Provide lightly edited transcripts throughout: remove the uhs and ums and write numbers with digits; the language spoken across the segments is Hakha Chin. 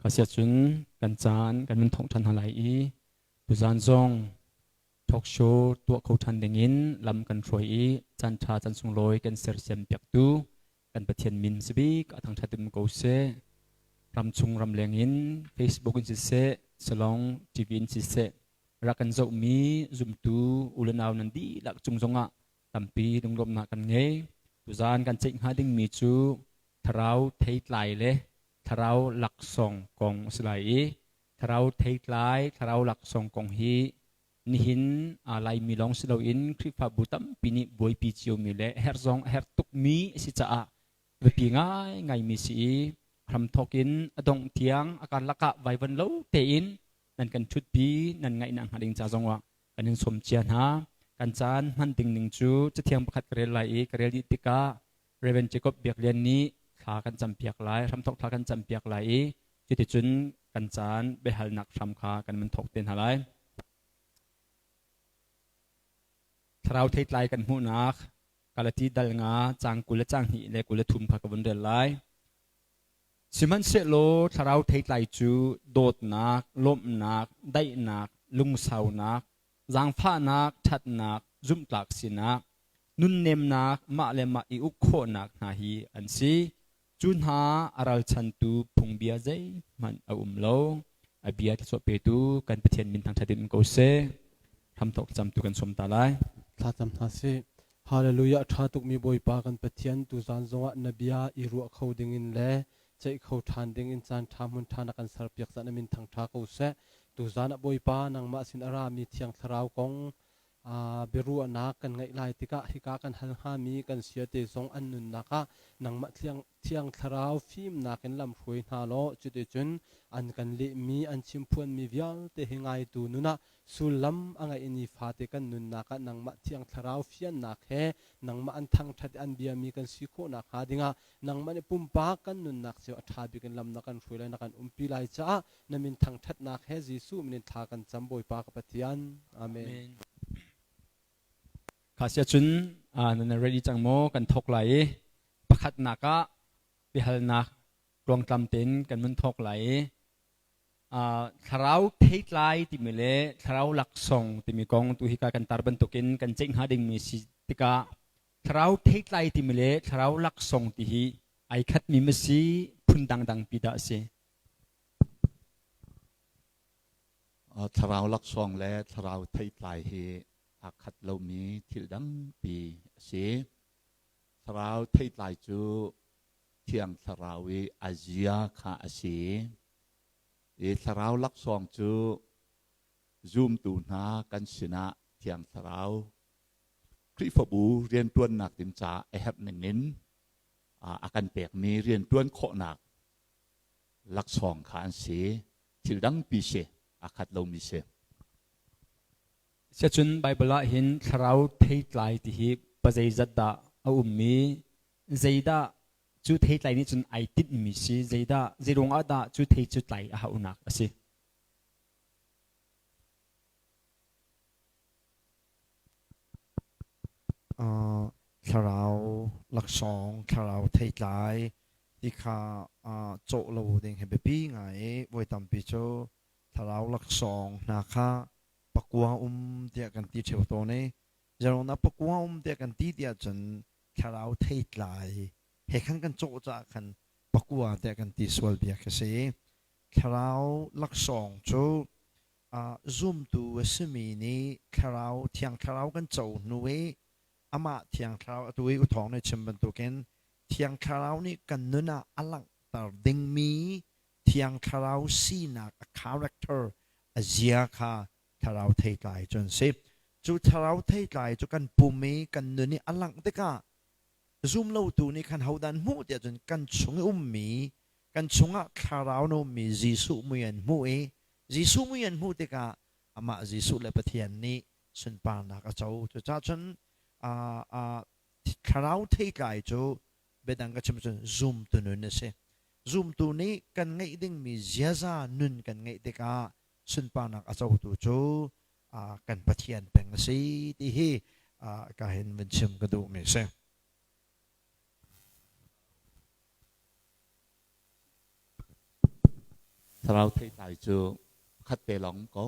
Kha cun kan caan kan min thawng ṭhan hna lai i tuzaan zong talk show tuah kho ṭhan dingin lam kan hruai i caan ṭha caan sunglawi kan sersiam piaktu kan Pathian min sibik a thangṭhat in ko seh. Ramchung ramleng in Facebook in siseh, Salong TV in siseh, rak kan zohmi zumtu u le nau nan dihlak cung zongah tampi lunglawmhnak kan ngei. Tuzaan kan ceih hnga dingmi cu thlarau theitlai le thlarau laksawng kong a si lai i thlarau theitlai, thlarau laksawng kong hi nihin Laimi lawng si loin Khrihfabu tampi nih buaipi ciomi le herh zong a herh tukmi a si caah biapi ngaingaimi si i hramthawk in a dongh tiang a karlak ah vaivan lo tein nan kan ṭhutpi nan ngaihnak hnga ding ca zongah kan in sawm cia hna. Kan caan hman ding ning cu cathiang pakhat ka rel lai i ka rel dih tikah Reverend Jacob Biak Lian nih thla kan campiak lai, hramthawk thla kan campiak lai i cuticun kan caan biahalnak hram kha kan mun thawk te hna lai. Thlarau theitlai kan hmuhnak Galati dal nga caang 20 le caang hnih le 23 kha ka vun rel lai. Sihmanhsehlaw thlarau theitlai cu dawtnak, lawmhnak, daihnak, lungsaunak, zaangfahnak, ṭhatnak, zumhtlak sinak, nunnemnak, mah le mah i uk khawhnak hna hi an si. Cu hna a ralchantu phungbia zeihmanh a um lo. A bia thluachuah petu kan Pathian min thangṭhat in um ko seh. Hramthawk camtu kan sawm ta lai. Thlacam hna sih. Hallelujah ṭha tukmi Bawipa kan Pathian tuzaan zongah na bia i ruah kho dingin le ceih kho ṭhan dingin caan ṭha hmun ṭha na kan serpiak caah na min thangṭha ko seh. Tuzaan ah Bawipa nangmah sin a rami Thiang Thlarau kong biaruahnak kan ngeih lai tikah hika kan hal hngami kan siate zong an nunnak ah nangmah Thiang Thlarau fimnak in lamhruai hna law cuticun an kan lehmi an chimphuanmi vialte hi ngaitu nun ah sullam a ngeih i nifate kan nunnak ah nangmah Thiang Thlarau fiannak he nangmah an thangṭhat i an biami kan si khawh nakhnga dingah nangmah nih pumpak kan nunnak cio a ṭha bik in lam na kan hruai lai na kan umpi lai caah na min thangṭhatnak he Jesuh min in thla kan cam Bawipa ka Pathian. Amen. Kha sia cun nan ready cang maw kan thawk lai i pakhatnak ah biahalnak tluangtlam tein kan mun thawk lai i thlarau theitlai timi le thlarau laksawng timi kong tu hika kan tar bantukin kan ceih hnga dingmi si tikah thlarau theitlai timi le thlarau laksawng ti hi ai khatmi ma si phun dangdang pi dah a si? Thlarau laksawng le thlarau theitlai hi aa khat lomi thil dangpi a si. Thlarau theitlai cu Thiang Thlarau i a zia kha a si. I thlarau laksawng cu zumtu hna kan sinah Thiang Thlarau Khrihfabu rianṭuannak ding caah a herh ningin a kan pekmi rianṭuan khawhnak laksawng kha an si. Thil dangpi si, aa khat lomi si. Siacun Baibal ah hin thlarau theitlai ti hi pazeizat dah a um i zeidah cu theitlai nih cun ai tinhmi si, zeidah zeiruang ah dah cu thei cu tlai a hauhnak a si? Thlarau laksawng, thlarau theitlai ti kha cawh lo ding hi biapi ngai i voi tampi cu thlarau laksawng hna kha pakua um tiah kan ti ṭheo tawn i zeruangah pakua um tiah kan ti tiah cun thlarau theitlai he khan kan cawh caah khan pakua tiah kan ti sual bia khi si. Thlarau laksawng cu zumtu a simi nih thlarau thiang thlarau kan co hnu i amah thiang thlarau atu i uthawng nih chim bantukin thiang thlarau nih kan nun ah a langhter dingmi thiang thlarau sinak a character a zia kha thlarau theitlai cu an si. Cu thlarau theitlai cu kan pum i kan nun i a langh tikah zumlotu nih khan hodah an hmuh tiah cun kan chung i ummi kan chungah thlarau na ummi Jesuh mui an hmuh i Jesuh mui an hmuh tikah amah Jesuh le Pathian nih sunparnak a co. Cucaah cun thlarau theitlai cu biadang ka chim cun zumtu nun a si. Zumtu nih kan ngeih dingmi ziaza nun kan ngeih tikah sunparnak a cotu cu kan Pathian peng a si ti hi ka hin vun chim ka duhmi a si. Thlarau theitlai cu pakhat te lawng ko.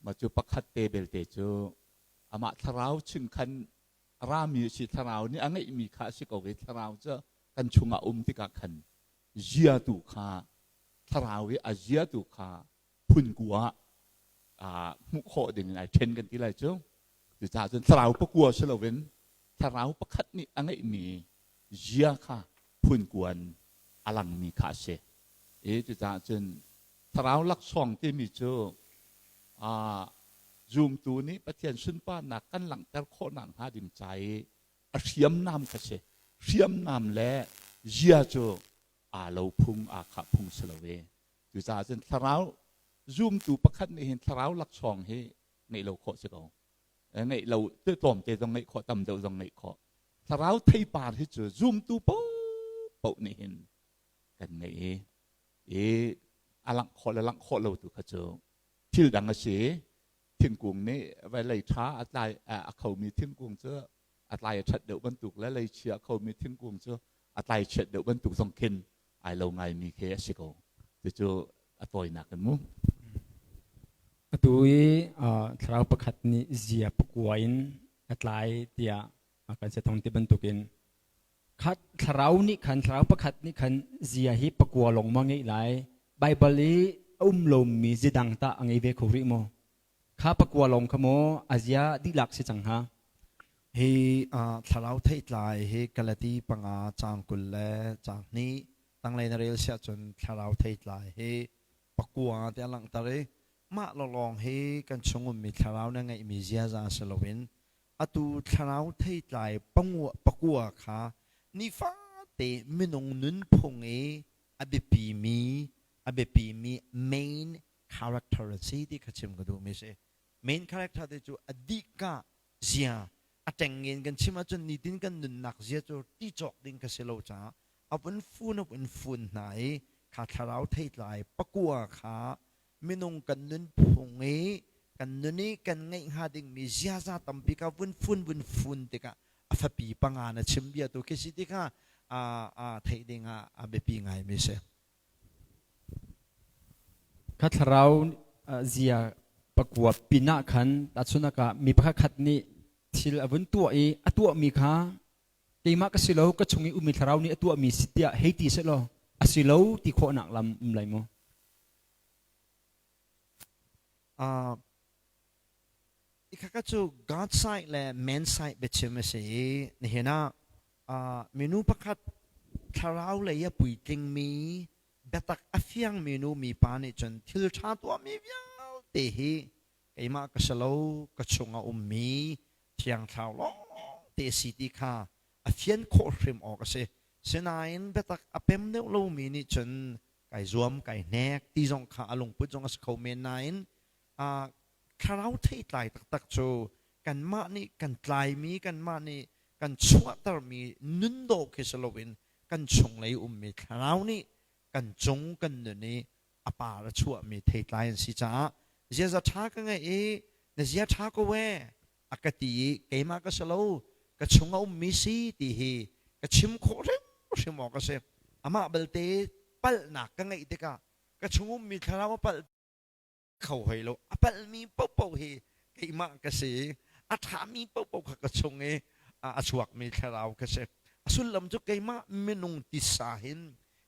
Mah cu pakhat te belte cu amah thlarau chung khan a rami a si. Thlarau nih a ngeihmi kha a si ko i thlarau cu kan chungah um tikah khan zia tu kha thlarau i a zia tu kha phun kua ah hmuh khawh ding in ai ṭhen kan ti lai cu. Cucaah cun thlarau pakua si loin thlarau pakhat nih a ngeihmi zia kha phun kuan a langmi kha a si. I cucaah cun thlarau laksawng timi cu zumtu nih Pathian sunparnak kan langhter khawhnak hnga ding ca i a hriamnam kha si. Hriamnam le zia cu aa lo phung, aa khah phung si lo i cucaah cun thlarau zumtu pakhat nih hin thlarau laksawng hi ngeih lo khawh si ko. Ngeih lo tlawmte zong ngeih khawh, tam deuh zong ngeih khawh. Thlarau theipar hi cu zumtu paohpaoh nih hin kan ngeih i i a langh khawh le langh khawh lo tu kha cu thil dang a si. Thingkung nih vawlei ṭha a tlai a khomi thingkung cu a tlai a ṭhat deuh bantuk le leichia a khomi thingkung cu a tlai chiat deuh bantuk zong khin ai lo ngaimi khi a si ko. Cucu a tawinak in mu. Atu i thlarau pakhat nih zia pakua in a tlai tiah kan sethong ti bantukin kha thlarau nih khan thlarau pakhat nih khan zia hi pakua lawng maw ngeih lai Baibal i a um lomi zidang tah a ngei ve kho rih maw kha pakua lawng kha maw a zia dihlak si cang hnga Hi thlarau theitlai hi Galati panga caang 20 le caang hnih tanglei na rel siah cun thlarau theitlai hi pakua tiah langhter i mah lawlawng hi kan chung ummi thlarau na ngeihmi ziaza si loin atu thlarau theitlai pakua kha nifate minung nunphung i a biapimi a biapimi main character a si ti kha chim ka duhmi si. Main character te cu a dihka zia a tengin kan chim ahcun nitin kan nunnak zia cu ti cawk ding ka si lo caah a vun fun a vun fun hna i kha thlarau theitlai pakua kha minung kan nunphung i kan nun i kan ngeih hnga dingmi ziaza tampi kha vun fun vun fun tikah a fapi panga na chim bia tu khi si ti kha a theih ding ah a biapi ngaimi si. Kha thlarau zia pakua pinah khan tahchunak ah mi pakhat khat nih thil a vun tuah i a tuahmi kha keimah ka si lo ka chung i ummi thlarau nih a tuahmi si tiah hei ti seh law a si lo ti khawhnak lam um lai maw? Khakha cu God side le man side biachim a si i nihin ah minu pakhat thlarau lei a puitlingmi biatak a fiangmi nu mipa nih cun thil ṭha tuahmi vialte hi keimah ka si lo ka chung a ummi thiang thlarau lawngte a si ti kha a fian khawh hrim awk a si. Sinain biatak a pem deuh lomi nih cun kai zuam kai hnek ti zong kha a lungput zong a si kho men nain thlarau theitlai taktak cu kanmah nih kan tlaimi kanmah nih kan chuahtermi nun dawh khi si loin kan chunglei ummi thlarau nih kan cung kan nun i a par a chuahmi theitlai an si caah ziaza ṭha ka ngeih i na zia ṭha ko ee a ka ti i keimah ka si lo ka chung a ummi si ti hi ka chim khawh hrimhrim awk a si. Amah balte palhnak ka ngeih tikah ka chung ummi thlarau a palh kho hoi lo a palhmi paohpaoh hi keimah ka si i a ṭhami paohpaoh kha ka chung i a chuakmi thlarau ka si a sullam cu keimah minung tisa hin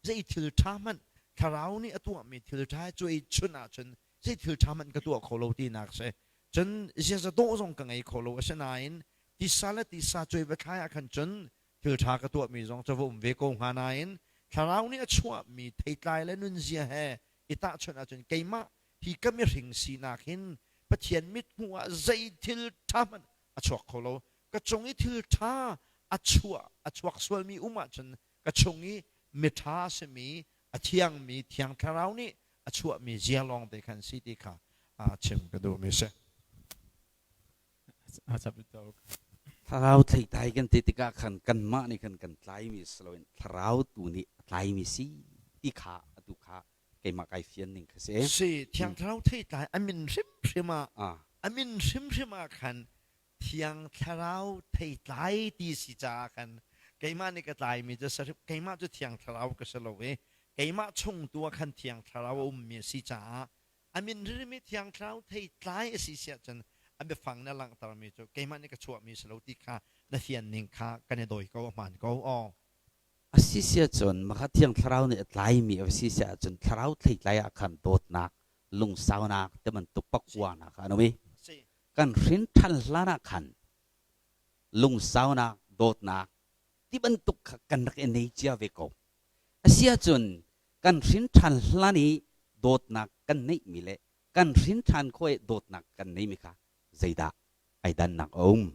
zei thil ṭha hmanh thlarau nih a tuahmi thil ṭha cuai chun ahcun zei thil ṭha hmanh ka tuah kho lo tinak si cun ziaza dawh zong ka ngei kho lo asinain tisa le tisa cuai va thlai ah khan cun thil ṭha ka tuahmi zong cu va um ve ko hnga nain thlarau nih a chuahmi theitlai le nunzia he i tahchunh ahcun keimah hi ka mihring sinak hin Pathian mithmuh ah zei thil ṭha hmanh a chuak kho lo. Ka cung i thil ṭha a chuah a chuak sualmi um ahcun ka chung i miṭha a simi a thiangmi Thiang Thlarau nih a chuahmi zia lawng te khan si ti kha chim ka duhmi a si. Thlarau theitlai kan ti tikah khan kanmah nih khan kan tlaimi si loin thlarau tu nih a tlaimi si ti kha atu kha keimah kai fian ning kha si. Si Thiang Thlarau theitlai a min hrimhrim ah a min hrimhrim ah khan Thiang Thlarau theitlai ti si caah khan keimah nih ka tlaimi cu keimah cu Thiang Thlarau ka si lo i. Keimah chung tu ah khan Thiang Thlarau a ummi a si caah a min ririmi Thiang Thlarau theitlai a si si ahcun a biafang na langhtermi cu keimah nih ka chuahmi si lo ti kha na fian ning kha kan i dawi ko a hmaan ko. Aw. A si si ahcun maka Thiang Thlarau nih a tlaimi a si si ahcun Thlarau theitlai ah khan dawtnak, lungsaunak ti bantuk pakuanak kha an um i kan hrin ṭhan hlan ah khan lungsaunak, dawtnak ti bantuk kha kan rak i nei cia ve ko. Asiahcun kan hrin ṭhan hlan i dawtnak kan neihmi le kan hrin ṭhan khawh i dawtnak kan neimi kha zeidah ai dannak a um?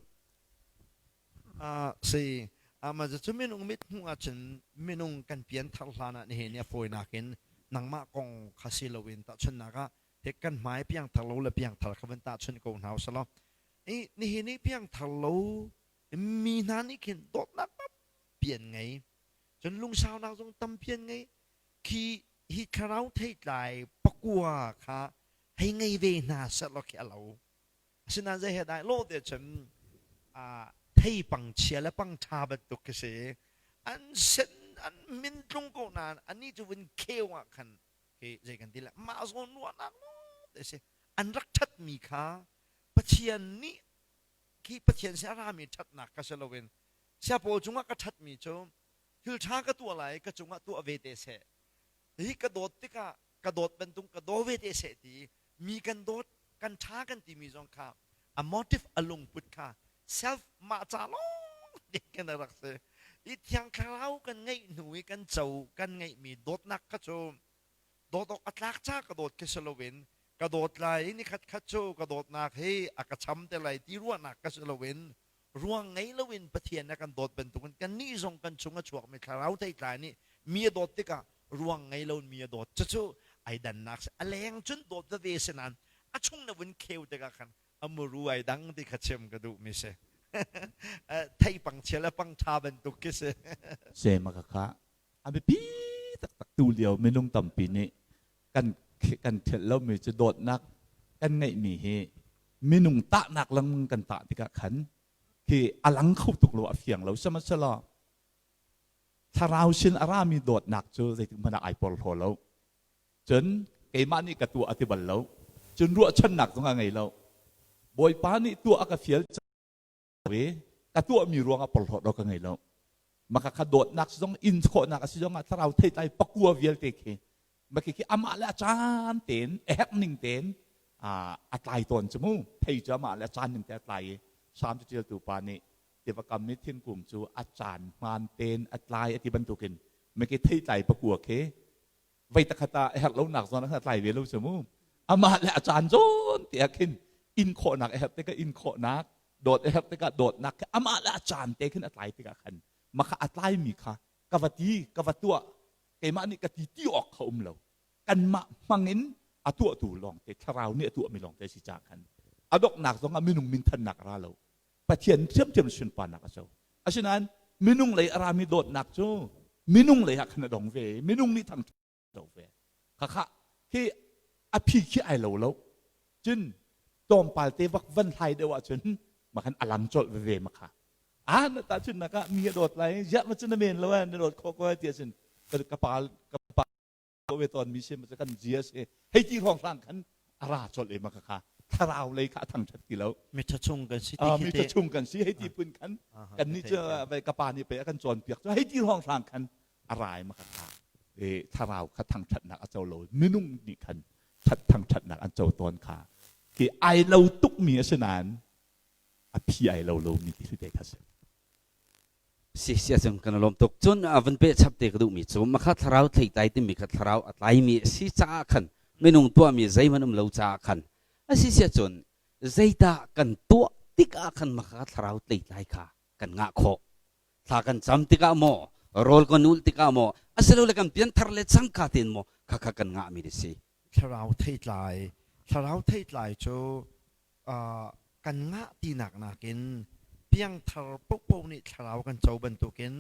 Uh, si ama cu minung mit hmuh ahcun minung kan pian thar hlan ah nihin ni a fawinak in nangmah kong kha si loin tahchunhnak ah he kan hmai piangthar lo le piangthar kha van tahchunh ko hna usalaw i nihin i piangthar lo mi hna nih khin dawtnak tampi an ngei cun lungsaunak zong tampi an ngei khi hi thlarau theitlai pakua kha hei ngei ve hna sehlaw khi a lo Asinain zei he dah lawh te cun thei pang chia le pang ṭha bantuk khi si. An sen an min tlung ko nain anih cu vun kheu ah khan khi zei kan ti le mah zawn ruahnak lawng te si. An rak ṭhatmi kha Pathian nih khi Pathian sin a rami ṭhatnak kha si loin siapawl cungah ka ṭhatmi cu thil ṭha ka tuah lai ka cungah tuah ve te seh. Hi ka dawt tikah ka dawt bantuk ka daw ve te seh ti mi kan dawt kan ṭha kan timi zong kha a motive a lungput kha self mah ca lawng te kan rak si i thiang thlarau kan ngeih hnu i kan co kan ngeihmi dawtnak kha cu dawt awk a tlak ca ka dawt khi si loin ka dawt lai i nikhat khat cu ka dawtnak hi a ka cham te lai ti ruahnak ka si loin ruang ngei loin Pathian a kan dawt bantukin kannih zong kan chung a chuakmi thlarau theitlai nih mi a dawt tikah ruang ngei loin mi a dawt cucu ai dannak a leng cun dawt veve si nain a chung na vun kheu tikah khan a muru ai dang ti kha chim ka duh mi si thei pang chia le pang ṭha bantuk khi si se ma ka kha a biapi taktak tu lio minung tampi nih kan kan ṭhelh lomi cu dawtnak kan ngeihmi hi minung tahnak lengmang kan tah tikah khan khi a lang kho tuk lo a fiang lo sihmanhsehlaw thlarau sin a rami dawtnak cu zeitik hmanh ah ai porhlaw lo cun keimah nih ka tuah a ti bal lo cun ruahchannak zong a ngei lo bawipa nih tuah a ka fial i ka tuahmi ruangah porhlawt awk ka ngei lo maka kha dawtnak zong in khawhnak a si zongah thlarau theitlai pakua vialte khi maki khi amah le a caan tein a herh ning tein a tlai tawn cu mu thei cu amah le a caan ning te a tlai i Salm caṭialtu pa nih tiva kam i thingkung cu a caan hmaan tein a tlai a ti bantukin maki theitlai pakua khi vei takhat ah a herh lonak zawn ah khan a tlai ve lo cu mu amah le a caan zawn te ah khin in khawhnak a herh tikah in khawhnak dawt a herh tikah dawtnak khi amah le a caan te khin a tlai tikah khan maka a tlaimi kha ka va ti ka va tuah keimah nih ka ti ti awk kha um lo kanmah hmangin a tuahtu lawngte thlarau nih a tuahmi lawngte si caah khan a donghnak zongah minung minthannak a ra lo Pathian ṭhiamṭhiam sunparnak a co asinain minung lei a rami dawtnak cu minung lei ah khan a dong ve minung nih thang do ve khakha khi a phi khi ai lo lo cun tlawmpal te vak van hlai deuh ahcun makhan a lang colh veve makha a na ta cun naka mi a dawt lai ziah ma cun na men lo na dawt kho ko ti ahcun ka pa ka pa ve tawn mi si kan zia si hei ti hrawng hrang khan a ra colh e maka kha thlarau lei kha a thangthat ti lo mitha chung kan si ti mitha chung kan si hei ti phun khan kan nih cu ka pa nih pe a kan cawn piak cu hei ti hrawng hrang khan a rai maka kha e thlarau kha thangthatnak a co lo minung nih khan that thangthatnak an co tawn kha ki ai lo tuk mi a si nain a phi ai lo lo mi ti te kha si Si sia cung kan lawm tuk. Cun a van peh chap te ka duhmi cu makha thlarau theitlai timi kha thlarau a tlaimi a si caah khan minung tuahmi zeihmanh um lo caah khan a si sia cun zeidah kan tuah tikah khan makha thlarau tleitlai kha kan ngah khawh. Thla kan cam tikah maw rawl kan ulh tikah maw asilole kan pianthar le cangka tein maw khakha kan ngahmi a si. Thlarau theitlai thlarau theitlai cu kan ngah tinak nakin piangthar paohpaoh nih thlarau kan co bantukin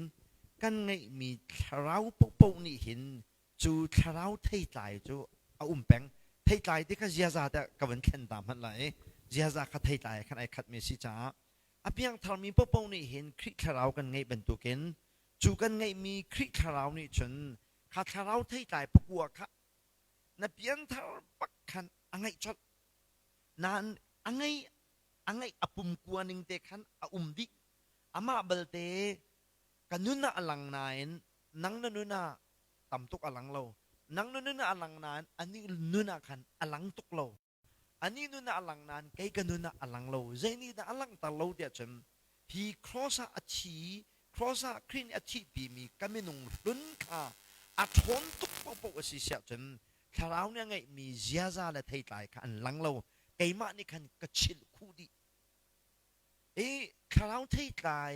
kan ngeihmi thlarau paohpaoh nih hin cu thlarau theitlai cu a um peng theitlai ti kha ziaza te ka van thlen ta hmanh lai ziaza kha theitlai khan ai khatmi si caah a piangtharmi paohpaoh nih hin Khrih thlarau kan ngeih bantukin cu kan ngeihmi Khrih thlarau nih cun Kha thlarau theitlai pakua kha na pianthar bak khan a ngeih colh. Nain a ngei a ngeih a pumkua ning te khan a um dih. Amah balte ka nun ah a lang nain nang na nun ah tam tuk a lang lo. Nang na nun ah a lang nain anih nun ah khan a lang tuk lo. Anih nun ah a lang nain kei ka nun ah a lang lo. Zei nih dah a langhter lo tiah cun hi cross ah a thi, cross ah Khrih nih a thihpimi ka minung hlun kha a ṭhawn tuk paohpaoh a si siah cun thlarau nih a ngeihmi ziaza le theitlai kha an lang lo. Keimah nih khan ka chilh khuh dih. I thlarau theitlai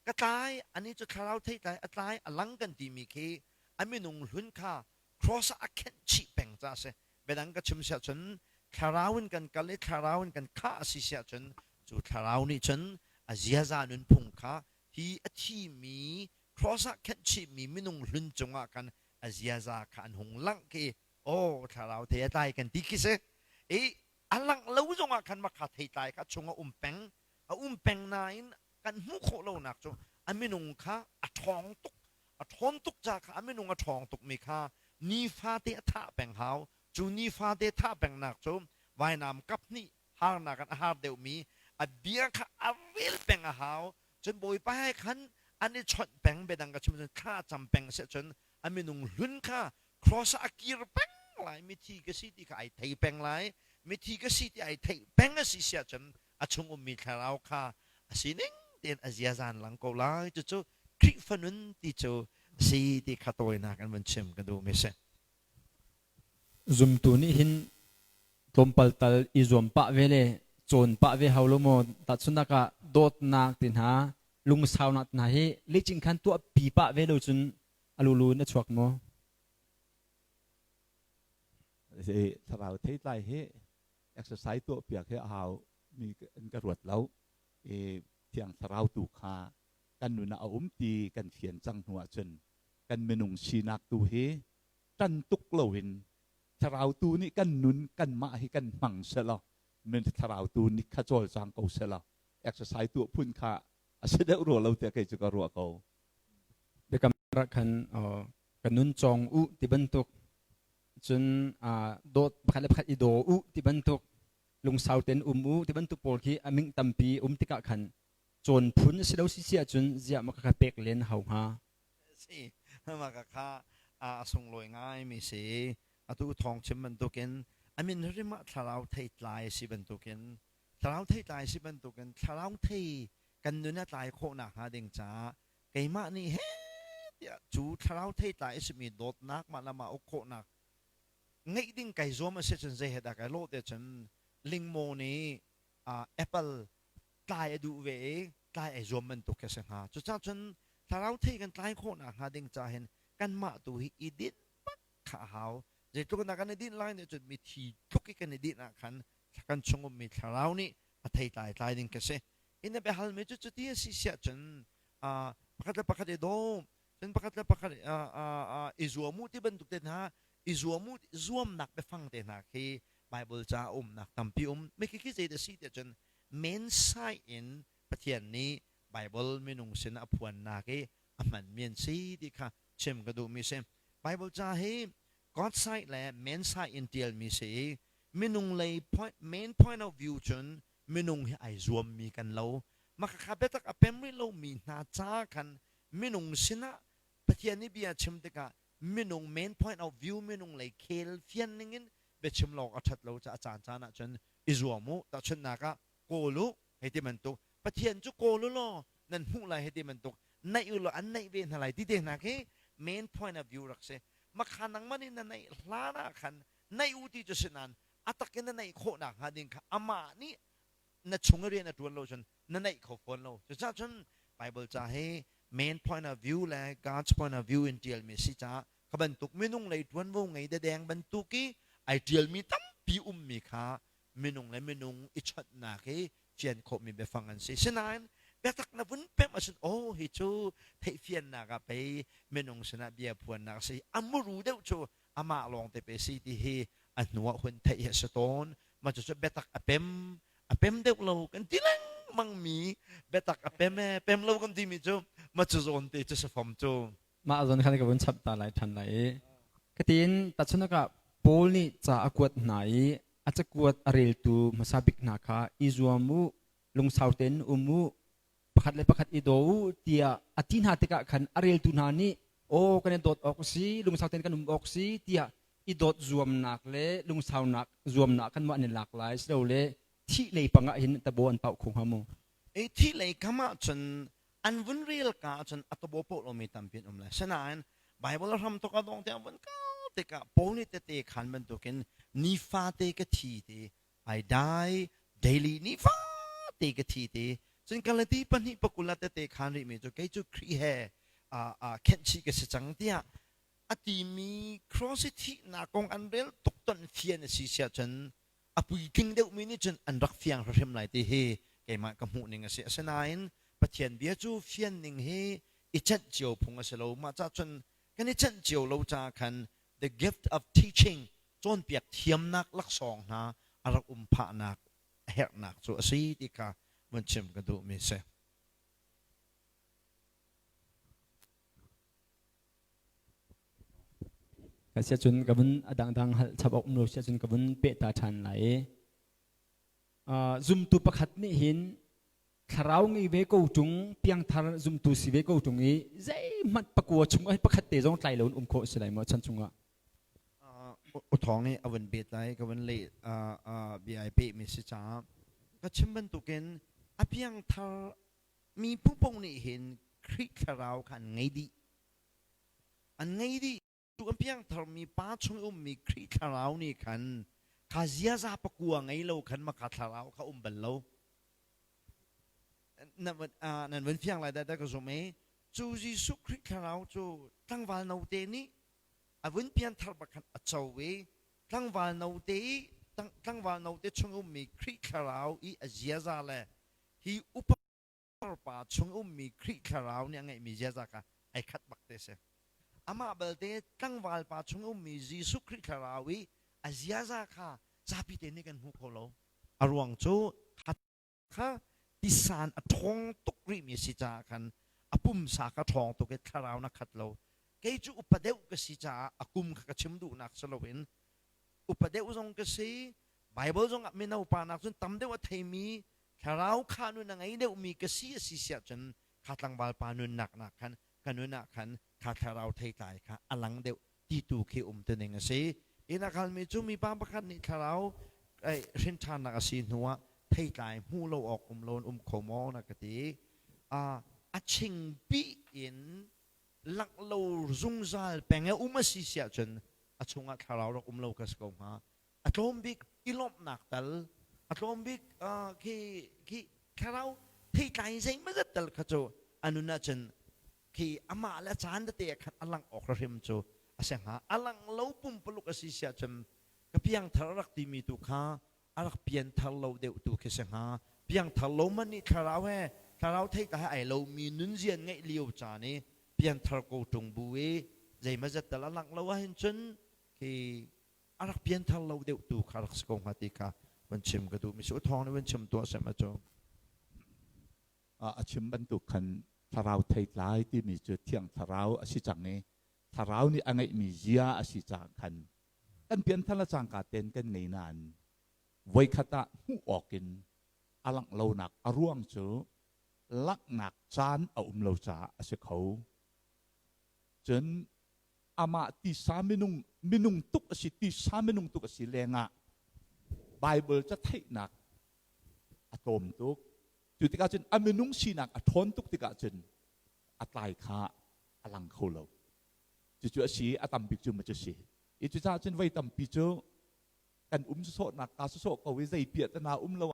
ka tlai, anih cu thlarau theitlai a tlai a lang kan timi khi a minung hlun kha cross ah a khenh chih peng caah a si. Biadang ka chim siah cun thlarau in kan kal i thlarau in kan khah a si siah cun cu thlarau nih cun a ziaza nunphung kha hi a thimi cross ah khenh chihmi minung hlun cungah khan a ziaza kha an hung langh khi aw thlarau thei a tlai kan ti khi si. I a langh lo zongah khan makha theitlai kha chung a um peng a um peng nain kan hmuh khawh lonak cu a minung kha a ṭhawng tuk a ṭhawn tuk ca kha a minung a ṭhawng tukmi kha nifate a thah peng hau. Cu nifate thah pengnak cu vainam kap hnih harnak in a har deuhmi a bia kha a rel peng a hau. Cun Bawipa he khan an i chawnh peng biadang ka chim cun thla a cam peng si cun a minung hlun kha cross ah a kir peng lai mithi ka si ti kha ai thei peng lai mithi ka si ti ai theih peng a si siah cun a chung ummi thlarau kha a sining tein a ziazan lang ko lai cucu Khrihfa nun ti cu a si ti kha tawinak in vun chim ka duhmi si. Zumtu nih hin tlawmpal tal i zuam pah ve le cawn pah ve hau lo maw tahchunhnak ah dawtnak ti hna lungsaunak ti hna hi licing khan tuah pi pah ve lo cun a lulu in a chuak maw? Thlarau theitlai hi exercise tuah piak hi a hau mi in ka ruat lo i thiang thlarau tu kha kan nun ah a um ti kan fian cang hnu ahcun kan minung sinak tu hi tan tuk loin thlarau tu nih kan nun kanmah hi kan hmang selaw min thlarau tu nih kha cawlcang ko selaw exercise tuah phun kha a si deuh rua lo tiah kei cu ka ruah ko. Biakam rak khan ka nun cawng u ti bantuk cun dawt pakhat le pakhat i daw u ti bantuk lungsau ten um u ti bantuk pawl khi a ming tampi um tikah khan cawn phun si lo si si ahcun ziah ma ka pek len hau hnga si ma ka kha a sunglawi ngai mi si atu thawng chim bantukin amin rim ah thlarau thei tlai si bantukin thlarau thei tlai si bantukin thlarau thei kan nun a tlai khawh nak hnga ding caah keimah nih he tiah cu thlarau theitlai a simi dawtnak mah le mah uk khawhnak ngeih ding kai zuam a si cun zei he dah kai lawh te cun lingmaw nih apple tlai a duh ve i tlai ai zuam bantuk khi a si hnga. Cucaah cun thlarau thei kan tlai khawhnak hnga ding ca hin kanmah tu hi i dinh bak kha a hau. Zeitluk in dah kan i dinh lai nih cun mithi tluk i kan i dinh ah khan kan chung ummi thlarau nih a theitlai tlai ding khi a si. Hi na biahalmi cu cuti a si siah cun pakhat le pakhat i daw cun pakhat le pakhat i zuam u ti bantuk te hna i zuam u zuamnak biafang te hna khi Bible ca a umnak tampi um mi khi khi zei si tiah cun men sai in Pathian nih Bible minung sin a phuannak i a hmanmi an si ti kha chim ka duhmi si Bible ca hi God side le man side in tialmi si i minung lei point main point of view cun minung hi ai zuammi kan lo. Makhakha biatak a pem rih lomi hna ca khan minung sinah Pathian nih bia chim tikah minung main point of view minung lei khel fian ningin biachim lawk a ṭhat lo caah caan caan ah cun i zuam u tahchunhnak ah kawl u hei ti bantuk Pathian cu kawl u law nan hmuh lai hei ti bantuk naih u law an naih ve hna lai ti te hna khi main point of view rak si makha nangmah nih na naih hlan ah khan naih u ti cu si nain a tak in na naih khawh nakhnga ding kha amah nih na chung i rian a ṭuan lo cun na naih kho fawn lo. Cucaah cun Bible ca hi main point of view le God's point of view in ṭialmi a si caah kha bantuk minung lei ṭuanvo ngei dedeng bantuk i ai ṭialmi tampi ummi kha minung le minung i chawnhnak i fian khawhmi biafang an si. Sinain biatak na vun pemh ahcun aw hi cu theihfiannak ah pei minung sinah bia phuannak a si. A muru deuh cu amah lawng te pe si ti hi a hnu ah hun theih hi a si tawn. Mah cucu biatak a pem a pem deuh lo kan ti lengmang mi biatak a pem e pem lo kan timi cu mah cu zawn te cu si fom cu. Mah zawn khan ka vun chap ta lai ṭhan lai i katiin tahchunhnak ah Paul nih ca a kuat hna i a cakuat a reltu hmasa bik hna kha i zuam u, lungsau tein um u, pakhat le pakhat i daw u tiah a ti hna tikah khan a reltu hna nih aw kan i dawt awk a si, lungsau tein kan um awk si tiah i dawt zuamnak le lungsaunak zuamnak khan maw an i lak lai silole thih lei pang ah hin tabo an pauh kho hnga mu? I thih lei kam ahcun an vun rel ka ahcun a tabo poh lomi tampi an um lai. Sinain Bible a hram tuk a dong tiang vun kal tikah Paul nih tete khan bantukin nifate ka thi ti I die daily nifate ka thi ti cun Galati pahnih pakul ah tete khan rihmi cu kei cu Khrih he khenhchih ka si cang tiah a timi cross i thihnak kong an rel tuk ton fian a si siah cun a puitling deuhmi nih cun an rak fiang hrimhrim lai ti hi keimah ka hmuh ning a si. Asinain Pathian bia cu fian ning hi i cenh cio phung a si lo. Mah cah cun kan i cenh cio lo caah khan the gift of teaching cawnpiak thiamnak laksawng hna a rak um phahnak a herhnak cu a si ti kha vun chim ka duhmi a si. Ka sia cun ka vun a dangdang hal chap awk um lo sia cun ka vun peh ta ṭhan lai i zumtu pakhat nih hin thlarau ngei ve ko ṭung piangthar zumtu si ve ko ṭung i zeihmanh pakua chung ah pakhat te zong tlai lo in um khawh si lai maw chan chungah? U Thawng nih a vun bet lai ka vun leh bia ai peh mi si caah ka chim bantukin a piangthar mi phungphung nih hin Khrih thlarau kha an ngei dih. An ngei dih. Tu an piangtharmi pa chung ummi Khrih thlarau nih khan kha ziaza pakua ngei lo khan maka thlarau kha um bal lo. Nan vun fiang lai dah ka zum i cu Jesuh Khrih thlarau cu tlangval note nih a vun pianthar bak khan a co i tlangval note i tlangval note chung ummi Khrih thlarau i a ziaza le hi upa pa chung ummi Khrih thlarau nih a ngeihmi ziaza kha ai khat bak te si. Amah belte tlangval pa chung ummi Jesuh Khrih thlarau i a ziaza kha zapi te nih kan hmu kho lo. A ruang cu kha tisan a ṭhawng tuk rihmi si caah khan a pumsa kha ṭhawng tuk i thlarau na khat lo. Kei cu upa deuh ka si caah a kum kha ka chim duhnak si loin upa deuh zong ka si Bible zong ah mino pa nak cun tam deuh a theimi thlarau kha nun a ngei deuhmi ka si a si siah cun kha tlangval pa nunnak nak khan ka nun ah khan kha thlarau theitlai kha a lang deuh ti tu khi um tuning a si. Inn a kalmi cu mipa pakhat nih thlarau hrin ṭhannak a si hnuah theitlai hmu lo awk um lo in um kho maw na ka ti. A chingpi in langh lo zungzal peng e um a si siah cun a chungah thlarau rak um lo ka si ko hnga. A tlawm bik i lawmhnak tal a tlawm bik khi khi thlarau theitlai zeimazat tal kha cu a nun ahcun khi amah le a caan tete ah khan a langh awk hrim cu a si hnga. A langh lo pumpaluk a si siah cun ka piangthar a rak timi tu kha a rak pianthar lo deuh tu khi si hnga. Piangthar lo man nih thlarau he thlarau theitlai he ai lomi nunzian ngeih lio caan i pianthar ko ṭung bu i zeimazat tal a langh lo ahhin cun khi a rak pianthar lo deuh tu kha rak si ko hnga ti kha van chim ka duh mi si. Thawng nih van chim tuah sem a cu. A chim bantuk khan thlarau theitlai timi cu thiang thlarau a si cang i thlarau nih a ngeihmi zia a si caah khan kan pianthar le cangka ten kan ngei nain voikhat ah hmuh awk in a langh lonak a ruang cu langhnak caan a um lo caah a si kho. Cun amah tisa minung minung tuk a si tisa minung tuk a si lengah Bible ca theihnak a tlawm tuk. Cu tikah cun a minung sinak a ṭhawn tuk tikah cun a tlai kha a lang kho lo. Cucu a si a tam bik cu ma cu si. I cucaah cun voi tampi cu kan um sawsawhnak ka sawsawh ko i zei piah tana um lo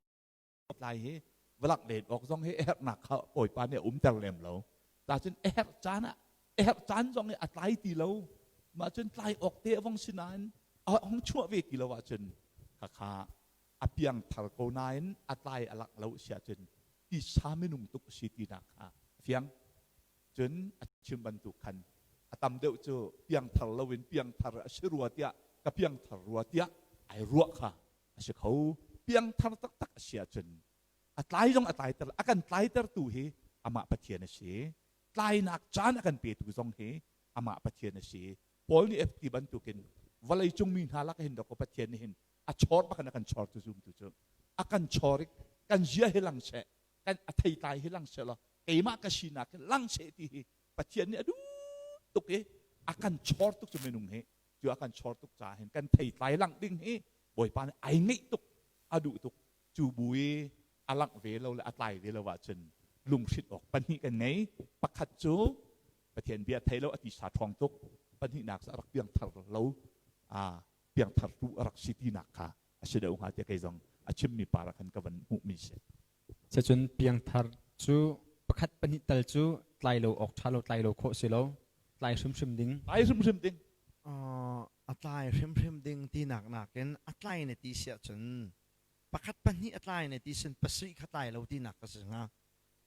tlai hi valak len awk zong hi a herhnak kha Bawipa nih a umter lem lo. Ta cun a herh caan ah a herh caan zong hi a tlai ti lo. Mah cun tlai awk te a vong si nain a hong chuah ve ti lo ahcun khakha a piang thar ko nain a tlai a lak lo si ahcun tisa minung tuk a si tinak kha a fiang. Cun a chim bantuk khan a tam deuh cu piangthar loin piangthar a si rua tiah ka piangthar rua tiah ai ruah kha a si kho. Piangthar taktak a si ahcun a tlai zong a tlaiter a kan tlaitertu hi amah Pathian a si. Tlainak caan a kan petu zong hi Amah Pathian a si. Paul nih ti bantukin vawlei cung mi hna lak hin dawkaw Pathian nih hin a chawr bak in a kan chawr tu zumtu cu a kan chawr i kan zia hi lang seh kan a theitlai hi lang seh law keimah ka sinak hi lang seh ti hi Pathian nih a duh tuk i a kan chawr tuk cu minung hi cu a kan chawr tuk caah hin kan theitlai langh ding hi Bawipa nih ai ngeih tuk a duh tuk. Cu bu i a langh ve lo le a tlai ve lo ahcun lunghrinh awk pahnih kan ngei. Pakhat cu Pathian bia thei lo a tisa ṭhawng tuk. Pahnihnak cu a rak piangthar lo a piangthar tu a rak si tinak kha a si deuh hnga tiah kei zong a chimmi par ah khan ka van hmuhmi si. Cun piangthar cu pakhat pahnih tal cu tlai lo awk ṭha lo tlai lo khawh si lo. Tlai hrimhrim ding. Tlai hrimhrim ding. A tlai hrimhrim ding tinak nakin a tlai na ti si ahcun pakhat pahnih a tlai na ti sin pasarih kha tlai lo tinak ka si hnga.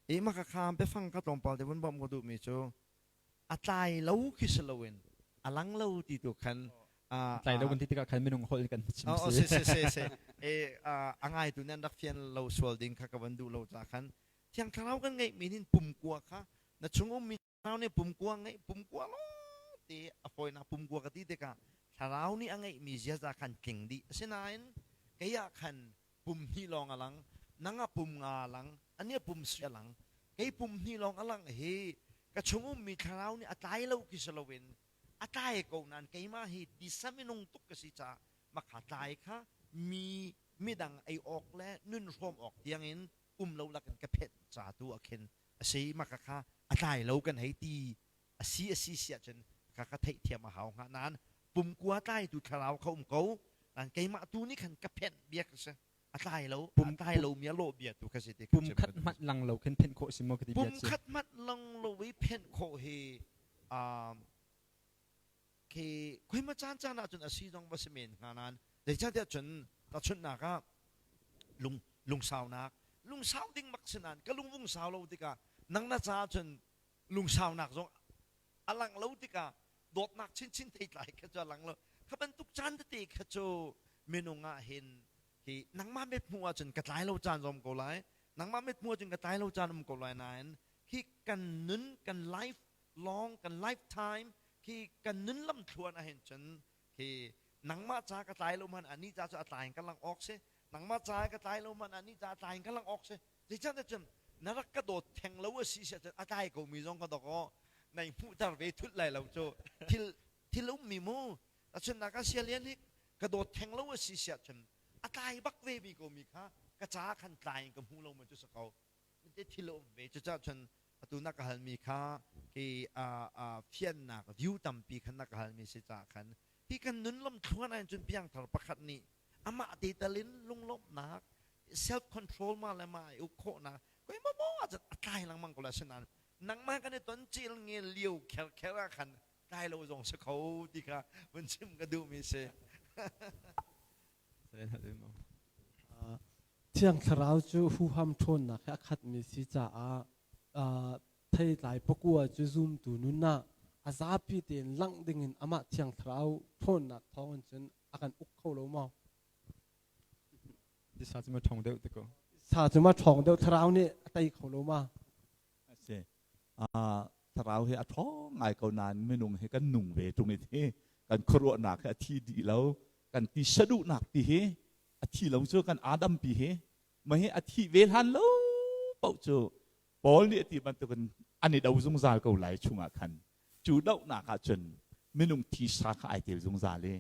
I maka kha biafang ka tlawmpal te vun bawmh ka duhmi cu a tlai lo khi si loin a lang lo ti tu khan tlai lo kan ti tikah khan minung holh kan chim si. Si si si. E a ngaitu nan rak fian lo sual ding kha ka van duh lo ca khan Thiang Thlarau kan ngeihmi hin pumkua kha na chung ummi Thlarau nih pumkua ngeih pumkua lawng te a fawinak pumkua ka ti tikah Thlarau nih a ngeihmi ziaza khan tling dih. Asinain kei ah khan pum hnih lawng a lang, nang ah pum nga a lang, ani a pum si a lang. Kei pum hnih lawng a lang hi ka chung ummi Thlarau nih a tlai lo khi si loin a tlai ko nain keimah hi tisa minung tuk ka si caah makha tlai kha mi midang ei awk le nun hrawm awk tiangin um lo lakin ka phenh ca tu ah khin a si maka kha a tlai lo kan hei ti a si a si si ahcun ka ka theihthiam a hau hnga nain pumkua tlaitu thlarau kha um ko nain keimah tu nih khan ka phenh bia ka si a tlai lo a tlai lo mi a lawh bia tu ka si ti pum khat hmanh lang lo khin phenh khawh si maw ka ti bia pum khat hmanh lang lo i phenh khawh hi khi khoima caan caan ahcun a si zong va si men hnga nain zeicahtiah cun tahchunhnak ah lung lungsaunak lungsau ding bak si nain ka lungvung sau lo tikah nang na caah cun lungsaunak zong a lang lo tikah dawtnak chinchin theitlai kha cu a lang lo. Kha bantuk caan tete kha cu minung ah hin hi nangmah mithmuh ahcun ka tlai lo caan zong ko lai nangmah mithmuh ahcun ka tlai lo caan um ko lai nain khi kan nun kan life long kan lifetime khi kan nun lamthluan ahhin cun khi nangmah ca ka tlai lo man ani ca cu a tlai in ka lang awk si nangmah ca ka tlai lo man ani ca a tlai in ka lang awk si zeicahtiah cun na rak ka dawt theng lo a si cun a tlai ko mi zong ka dok aw nai hmuhter ve thut lai lo cu thil thil ummi mu tachunnak ah sialian hi ka dawt theng lo a si siah cun a tlai bak ve mi ko mi kha ka ca khan tlai in ka hmu lo ma cu si ko te thil a um ve cucaah cun atu na ka halmi kha khi fiannak view tampi khan na ka halmi si caah khan hi kan nun lamthluan ah cun piangthar pakhat nih amah te talin lunglawmhnak self control ma le ma i uk khawhnak koi mo mo ah cun a tlai lengmang ko la sinain nangmah kan i ton cil ngel lio kher kher ah khan tlai lo zong si kho ti kha vun chim ka duhmi si. Thiang Thlarau cu huham ṭhawnnak he a khatmi si caah theitlai pakua cu zumtu nun ah a zapi tein langh dingin amah Thiang Thlarau ṭhawnnak thawngin cun a kan uk kho lo maw? Sa cu ma ṭhawng deuh ti ko. Sa cu ma ṭhawng deuh Thlarau nih a tei kho lo ma? A si. Thlarau hi a ṭhawng ngai ko nain minung hi kan nung ve ṭung i hi kan khuaruahnak hi a thi dih lo kan ti saduhnak ti hi a thi lo cu kan Adam pi hi mah hi a thih ve hlan lo paoh cu Paul nih a ti bantukin an i do zungzal ko lai chungah khan cu dohnak ah cun minung thisa kha ai tel zungzal i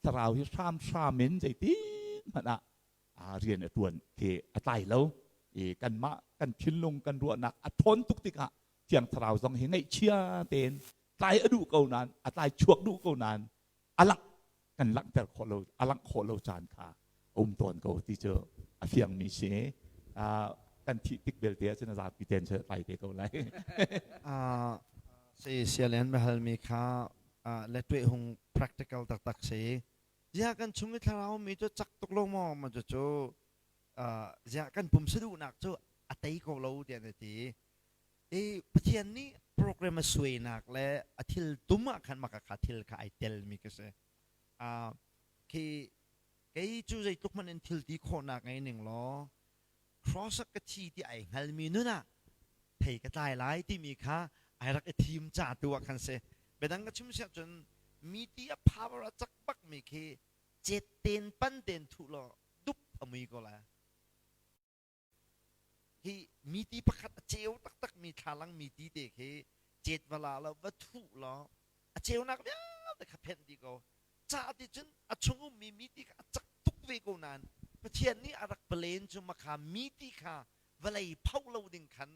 thlarau hi hramhram in zeitin hmanh ah rian a ṭuan khi a tlai lo i kanmah kan thinlung kan ruahnak a ṭhawn tuk tikah thiang thlarau zong hi ngaihchia tein tlai a duh ko nain a tlai chuak duh ko nain a langh kan langhter khawh lo a langh khawh lo caan kha a um tawn ko ti cu a fiangmi si. Kan thih tik belte ahcun a zapi ten cu tlai te ko lai. Si sialen biahalmi kha le tueh hung practical taktak si. Ziah kan chung i thlarau mi cu cak tuk lo maw ma cu cu ziah kan pumsa duhnak cu a tei ko lo tiah na ti. I Pathian nih program a suainak le a thil tum ah khan maka kha thil kha ai tel mi ka si. Khi kei cu zeitluk hmanh in thil ti khawhnak ngei ning law cross ka thi ti ai hngalmi nun ah thei ka tlai lai timi kha ai rak i thim ca tu ah khan si. Biadang ka chim siah cun miti a power a cak bak mi khi cet ten pan ten thuh law dup a mui ko lai. Hi miti pakhat a ceu taktak mi thlalang miti te khi cet va la law va thuh law a ceunak vialte kha phenh dih ko. Ca ti cun a chung ummi miti kha a cak tuk ve ko nain Pathian nih a rak plan cu makha miti kha vawlei pho lo ding khan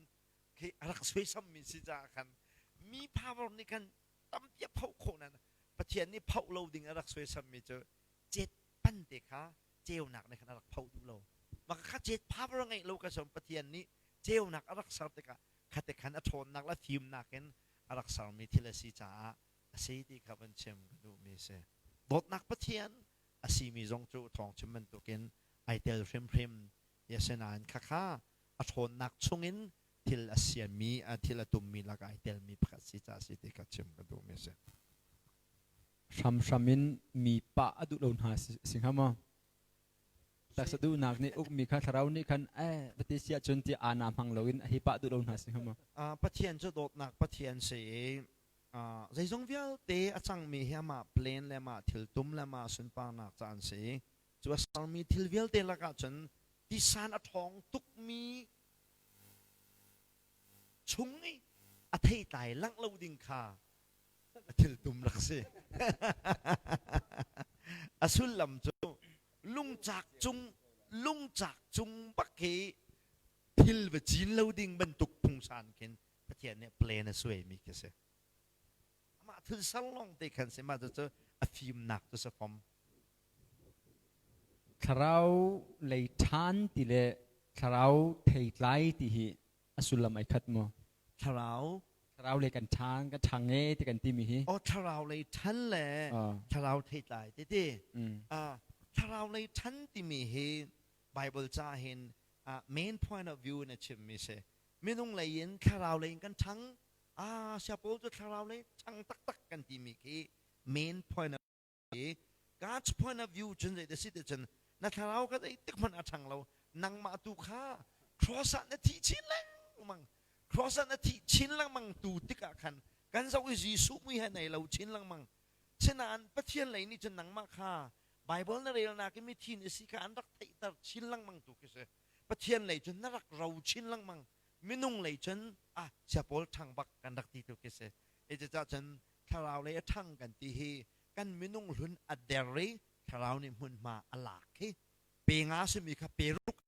khi a rak suaisammi si caah khan mi power nih khan tampi a phoh khawh nain Pathian nih phoh lo ding a rak suaisammi cu cet pan te kha ceunak nih khan a rak phoh duh lo. Mah kha cet power a ngeih lo ka som Pathian nih ceunak a rak ser tikah khate khan a ṭhawnnak le fimnak in a rak sermi thil a si caah a si ti kha van chim ka duhmi a si. Dawtnak Pathian a simi zong cu thawng chim bantukin ai tel hrimhrim. Asinain khakha a ṭhawnnak chungin thil a siami, thil a tummi lakah ai telmi pakhat si caah si ti kha chim ka duhmi a si. Hramhram in mi pah a duh lo hna si hnga maw? Taksa duhnak nih ukmi kha thlarau nih khan eh va ti si ahcun ti ana hmang loin hi pah duh lo hna si hnga maw? Pathian cu dawtnak Pathian si i zeizong vialte a cangmi hi amah plan le amah thiltum le amah sunparnak ca an si. Cu a sermi thil vialte lakah cun tisan a ṭhawng tukmi chung i a theitlai langh lo ding kha a thiltum rak si. A sullam cu lungcak cung lungcak cung bak hi thil va cin lo ding bantuk phungsan khin Pathian nih plan a suaimi khi si. Amah thil ser lawng te khan si mah cu a fimnak cu si fom. Thlarau lei ṭhan ti le thlarau theitlai ti hi a sullam ai khat maw? Thlarau Thlarau lei kan ṭhang kan ṭhang e ti kan timi hi. Oh thlarau lei ṭhan le thlarau theitlai ti ti. Thlarau lei ṭhan timi hi Bible ca hin main point of view in a chimmi si. Minung lei in thlarau lei in kan ṭhang. Ah sia pawl cu thlarau lei ṭhang taktak kan timi khi main point of God's point of view cun zei si ti cun na thlarau kha zeitik hmanh a ṭhang lo nangmah tu kha cross ah na thi chin lengmang cross ah na thi chin lengmang tu tikah khan kan zoh i Jesuh mui he nei lo chin lengmang sinain Pathian lei nih cun nangmah kha Bible na relnak i mithi na si kha an rak theihter chin lengmang tu khi si Pathian lei cun na rak ro chin lengmang minung lei cun ah sia pawl ṭhang bak kan rak ti tu khi si cucaah cun thlarau lei a ṭhang kan ti hi kan minung hlun a der i thlarau nih hmunhma a lak hi pe nga simi kha pe ruk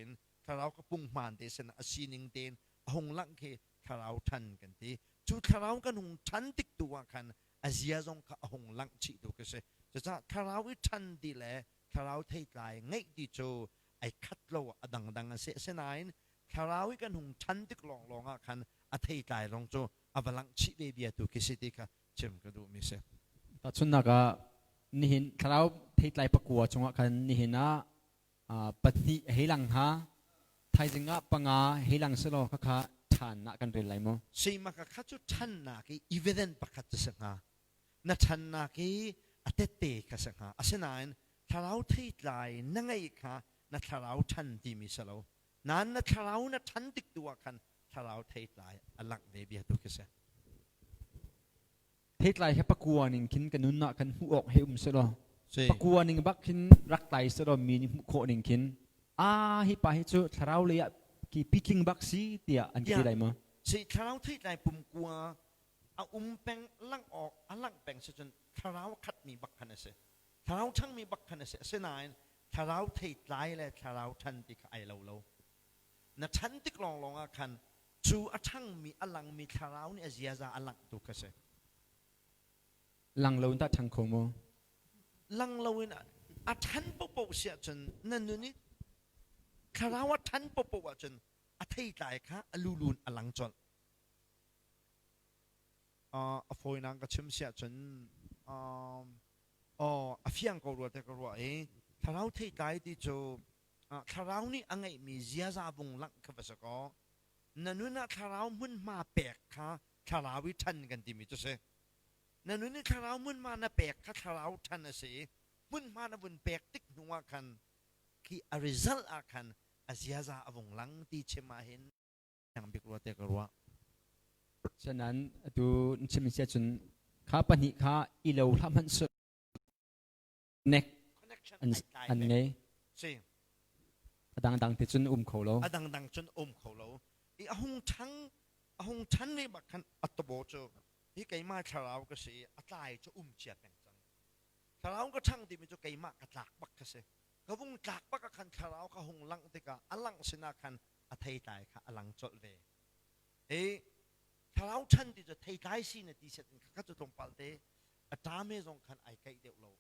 in thlarau ka punghman te sin a sining tein a hung langh khi thlarau ṭhan kan ti cu thlarau kan hung ṭhan tik tu ah khan a zia zong kha a hung langh chih tu khi si cucaah thlarau i ṭhan ti le thlarau theitlai ngeih ti cu ai khat lo a dangdang a si asinain thlarau i kan hung ṭhan tik lawnglawng ah khan a theitlai zong cu a va langh chih ve bia tu khi si ti kha chim ka duhmi si. Tahchunhnak ah nihin thlarau theitlai pakua chungah khan nihin ah pahnih hei lang hnga thaizing ah panga hei lang selaw khakha ṭhannak kan rel lai maw? Seimaka kha cu ṭhannak i evidence pakhat cu si hnga. Na ṭhannak i a tette kha si hnga. Asinain thlarau theitlai na ngeih kha na thlarau ṭhan timi si lo. Nain na thlarau na ṭhan tik tu ah khan thlarau theitlai a langh ve bia tu khi si. Theitlai he pakua ning khin ka nun ah khan hmuh awk he um selaw pakua ning bak khin rak tlai selaw mi nih hmuh khawh ning khin a hi pa hi cu thlarau lei ah ki pitling bak si tiah an ti lai maw? Si thlarau theitlai pumkua a um peng langh awk a langh peng si cun thlarau khatmi bak khan a si. Thlarau ṭhangmi bak khan a si. Asinain thlarau theitlai le thlarau ṭhan ti kha ai lo lo. Na ṭhan tik lawnglawng ah khan cu a ṭhangmi a langmi thlarau nih a ziaza a langh tu kha si. Lang lo in tah ṭhang kho maw? Lang lo in a ṭhan paohpaoh si ahcun na nun i thlarau a ṭhan paohpaoh ahcun a theitlai kha a lulun a lang colh. A fawinak ka chim si ahcun a fiang ko rua te ka ruah i thlarau theitlai ti cu thlarau nih a ngeihmi ziaza vung langh kha va si kaw na nun ah thlarau hmunhma pek kha thlarau i ṭhan kan timi cu si na nun i thlarau hmunhma na pek kha thlarau ṭhan a si i hmunhma na vun pek tik hnu ah khan khi a result ah khan a ziaza a vung lang ti chim ah hin bik rua te ka ruah. Sanan atu chim sia cun Kha pahnih kha i lo hlah hmanh seh nek an, an ngei. Si. A dangdang te cun um kho lo. A dangdang cun um kho lo. I a hung ṭhang a hung ṭhan ve bak khan a tabo cu hi keimah thlarau ka si i a tlai cu um cia peng cang. Thlarau ka ṭhang timi cu keimah ka tlak bak ka si. Ka vung tlak bak ah khan thlarau ka hung langh tikah a langh sinah khan a theitlai kha a lang colh ve. I thlarau ṭhan ti cu theitlai si na ti set in kha cu tlawmpal te a ṭame zong khan ai kaih deuh lo.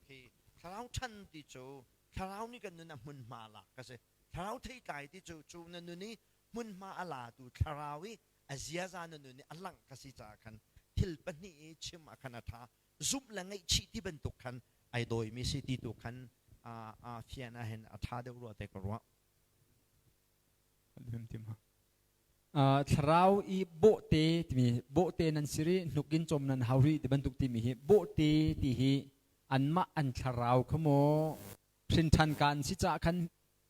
Khi thlarau ṭhan ti cu thlarau nih kan nun a hmunhma lak ka si. Thlarau theitlai ti cu cu na nun i hmunhma a latu thlarau i a ziaza na nun i a langh ka si caah khan thil pahnih i chim ah khan a ṭha. Zumh le ngaihchih ti bantuk khan ai dawimi si ti tu khan a fian ah hin a ṭha deuh rua te ka ruah. Thlarau i bawhte timi bawhte nan si rih hnuk in cawm nan hau rih ti bantuk timi hi bawhte ti hi anmah an thlarau kha maw hrinṭhan ka an si caah khan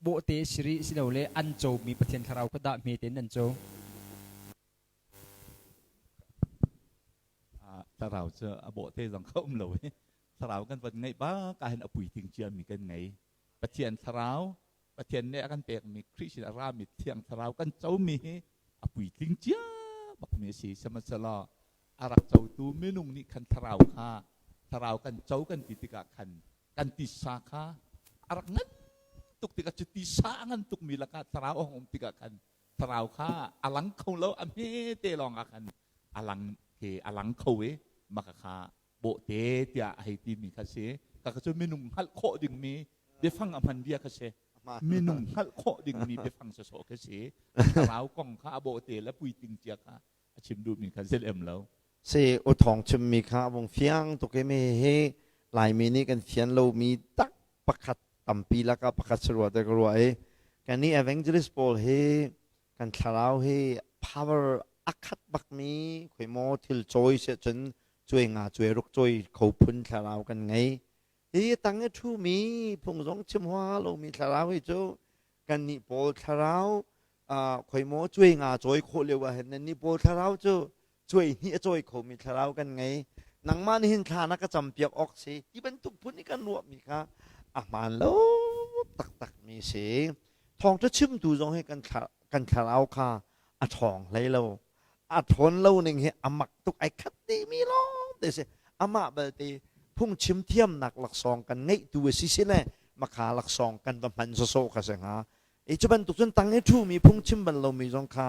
bawhte si rih silole an comi Pathian thlarau kha dah hme tein an co. Thlarau cu a bawhte zong kha um lo i thlarau kan van ngeih bak ah hin a puitling ciami kan ngei. Pathian thlarau Pathian nih a kan pekmi Khrih sin a rami Thiang Thlarau kan comi hi a puitling cia bakmi a si. Sihmanhsehlaw a rak cotu minung nih khan thlarau kha thlarau kan co kan ti tikah khan kan tisa kha a rak ngan tuk tikah cu tisa a ngan tukmi lakah thlarau a hung um tikah khan thlarau kha a lang kho lo a hmete lawng ah khan a lang khi a lang kho i maka kha bawhte tiah a hei timi kha si. Kaka cu minung hngalh khawh dingmi biafang a hman bia kha si. Minung hngalh khawh dingmi biafang sawsawh kha si. Thlarau kong kha a bawhte le puitling cia kha a chim duhmi kha si lem lo. Si u thawng chimmi kha a vung fiang tuk i mi hi Laimi nih kan fian lomi tak pakhat tampi lakah pakhat si rua te ka ruah i kannih evangelist pawl hi kan thlarau hi power a khat bakmi khoi maw thil cawi siah cun cuai nga cuai ruk cawi kho phun thlarau kan ngei. Hi tang i ṭhumi phung zong chim hua lomi thlarau hi cu kannih pawl thlarau khoi maw cuai nga cawi khawh lio ah hin nannih pawl thlarau cu cuai hnih a cawi khomi thlarau kan ngei. Nangmah nih hin thla na ka campiak awk si ti bantuk phun i kan ruahmi kha a hmaan lo taktakmi si. Thawngṭha chimtu zong hi kan kan thlarau kha a ṭhawng hlei lo. A ṭhawn lo ning hi a mak tuk ai khat dihmi lawng te si. Amah belte phungchim thiamnak laksawng kan ngeihtu a si si le makha laksawng kan va hman sawsawh kha si hnga. I cu bantuk cun tang i ṭhumi phungchim bal lomi zong kha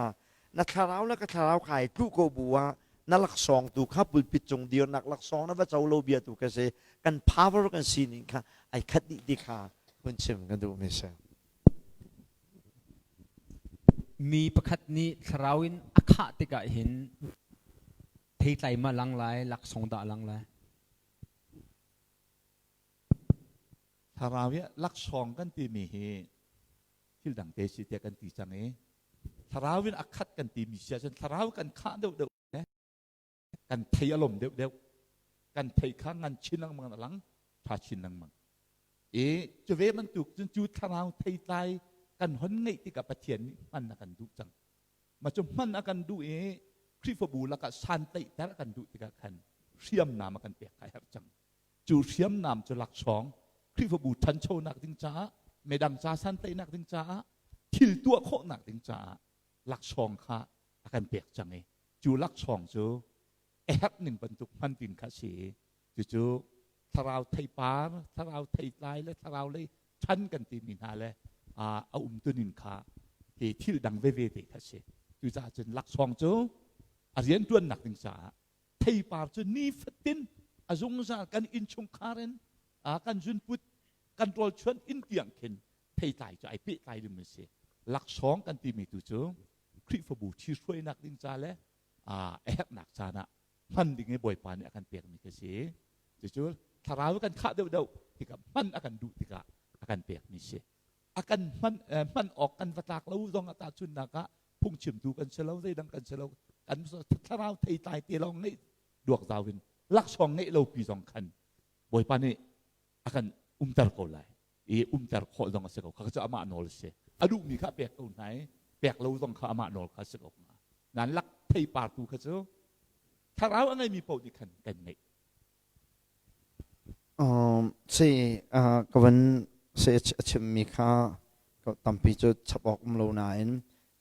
na thlarau le ka thlarau kha ai tluh ko bu ah na laksawng tu kha pulpit cung dirnak laksawng na va co lo bia tu kha si kan power kan sining kha ai khat dih ti kha hun chim kan duhmi si. Mi pakhat nih thlarau in a khah tikah hin theitlai ma lang lai, laksawng dah lang lai? Thlarau i laksawng kan timi hi thil dang te si tiah kan ti cang i thlarau in a khat kan timi si ahcun thlarau kan khah deuhdeuh kan thei a lom deuhdeuh kan thei kha ngan chin lengmang a lang tha chin lengmang i cu ve bantuk cun cu thlarau theitlai kan hon ngeih tikah Pathian nih hman a kan duh cang ma cu hman a kan duh i Khrihfabu lakah santlaihter a kan duh tikah khan hriamnam a kan pek kha a herh cang cu hriamnam cu laksawng Khrihfabu ṭhanchonak ding caah midang ca santlaihnak ding caah thil tuah khawhnak ding caah laksawng kha a kan pek cang i cu laksawng cu a herh ning bantuk hman tin kha si i cucu thlarau theipar thlarau theitlai le thlarau lei ṭhan kan timi hna le a umtuning kha hi thil dang veve te kha si cucaah cun laksawng cu a rianṭuannak ding caah theipar cu nifatin a zungzal kan innchungkhar in kan zunput kan rawlchuan inn tiang khin theitlai cu ai pehtlai ding a si laksawng kan timi tu cu Khrihfabu ṭhihruainak ding ca le a herhnak caan ah hman ding i Bawipa nih a kan pekmi khi si. Cucu thlarau kan khah deuhdeuh tikah hman a kan duh tikah a kan pekmi si. A kan hman, hman awk kan va tlak lo zong ah tahchunhnak ah phungchimtu kan si lo, zeidang kan si lo, kan thlarau theitlai te lawng ngeih duak zau in laksawng ngeih lo pi zong khan Bawipa nih a kan umter ko lai. I umter khawh zong a si ko. Kha cu amah nawl a si. A duhmi kha pek ko hna i pek lo zong kha amah nawl kha a si ko hnga. Nan lak theipar tu kha cu. Thlarau a ngeimi paoh nih khan kan ngeih. Si ka van se a chimmi kha tampi cu chap awk um lo nain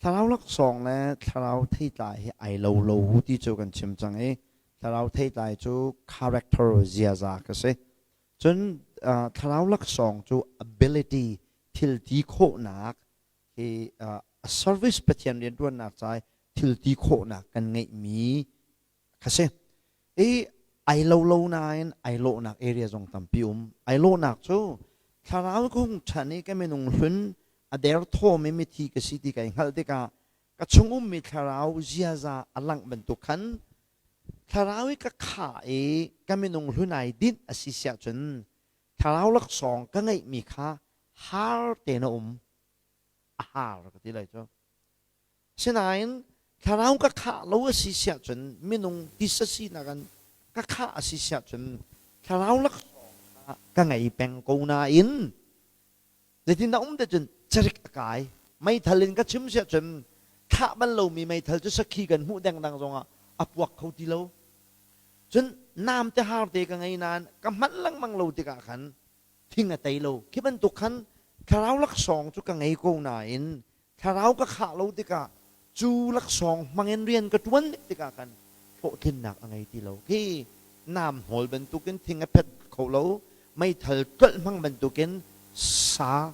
thlarau laksawng le thlarau theitlai hi ai lo lo ti cu kan chim cang i thlarau theitlai cu character ziaza ka si. Cun thlarau laksawng cu ability thil ti khawhnak hi a service Pathian rianṭuannak ca thil ti khawhnak kan ngeihmi kha si. I ai lo lo nain ai lawhnak area zong tampi um. Ai lawhnak cu thlarau ka hung ṭhan i ka minung hlun a derthawm i mithi ka si ti kai hngalh tikah ka chung ummi thlarau ziaza a langh bantuk khan thlarau i ka khah i ka minung hlun ai dinh a si siah cun thlarau laksawng ka ngeihmi kha har tein a um. A har ka ti lai cu. Sinain thlarau ka khah lo a si siah cun minung tisa sinak in ka khah a si siah cun thlarau laksawng kha ka ngei peng ko nain zeitindah um te cun carik a kai. Meithal in ka chim siah cun thlah bal lomi meithal cu sakhi kan hmuh dengdang zongah a puak kho ti lo. Cun namte har te ka ngei nain ka hman lengmang lo tikah khan thing a tei lo. Khi bantuk khan thlarau laksawng cu ka ngei ko nain thlarau ka khah lo tikah cu laksawng hmangin rian ka ṭuan tikah khan hlawhtlinnak a ngei ti lo. Khi nam hnawl bantukin thing a phet kho lo, meithal tlolh hmang bantukin sa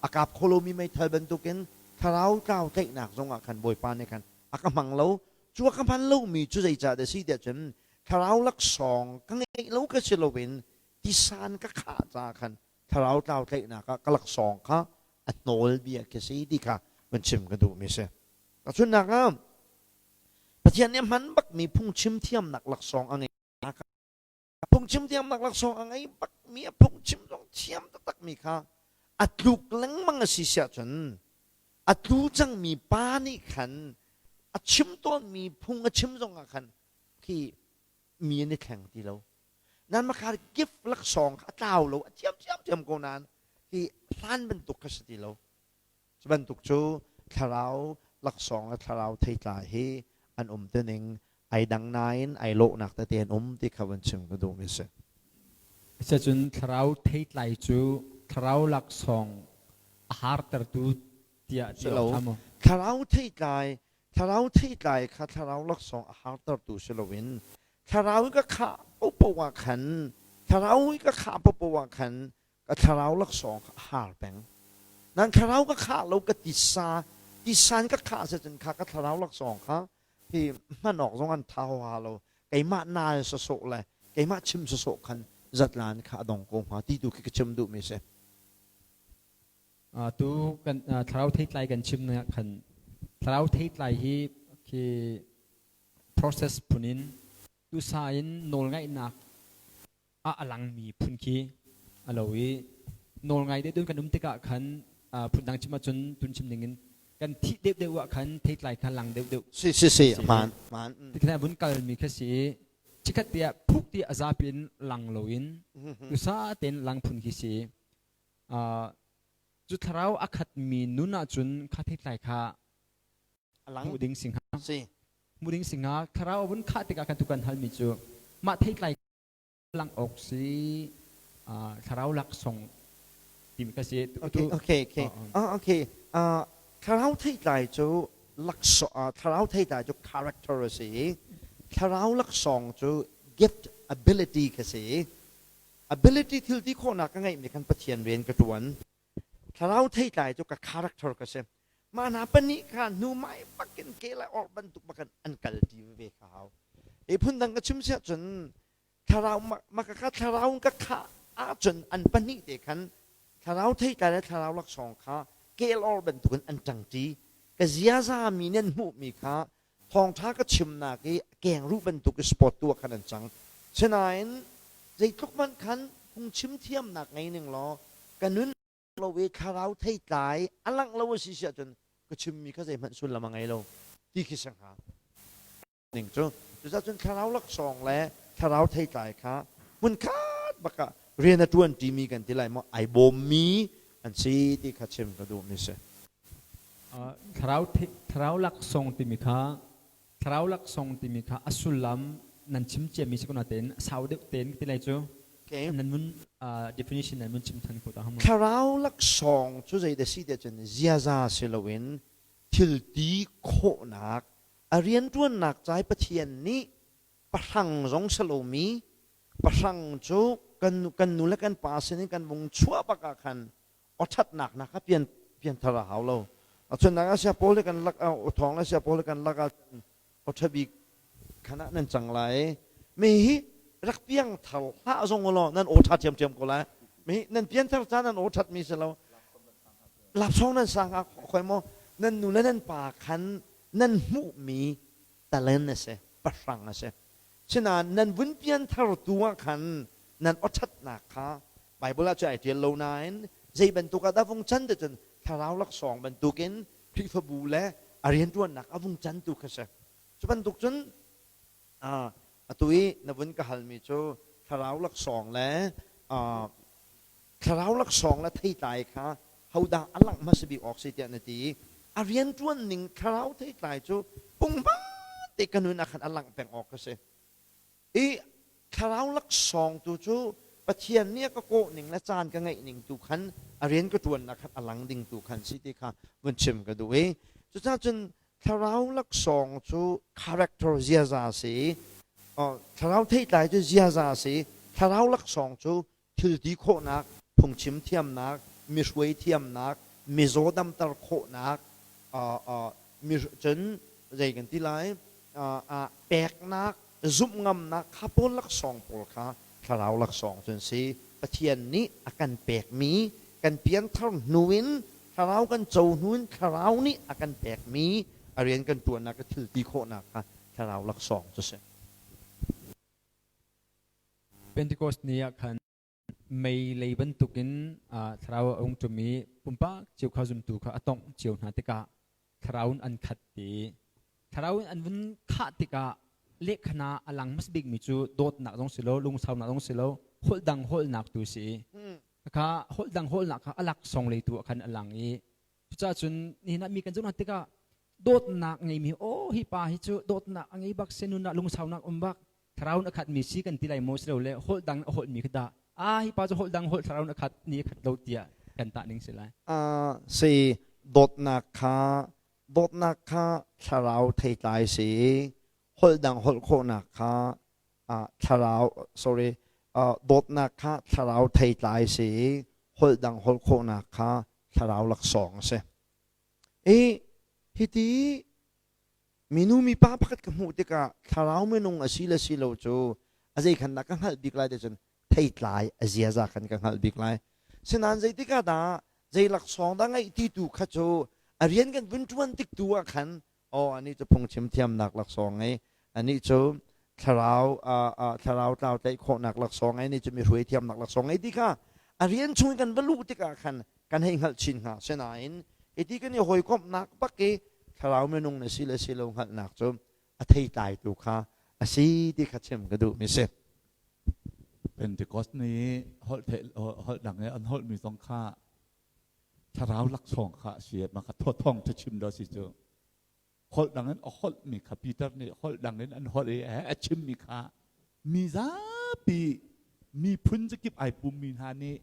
a kap kho lomi meithal bantukin thlarau tlau tlaihnak zongah khan Bawipa nih khan a ka hmang lo. Cu a ka hman lomi cu zeicah dah si tiah cun thlarau laksawng ka ngeih lo ka si loin tisan ka khah caah khan thlarau tlau tlaihnak ah ka laksawng kha a hnawl bia khi si ti kha van chim ka duhmi si. Tahchunhnak ah Pathian nih a hman bakmi phungchim thiamnak laksawng a ngei. Phungchim thiamnak laksawng a ngei bakmi a phungchim zong thiam taktakmi kha a tluk lengmang a si siah cun a tlu cangmi pa nih khan a chim tawnmi phung a chim zongah khan khi mi an i thleng ti lo. Nan makha gift laksawng kha a tlau lo, a thiam thiam ko nain hi hlan bantuk kha si ti lo. Cu bantuk cu thlarau laksawng le thlarau theitlai hi an um tining ai dang nain ai lawhnak tete an um ti kha van chim ka duhmi si. Asiahcun thlarau theitlai cu thlarau laksawng a hartertu tiah ti awk ṭha maw? Thlarau theitlai thlarau theitlai kha thlarau laksawng a hartertu si loin thlarau i ka khah paohpaoh ah khan thlarau i ka khah paohpaoh ah khan ka thlarau laksawng kha a har peng. Nan thlarau ka khah lo ka tisa tisan ka khah cun kha ka thlarau laksawng kha hi hman awk zong an tha ha lo keimah naal sawsawh le keimah chim sawsawh khan zatlan kha a dong ko hnga ti tu khi ka chim duhmi si. Tu kan thlarau theitlai kan chim nak khan thlarau theitlai hi khi process phun in tusa in nawlngaihnak ah a langmi phun khi a lo i nawlngai deuh kan um tikah khan phundang chim ahcun tun chim ning in kan thih deuh deuh ah khan theitlai kha lang deuh deuh si si si hmaan hmaan tikhan vun kalmi kha si chikhat te ah phuk ti a zapi in lang loin tusa tein lang phun khi si cu thlarau a khatmi nun ahcun kha theitlai kha hmuh ding si hnga hmuh ding si hnga thlarau a vun khah tikah khan tu kan halmi cu mah theitlai lang awk si thlarau laksawng timi kha si okay okay okay okay thlarau theitlai cu laksawng thlarau theitlai cu character a si thlarau laksawng cu gift ability kha si ability thil ti khawhnak ka ngeihmi khan Pathian rian ka ṭuan Thlarau theitlai cu ka character ka si. Mah hna pahnih kha hnu mai bakin ke le or bantuk bakin an kal ṭi veve kha hau. Hi phundang ka chim siah cun thlarau maka ka thlarau ka khah ahcun an pahnih te khan thlarau theitlai le thlarau laksawng kha kel or bantukin an ṭangṭi. Ka ziaza mi nih an hmuhmi kha thawngṭha ka chimnak i kengruh bantuk i sport tu ah khan an cang. Sinain zeitluk hmanh khan phungchim thiamnak ngei ning law ka nun lo i thlarau theitlai a langh lo a si si ahcun ka chimmi kha zeihmanh sullam a ngei lo ti khi si hnga. Ning cu cucaah cun thlarau laksawng le thlarau theitlai kha hmunkhat bak ah rian a ṭuan ṭimi kan ti lai maw ai bawmmi an si ti kha chim ka duhmi si. Thlarau thlarau laksawng timi kha Thlarau laksawng timi kha a sullam nan chim ciami si ko natein sau deuh tein ti lai cu Okay. nan mun definition nan mun chim than ko ta hama. Thlarau laksawng cu zei dah si tiah cun ziaza si loin thil ti khawhnak a rianṭuannak cai Pathian nih pahrang zong si lomi pahrang cu kan kan nu le kan pa sinin kan vung chuah bak ah khan awṭhatnak nak kha pian pianthar a hau lo. Achunnak ah sia pawl he kan lak thawng le sia pawl he kan lak ah awṭha bik khan ah nan cang lai. Mi hi rak piang thar hlah zong law nan aw ṭha ṭhiamṭhiam ko lai. Mi nan pianthar ca nan aw ṭhat mi si lo. Lapsawng nan sang ah khoi maw nan nu le nan pa khan nan hmuhmi talent a si, pahrang a si. Sinain nan vun pianthar tu ah khan nan awṭhatnak kha Bible ah cu ai ṭial lo nain zei bantuk ah dah vung can ti cun thlarau laksawng bantukin Khrihfabu le a rianṭuannak a vung can tu kha si. Cu bantuk cun atu i na vun ka halmi cu thlarau laksawng le thlarau laksawng le theitlai kha hodah a langh hmasa bik awk si tiah na ti i a rianṭuan ning thlarau theitlai cu pungpang te ka nun ah khan a langh peng awk a si. I thlarau laksawng tu cu Pathian nih a ka kawh ning le caan ka ngeih ning tu khan a rian ka ṭuannak khan a lang ding tu khan si ti kha vun chim ka duh i cucaah cun thlarau laksawng cu character ziaza a si i thlarau theitlai cu ziaza a si thlarau laksawng cu thilti khawhnak, phungchim thiamnak, mi hruai thiamnak, mizaw damter khawhnak, mi cun zei kan ti lai, peknak, zumh ngamnak kha pawl laksawng pawl kha thlarau laksawng cu an si. Pathian nih a kan pekmi, kan pianthar hnu in thlarau kan co hnu in thlarau nih a kan pekmi a rian kan ṭuannak, a thilti khawhnak kha thlarau laksawng cu a si. Pentecost ni ah khan mei lei bantukin thlarau a ung ṭum i pumpak cio kha zumtu kha a tongh cio hna tikah thlarau in an khat ti. Thlarau in an vun khah tikah lehkhana a lang hmasa bikmi cu dawtnak zong si lo, lungsaunak zong si lo, holh dang holhnak tu si. Kha holh dang holhnak kha a laksawng lei tu ah khan a lang i Cucaah cun nihin ah mi kan zoh hna tikah dawtnak ngeimi aw hi pa hi cu dawtnak a ngei bak sinun ah lungsaunak um bak thlarau in a khatmi si kan ti lai maw si lo le holh dang a holhmi khi dah ah hi pa cu holh dang holh thlarau in a khat ni a khat lo tiah kan tah ning si lai. Si dawtnak kha dawtnak kha thlarau theitlai si holh dang holh khawhnak kha thlarau sorry dawtnak kha thlarau theitlai si holh dang holh khawhnak kha thlarau laksawng a si. I hiti minu mipa pakhat ka hmuh tikah thlarau minung a si le si lo cu a zei khan dah ka hngalh bik lai ti cun theitlai a ziaza khan ka hngalh bik lai. Sinain zeitik ah dah zei laksawng dah ngeih ti tu kha cu a rian kan vun ṭuan tik tu ah khan aw anih cu phungchim thiamnak laksawng ngei anih cu thlarau thlarau tlau tlaih khawhnak laksawng ngei anih cu mi hruai thiamnak laksawng ngei ti kha a rian chung kan va luh tikah khan kan hei hngalh chin hnga sinain hiti kan i hawikomhnak bak i thlarau minung na si le si lo hngalhnak cu a theitlai tu kha a si ti kha chim ka duh mi si Pentecost ni holh holh dang i an holh mi zong kha thlarau laksawng kha a si ma kha thawthawng ṭha chim do si cu holh dang in a holh mi kha Peter nih holh dang in an holh i a chim mi kha mi zapi miphun zakip ai pum mi hna nih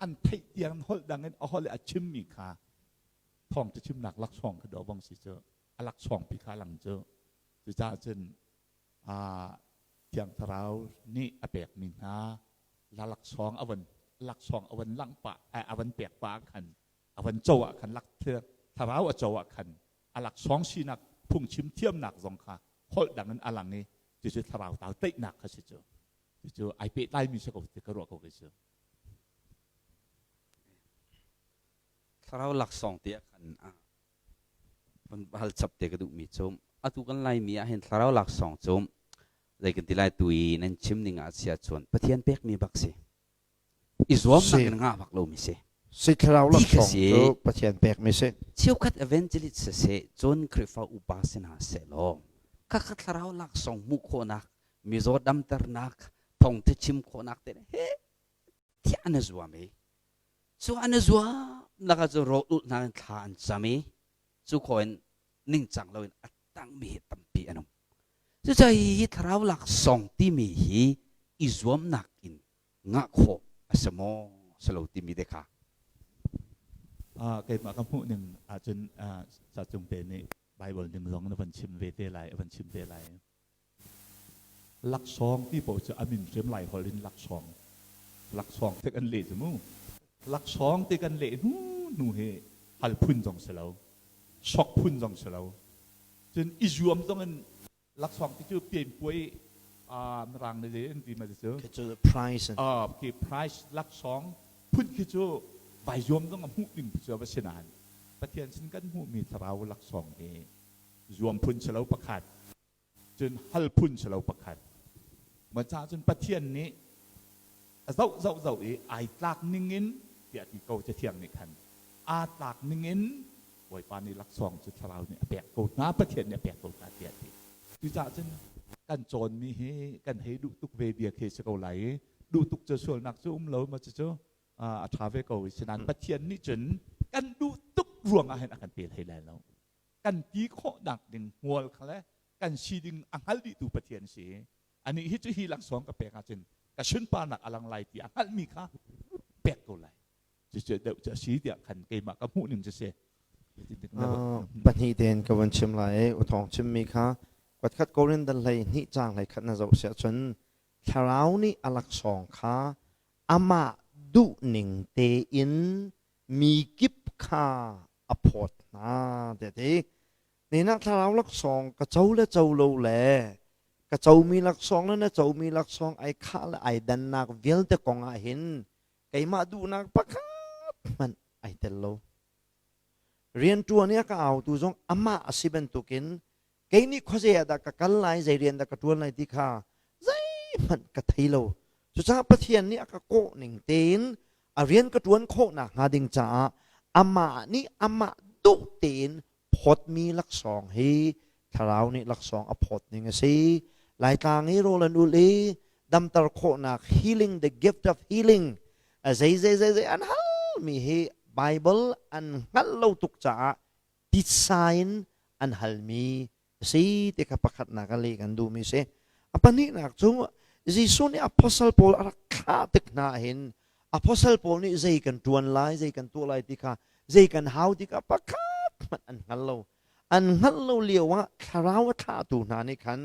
an theih tiang holh dang in a holh i a chim mi kha thawng ṭha chimnak laksawng kha do bang si cu a laksawng pi kha lang cu cucaah cun Thiang Thlarau nih a pekmi hna la laksawng a van laksawng a van langh pah a van pek pah ah khan a van co ah khan lak thlarau a co ah khan a laksawng sinak phungchim thiamnak zong kha holh dang in a lang i cucu thlarau tau tlaihnak kha si cu cucu ai pehtlaimi si ko ti ka ruah ko kei cu Thlarau laksawng ti ah khan Von hal chap te ka duhmi cu atu kan Laimi ah hin thlarau laksawng cu zei kan ti lai tu i nan chim ning ah sia cun Pathian pekmi bak si. I zuamnak in ngah bak lomi si. Si thlarau laksawng cu Pathian pekmi si. Cheukhat evangelist siseh cun Khrihfa upa si hna sehlaw khakha thlarau laksawng hmuh khawhnak mizaw damternak thawngtha chim khawhnak te he thiah an i zuam i Cu an i zuam lakah cu rawl ulh hna in thla an cam i cu khawh in ningcang loin a tangmi hi tampi an um. Cucaah hi thlarau laksawng timi hi i zuamnak in ngah khawh a si maw si lo timi te kha. Keimah ka hmuh ning ahcun Sacung te nih Bible ning zong na van chim ve te lai, a van chim te lai. Laksawng ti paoh cu a min hrim lai holh in laksawng. Laksawng te kan leh cu mu. Laksawng ti kan leh hnu hnu hi hal phun zong si lo. Sok phun zong si lo. Cun i zuam zong in laksawng ti cu pianpuai mirang nih zei an ti ma cu? Khi cu prize. Ah, khi prize laksawng phun khi cu vai zuam zong a hmuh ding cu a va si nain Pathian sin kan hmuhmi thlarau laksawng hi zuam phun si lo pakhat cun hal phun si lo pakhat ma ca cun Pathian nih a zoh zoh zoh i ai tlak ningin tiah ti ko cathiang nih khan aa tlak ningin Bawipa nih laksawng cu thlarau nih a pek ko hna Pathian nih a pek ko hna tiah ti cucaah cun kan cawnmi hi kan hei duh tuk ve bia khi si ko lai i duh tuk cu sualnak cu um lo ma cucu a ṭha ve ko sinain Pathian nih cun kan duh tuk ruangah hin a kan pe hlei lai lo kan ti khawhnak ding hmual kha le kan si ding a hngal dihtu Pathian si. Anih hi cu hi laksawng ka pek ahcun ka sunparnak a lang lai ti a hngalhmi kha pek ko lai. Cucu deuh cu a si tiah khan keimah ka hmuh ning cu si. Pahnih tein ka van chim lai i uthawng chimmi kha kuatkhat Korin dal hlei hnih caang hlei khat na zoh siah cun thlarau nih a laksawng kha amah duh ning tein mi kip kha a phawt hna tiah ti. Ninak thlarau laksawng ka co le co lo le ka comi laksawng le na comi laksawng ai khah le ai dannak vialte kong ah hin keimah duhnak pakhat hmanh ai tel lo. Rianṭuan i a ka autu zong amah a si bantukin kei nih khuazei ah dah ka kal lai, zei rian dah ka ṭuan lai ti kha zeihmanh ka thei lo. Cucaah Pathian nih a ka kawh ning tein a rian ka ṭuan khawh nakhnga ding caah amah nih amah duh tein phawtmi laksawng hi thlarau nih laksawng a phawt ning a si. Laitlang i rawl an ulh i damter khawhnak healing the gift of healing zei zei zei zei an halmi hi Bible an hngalh lo tuk caah titsa in an halmi a si ti kha pakhatnak a leh kan duhmi a si. A pahnihnak cu Jesuh nih apostle pawl a rak thlah tik hna hin apostle pawl nih zei kan ṭuan lai, zei kan tuah lai ti kha zei kan hau ti kha pakhat hmanh an hngal lo. An hngalh lo lio ah thlarau a thlahtu hna nih khan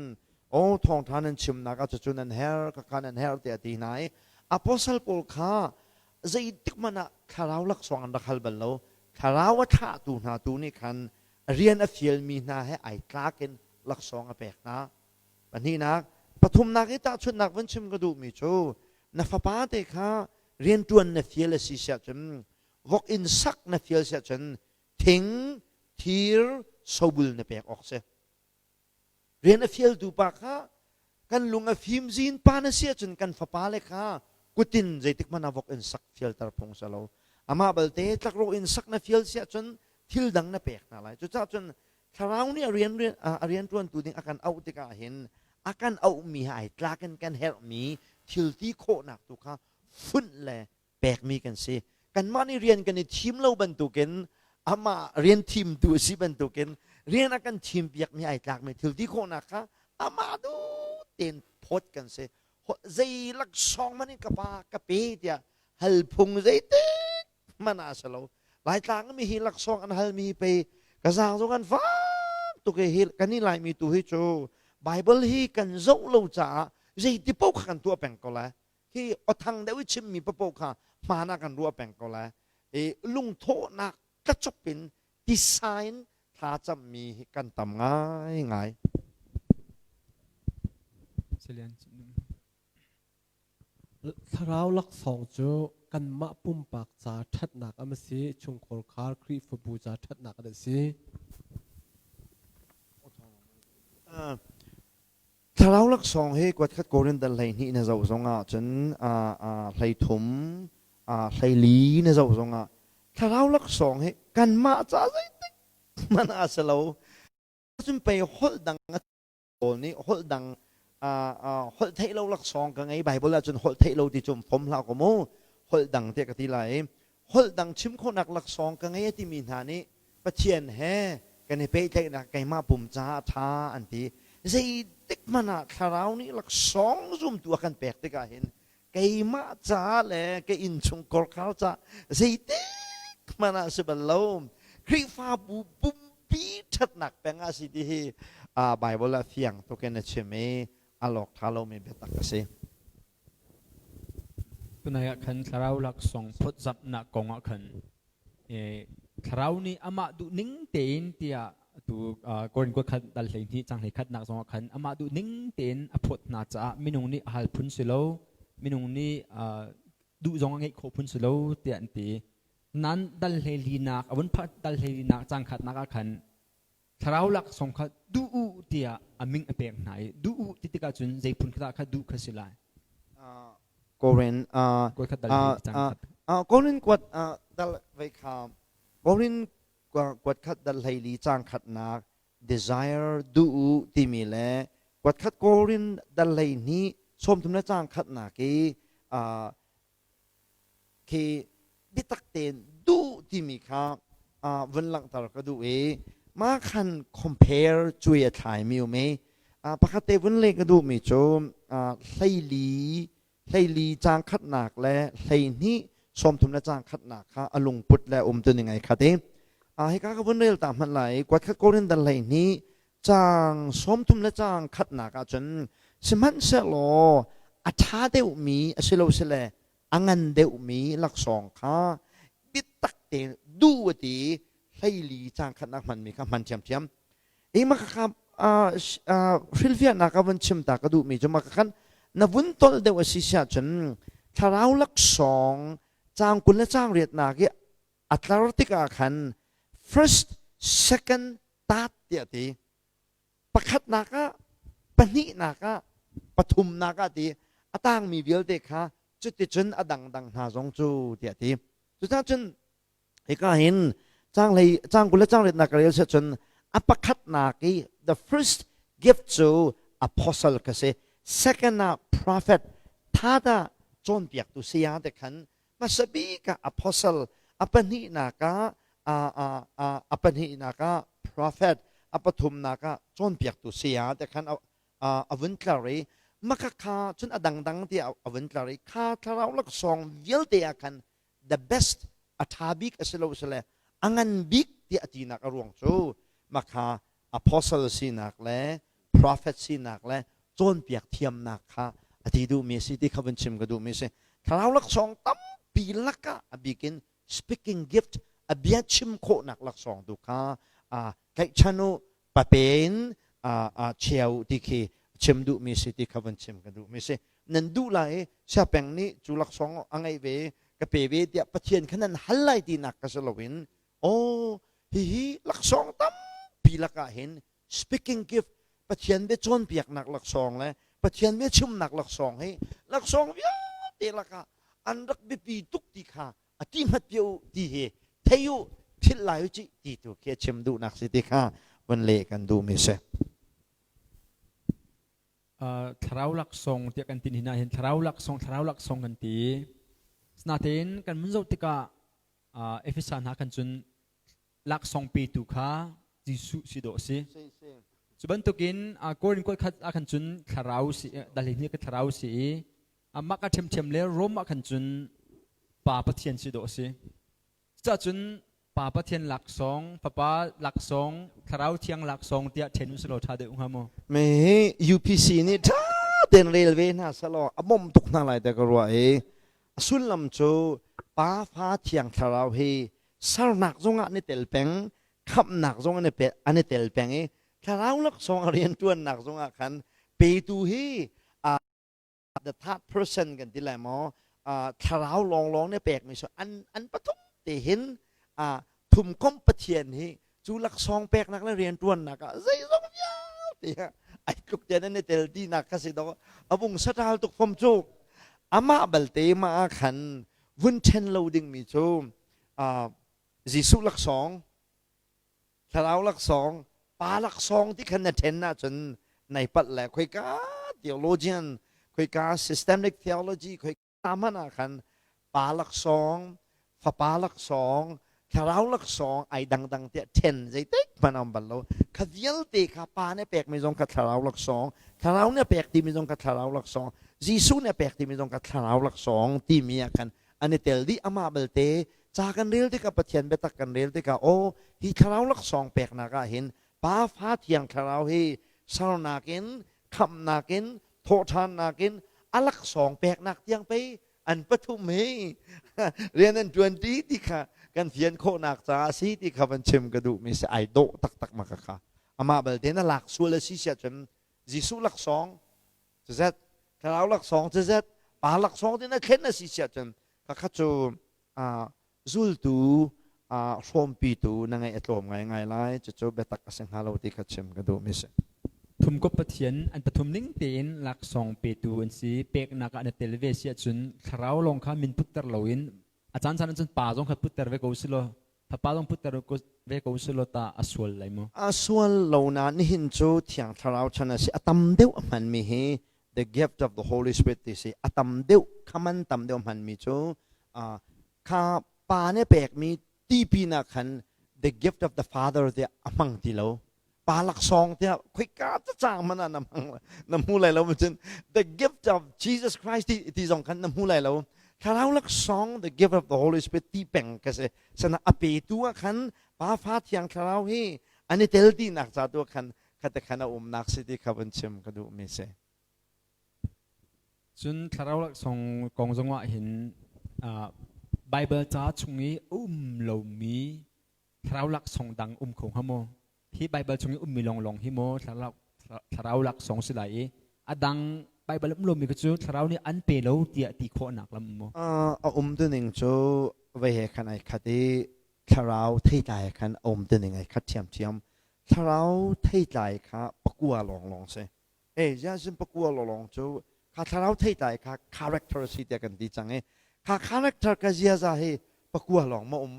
aw thawngṭha nan chimnak ah cucu nan herh, khakha nan herh tiah a ti hna i apostle pawl kha zeitik hmanh ah thlarau laksawng an rak hal bal lo. Thlarau a thlahtu hna tu nih khan rian a fialmi hna he ai tlak in laksawng a pek hna. Pahnihnak, pathumnak i tahchunhnak van chim ka duhmi cu na fapa te kha rianṭuan na fial a si siah cun vok inn sak na fial siah cun thing, thir, sobul na pek awk si. Rian a fialtu pa kha kan lung a fim zin pa na si ahcun kan fapa le kha kutin zeitik hmanh ah vok in sak fialter phung si lo. Amah balte tlakrawh in sak na fial si ahcun thil dang na pek hna lai. Cucaah cun thlarau nih a rian a rianṭuantu ding a kan auh tikah hin a kan auhmi he ai tlak in kan herhmi thil ti khawhnak tu kha funh le pekmi kan si. Kanmah nih rian kan i thim lo bantukin amah rian thimtu a si bantukin rian a kan thimpiakmi ai tlakmi thil ti khawhnak kha amah duh tein phawt kan si. Zei laksawng hmanh in ka pa ka pe tiah hal phung zeitik hmanh ah a si lo. Laitlang mi hi laksawng an halmi pe ka zaang zong an fak tuk i hi kan i Laimi tu hi cu Bible hi kan zoh lo caah zeiti paoh kha kan tuah peng ko lai. Hi awthang deuh i chimmi paoh kha hmaan ah kan ruah peng ko lai. I lungthawhnak tlacop in tisa in thla cammi hi kan tam ngaingai. Thlarau laksawng cu kanmah pumpak ca ṭhatnak a si, chungkhar khar Khrihfabu ca ṭhatnak an si. Thlarau laksawng hi kuatkhat Korin dal 12 na zoh zongah cun 13 hleili na zoh zongah thlarau laksawng hi kanmah ca zeitik hmanh ah si lo. Cun pei holh dang a pawl nih holh dang holh theih lo laksawng ka ngei Bible ah cun holh theih lo ti cu fom hlah ko mu holh dang tiah ka ti lai holh dang chim khawhnak laksawng ka ngei a timi hna nih Pathian he Kan i pehtlaihnak keimah pum caah a ṭha an ti. Zeitik hmanh ah thlarau nih laksawng zumtu a kan pek tikah hin keimah ca le ka innchung korkhar ca zeitik hmanh ah si bal lo. Khrihfabu pumpi ṭhatnak peng ah si ti hi Bible ah fiang tuk in a chim i a lawk ṭha lomi biatak a si. Tunai ah khan thlarau laksawng phawtzamhnak kong ah khan thlarau nih amah duh ning tein tiah tu Korin kuat khat dal 12 cang hlei khatnak zongah khan amah duh ning tein a phawt hna caah minung nih hal phun si lo, minung nih duh zong a ngeih khawh phun si lo tiah an ti. Nan dal hlei linak a vun phat dal hlei linak cang khatnak ah khan thlarau laksawng kha duh u tiah a min a pek hna i duh u ti tikah cun zei phun kha dah kha duh kha si lai? Korin Korin kuat dal vei kha Korin kuat khat dal 14 cang khatnak desire duh u timi le kuat khat Korin dal 12 sawmthum le cang khatnak i khi biatak tein duh timi kha vun langhter ka duh i mah khan compare cuai a thlaimi um i pakhat te vun leh ka duhmi cu 14 hleili caang khatnak le 12 sawmthum le caang khatnak kha a lungput le um tu ning ai khat i hika ka vun rel ta hmanh lai kuat khat Korin dal 12 caang 30 le caang khatnak ahcun sihmanhsehlaw a ṭha deuhmi a si lo sile a ngan deuhmi laksawng kha biatak tein duh a ti 14 caang khatnak hmanmi kha hman ṭhiamṭhiam. I mah kha hrilhfiahnak a vun chim ta ka duhmi cu mah khan na vun tolh deuh a si siah cun thlarau laksawng caang 20 le caang riatnak i a tlar tikah khan first, second, third tiah ti. Pakhatnak ah, pahnihnak ah, pathumnak ah ti a tangmi vialte kha cuticun a dangdang hna zong cu tiah ti. Cucaah cun hika hin caang hlei caang 20 le caang riatnak ka rel si cun a pakhatnak i the first gift cu apostle kha si second ah prophet third ah cawnpiaktu saya te khan hmasa bik ah apostle a pahnihnak ah a pahnihnak ah prophet a pathumnak ah cawnpiaktu saya te khan a vun tlar i maka kha cun a dangdang tiah a vun tlar i kha thlarau laksawng vialte ah khan the best a ṭha bik a si lo sile a ngan bik tiah a tinak a ruang cu makha apostle sinak le prophet sinak le cawnpiak thiamnak kha a ti duhmi a si ti kha vun chim ka duhmi a si. Thlarau laksawng tampi lakah a bikin speaking gift a bia chim khawhnak laksawng tu kha tlaihchan u pape in chia u ti khi chim duhmi si ti kha vun chim ka duhmi si. Nan duh lai i siapeng nih cu laksawng a ngeih ve ka pe ve tiah Pathian kha nan hal lai tinak ka si loin aw hihi laksawng tampi lakah hin speaking gift Pathian bia cawnpiaknak laksawng le Pathian bia chimnak laksawng hi laksawng vialte lakah an rak biapi tuk ti kha a ti hmat pia u ti hi thei u philh lai u cih ti tu khi a chim duhnak si ti kha vun leh kan duhmi si. Thlarau laksawng tiah kan ti hna hin thlarau laksawng thlarau laksawng kan ti. Natein kan mun zoh tikah Efesa hna khan cun laksawng petu kha Jesuh si dawh si. Cu bantukin Korin kuat khat ah khan cun thlarau si dal hi ka thlarau si i amah ka ṭhiamṭhiam le Rom ah khan cun Pa Pathian si dawh si. Cucaah cun Pa Pathian laksawng, Fapa laksawng, Thlarau Thiang laksawng tiah ṭhen usih law ṭha deuh hnga maw? Me hi UPC nih ṭha tein rel ve hna selaw a bawmh tuk hna lai tiah ka ruah i a sullam cu Pa Fa Thiang Thlarau hi sernak zongah an i tel peng, khamhnak zong an i an i tel peng i thlarau laksawng a rianṭuannak zongah khan petu hi the third person kan ti lai maw thlarau lawnglawng nih pekmi so an an pathum te hin thumkomh Pathian hi cu laksawng peknak le rianṭuannak ah zeizong vialte ai tluk tian an i tel tinak kha si dawh a vung saṭal tuk fom cu amah balte mah ah khan vun ṭhen lo dingmi cu Jesuh laksawng thlarau laksawng pa laksawng ti khan na ṭhen ahcun nai palh le khoika theologian khoika systemic theology khoika hmanh ah khan pa laksawng fapa laksawng. Thlarau laksawng ai dangdang tiah ṭhen zeitik hmanh a um bal lo. Kha vialte kha Pa nih a pekmi zong kha thlarau laksawng, thlarau nih a pek timi zong kha thlarau laksawng, Jesuh nih a pek timi zong kha thlarau laksawng timi ah khan an i tel dih. Amah belte ca kan rel tikah Pathian biatak kan rel tikah aw hi thlarau laksawng peknak ah hin Pa Fa Thiang Thlarau hi sernak in khamhnak in thawhṭhannak in a laksawng peknak tiang pei an pathum hi rian an ṭuan ṭi ti kha kan fian khawhnak caah a si ti kha van chim ka duhmi si ai dawh taktak ma ka kha amah balte na lak sual a si siah cun Jesuh laksawng cazet thlarau laksawng cazet pa laksawng ti na thlen a si siah cun ka kha cu zultu hrawmpitu na ngeih a tlawm ngaingai lai cucu biatak a si hnga lo ti kha chim ka duhmi si. Thumkop Pathian an pathum ning tein laksawng petu an si peknak ah na tel ve si ahcun thlarau lawng kha min putter loin a caan caan ahcun pa zong kha putter ve ko si law fapa zong putter ve ko si law ta a sual lai maw? A sual lo na nihin cu thiang thlarau chan a si a tam deuh a hmanmi hi the gift of the Holy Spirit ti si a tam deuh khaman tam deuh hmanmi cu kha pa nih pekmi tipi nak khan the gift of the father tiah a hmang ti lo pa laksawng tiah khoika cacang hmanh ah na hmang na hmu lai lo cun the gift of Jesus Christ ti, ti zong khan na hmu lai lo thlarau laksawng the gift of the Holy Spirit ti peng ka si sana a petu ah khan pa fa thiang thlarau hi an i tel ti nak ca tu khan khate khan a umnak si ti kha vun chim ka duhmi si Cun thlarau laksawng kong zongah hin Baibal ca chung i a um lomi thlarau laksawng dang um kho hnga maw? Hi Baibal chung i ummi lawnglawng hi maw thlarau laksawng si lai i a dang Baibal um lomi kha cu thlarau nih an pe lo tiah ti khawhnak lam um maw? A um tuning cu vei he khan ai khat i thlarau theitlai khan a um tuning ai khat ṭhiamṭhiam. Thlarau theitlai kha pakua lawnglawng si. E ziah pakua lawlawng cu kha thlarau theitlai kha character si tiah kan ti cang i kha character ka ziaza hi pakua lawng ma um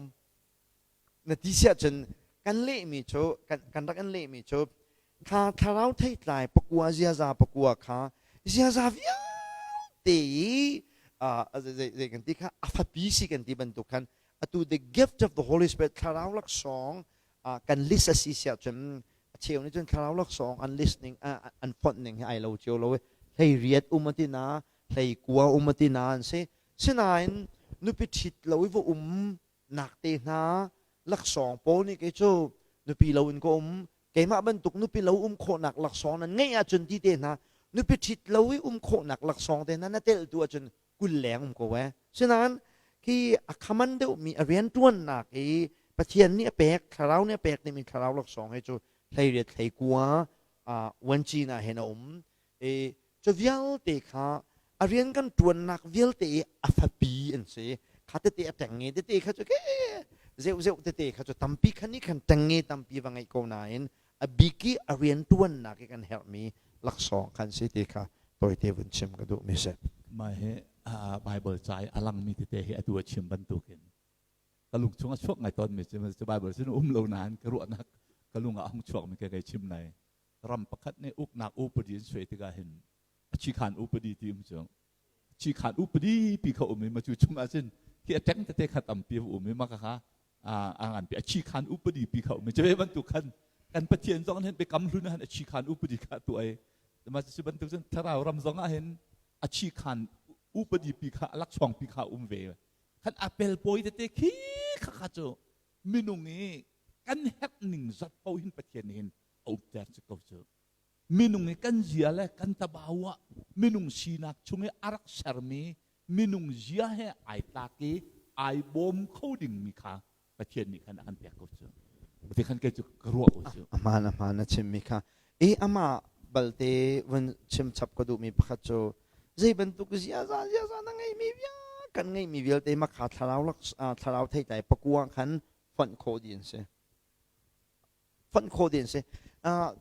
na ti siah cun kan lehmi cu kan, kan rak in lehmi cu kha thlarau theitlai pakua ziaza pakua kha ziaza vialte i zei kan ti kha a fapi si kan ti bantuk khan atu the gift of the Holy Spirit thlarau laksawng kan list a si siah cun a cheu nih cun thlarau laksawng an list ning an fonh ning hi ai lo cio lo i hlei riat um ati na hlei kua um ati na an si sinain nupi ṭhit lo i va um nak te hna laksawng pawl nih kei cu nupi lo in ka um keimah bantuk nupi lo um khawhnak laksawng nan ngeih ahcun ti te hna nupi ṭhit lo i um khawhnak laksawng te hna na telh tu ahcun 20 leng um ko eh. Sinain khi a khaman deuhmi a rianṭuannak i Pathian nih a pek, thlarau nih a pek timi thlarau laksawng hi cu hleiriat hleikua uanci na hin a um. I cu vialte kha a rian kan ṭuannak vialte i a fapi an si. Kha tete a ṭengnge tete kha cu ke zeuh zeuh tete kha cu tampi kha nih khan ṭengnge tampi va ngeih ko nain a bik i a rianṭuannak i kan herhmi laksawng khan si ti kha tawite vun chim ka duhmi si. Mah hi Bible ca i a langmi tete hi atu a chim bantukin ka lung chung a chuak ngai tawnmi cu Bible sin um lo nain ka ruahnak ka lung ah a hung chuakmi ka kei chim nai ram pakhat nih uknak upadi an suai tikah hin a chikhan upadi ti um cu chikhan upadi pi kha um i ma cu chung ah cun khi a teng tete kha tampi um i ma ka kha a ngan pi a chikhan upadi pi kha um i cu bantuk khan kan pathian zong hin biakam hlun han a chikhan upadi kha tu ai ma cu bantuk cun thlarau ram zong ah hin a chikhan upadi pi kha alak chuang pi kha um ve khan a pel pawi tete khi kha kha cu minung i kan herh ning zat po hin pathian hin a umter cu ko cu minung i kan zia le kan tabau ah minung sinak chung i a rak sermi minung zia he ai tlak i ai bawm kho dingmi kha Pathian nih khan a kan pek ko cu. Ti khan kei cu ka ruah ko cu. Ahmaan ahmaan na chimmi kha. I amah balte vun chim chap ka duhmi pakhat cu zei bantuk ziaza ziaza na ngeimi vial kan ngeihmi vialte makha thlarau lak thlarau theitlai pakua khan fonh khawh dih an si. Fonh khawh ding si.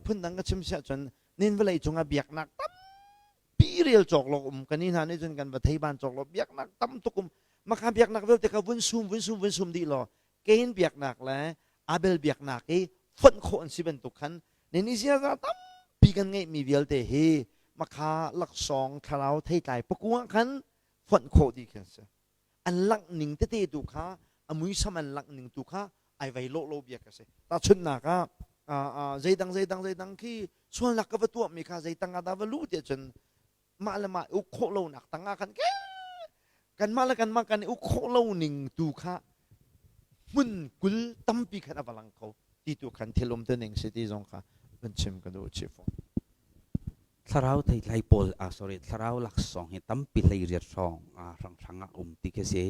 Phundang ka chim siah cun nin vawlei cungah biaknak tampi rel cawk lo um kan hna nih cun kan va thei ban cawk lo biaknak tam tuk um makha biaknak vialte kha vun sum vun sum vun sum dih law Cain biaknak le Abel biaknak i fonh khawh an si bantuk khan nin i ziaza tampi kan ngeihmi vialte hi makha laksawng thlarau theitlai pakua khan fonh khawh dih khin si an langh ning tete tu kha. A muisam an langh ning tu kha ai vei lawh lo bia ka si. Tahchunhnak ah zeidang zeidang zeidang khi sualnak ka va tuahmi kha zei tang ah dah va luh tiah cun mah le mah uk khawh lonak tang ah khan kanmah le kanmah kan i uk khawh lo ning tu kha hmun 20 tampi khan a va lang kho ti tu khan thil um ning si ti zong kha van chim ka duh chih fawn. Thlarau theitlai pawl ah sorry thlarau laksawng hi tampi hlei riat hrawng hranghrang ah um ti khi si.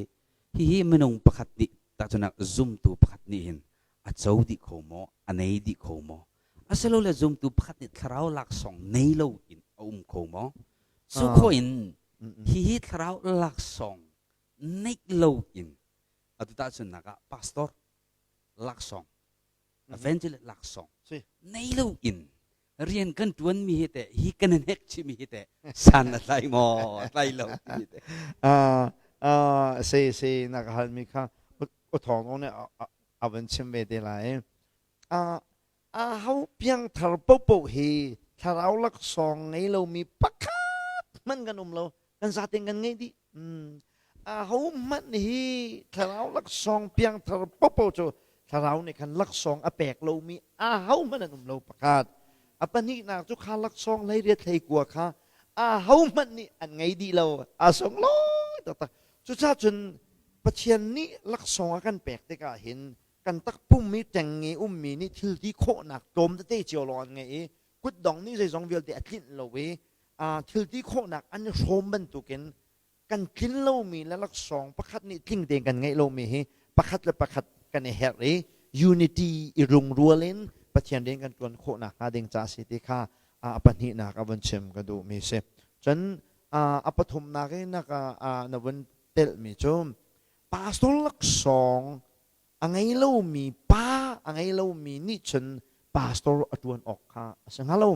Hihi minung pakhat nih tahcunak zumtu pakhat nih hin a co dih kho maw a nei dih kho maw asilole zumtu pakhat nih thlarau laksawng nei lo in a um kho maw cu khawh in hihi thlarau laksawng neih lo in atu tahchunhnak ah pastor laksawng evangelist laksawng nei lo in rian kan ṭuan mi hi teh hi kan in hek chih mi hi teh san a tlai maw tlai lo timi teh si si na ka hal mi kha u thawng nih a van chim ve te lai. A ho piangthar paohpaoh hi thlarau laksawng ngei lomi pakhat hmanh kan um lo. Kan zaten kan ngei dih. A ho hmanh hi thlarau laksawng piangthar paohpaoh cu thlarau nih khan laksawng a pek lomi a ho hmanh an um lo pakhat. A pahnihnak cu kha laksawng 18 21 kha a ho hmanh nih an ngei dih lo. A sunglawi taktak. Cucaah cun Pathian nih laksawng a kan pek tikah hin kan takpum i ṭengnge ummi nih thil ti khawhnak tlawm tete cio lawng an ngei i kutdong nih zeizong vialte a tlinh lo i thil ti khawhnak an i hrawm bantukin kan tlin lomi le laksawng pakhat nih tling tein kan ngeih lomi hi pakhat le pakhat kan i herh i unity i rungrual in Pathian rian kan ṭuan khawh nakhnga ding ca a si ti kha a pahnihnak a vun chim ka duhmi si. Cun a pathumnak i na na vun telhmi cu pastor laksawng a ngei lomi pa a ngei lomi nih cun pastor a ṭuan awk kha a si hnga lo.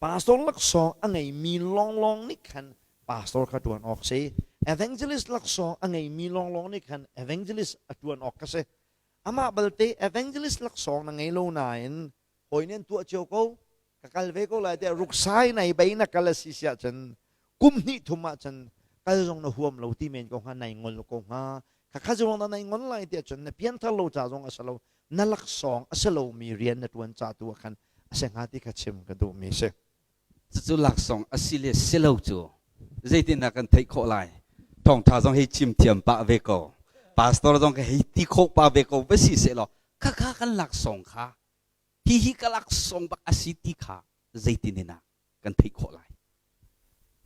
Pastor laksawng a ngeimi lawnglawng nih khan pastor kha ṭuan awk si. Evangelist laksawng a ngeimi lawnglawng nih khan evangelist a ṭuan awk kha si. Amah balte evangelist laksawng na ngei lo nain hawi nih an tuah cio ko ka kal ve ko lai tiah ruksai nai bei na kal a si siah cun kum hnih thum ah cun kal zong na huam lo ti men ko hnga nai ngol ko hnga khakha zong na nai ngol lai tiah cun na pianthar lo ca zong a si lo na laksawng a si lomi rian na ṭuan ca tu ah khan a si hnga ti kha chim ka duhmi si. Cucu laksawng a si le si lo cu zeitindah kan theih khawh lai? Thawngṭha zong hei chim thiam pah ve ko. Pastor zong ka hei ti khawh pah ve ko va si sehlaw khakha kan laksawng kha hihi ka laksawng bak a si ti kha zeitin in ah kan theih khawh lai?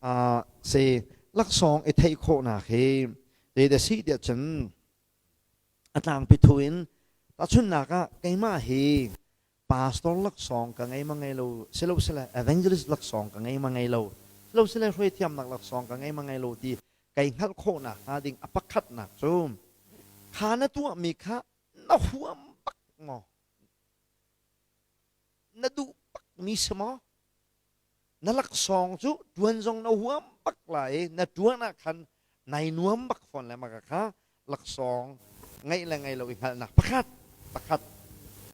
Uh, si laksawng i theih khawhnak hi zeidah si tiah cun a tlangpi thu in tahchunhnak ah keimah hi pastor laksawng ka ngei ma ngei lo silo sile evangelist laksawng ka ngei ma ngei lo silo sile hruaithiamnak laksawng ka ngei ma ngei lo ti kai hngalh khawhnak hnga ding a pakhatnak cu kha na tuahmi kha na huam bak maw na duh bak mi si maw na laksawng cu ṭuan zong na huam bak lai i na ṭuan ah khan nai nuam bak fawn le maka kha laksawng ngeih le ngei lo i hngalhnak pakhat pakhat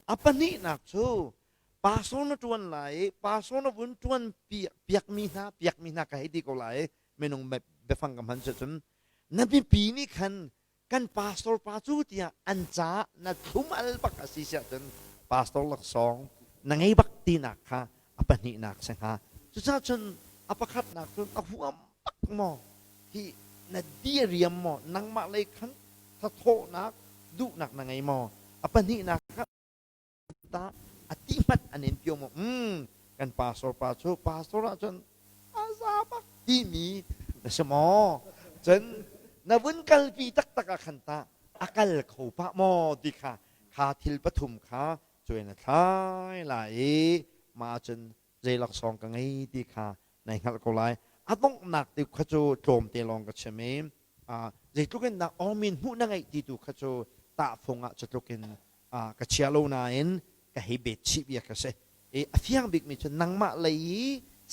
a pahnihnak cu pastor na ṭuan lai i pastor na vun ṭuan piakmi hna piakmi hna ka hei ti ko lai i minung biafang ka hman cu cun na mipi nih khan kan pastor pa cu tiah an caah na thlum al bak a si siah cun pastor laksawng na ngei bak tinak kha a pahnihnak si hnga. Cucaah cun a pakhatnak cun a huam bak maw hi na diriam maw nangmah lei khan thathawhnak duhnak na ngei maw a pahnihnak kha ta a ti hmanh an in pio maw mm kan pastor pa cu pastor ah cun a za bak timi na si maw cun na vun kalpi taktak ah khan ta a kal kho pah maw ti kha kha thil pathum kha cuai na thlai lai i mah cun zei laksawng ka ngei ti kha nai hngalh ko lai a donghnak ti kha cu tlawmte lawng ka chim i zeitluk in dah awmin hmuh na ngeih ti tu kha cu tahfung ah cutluk in ka chia lo nain ka hei bet chih bia ka si i a fiang bikmi cu nangmah lei i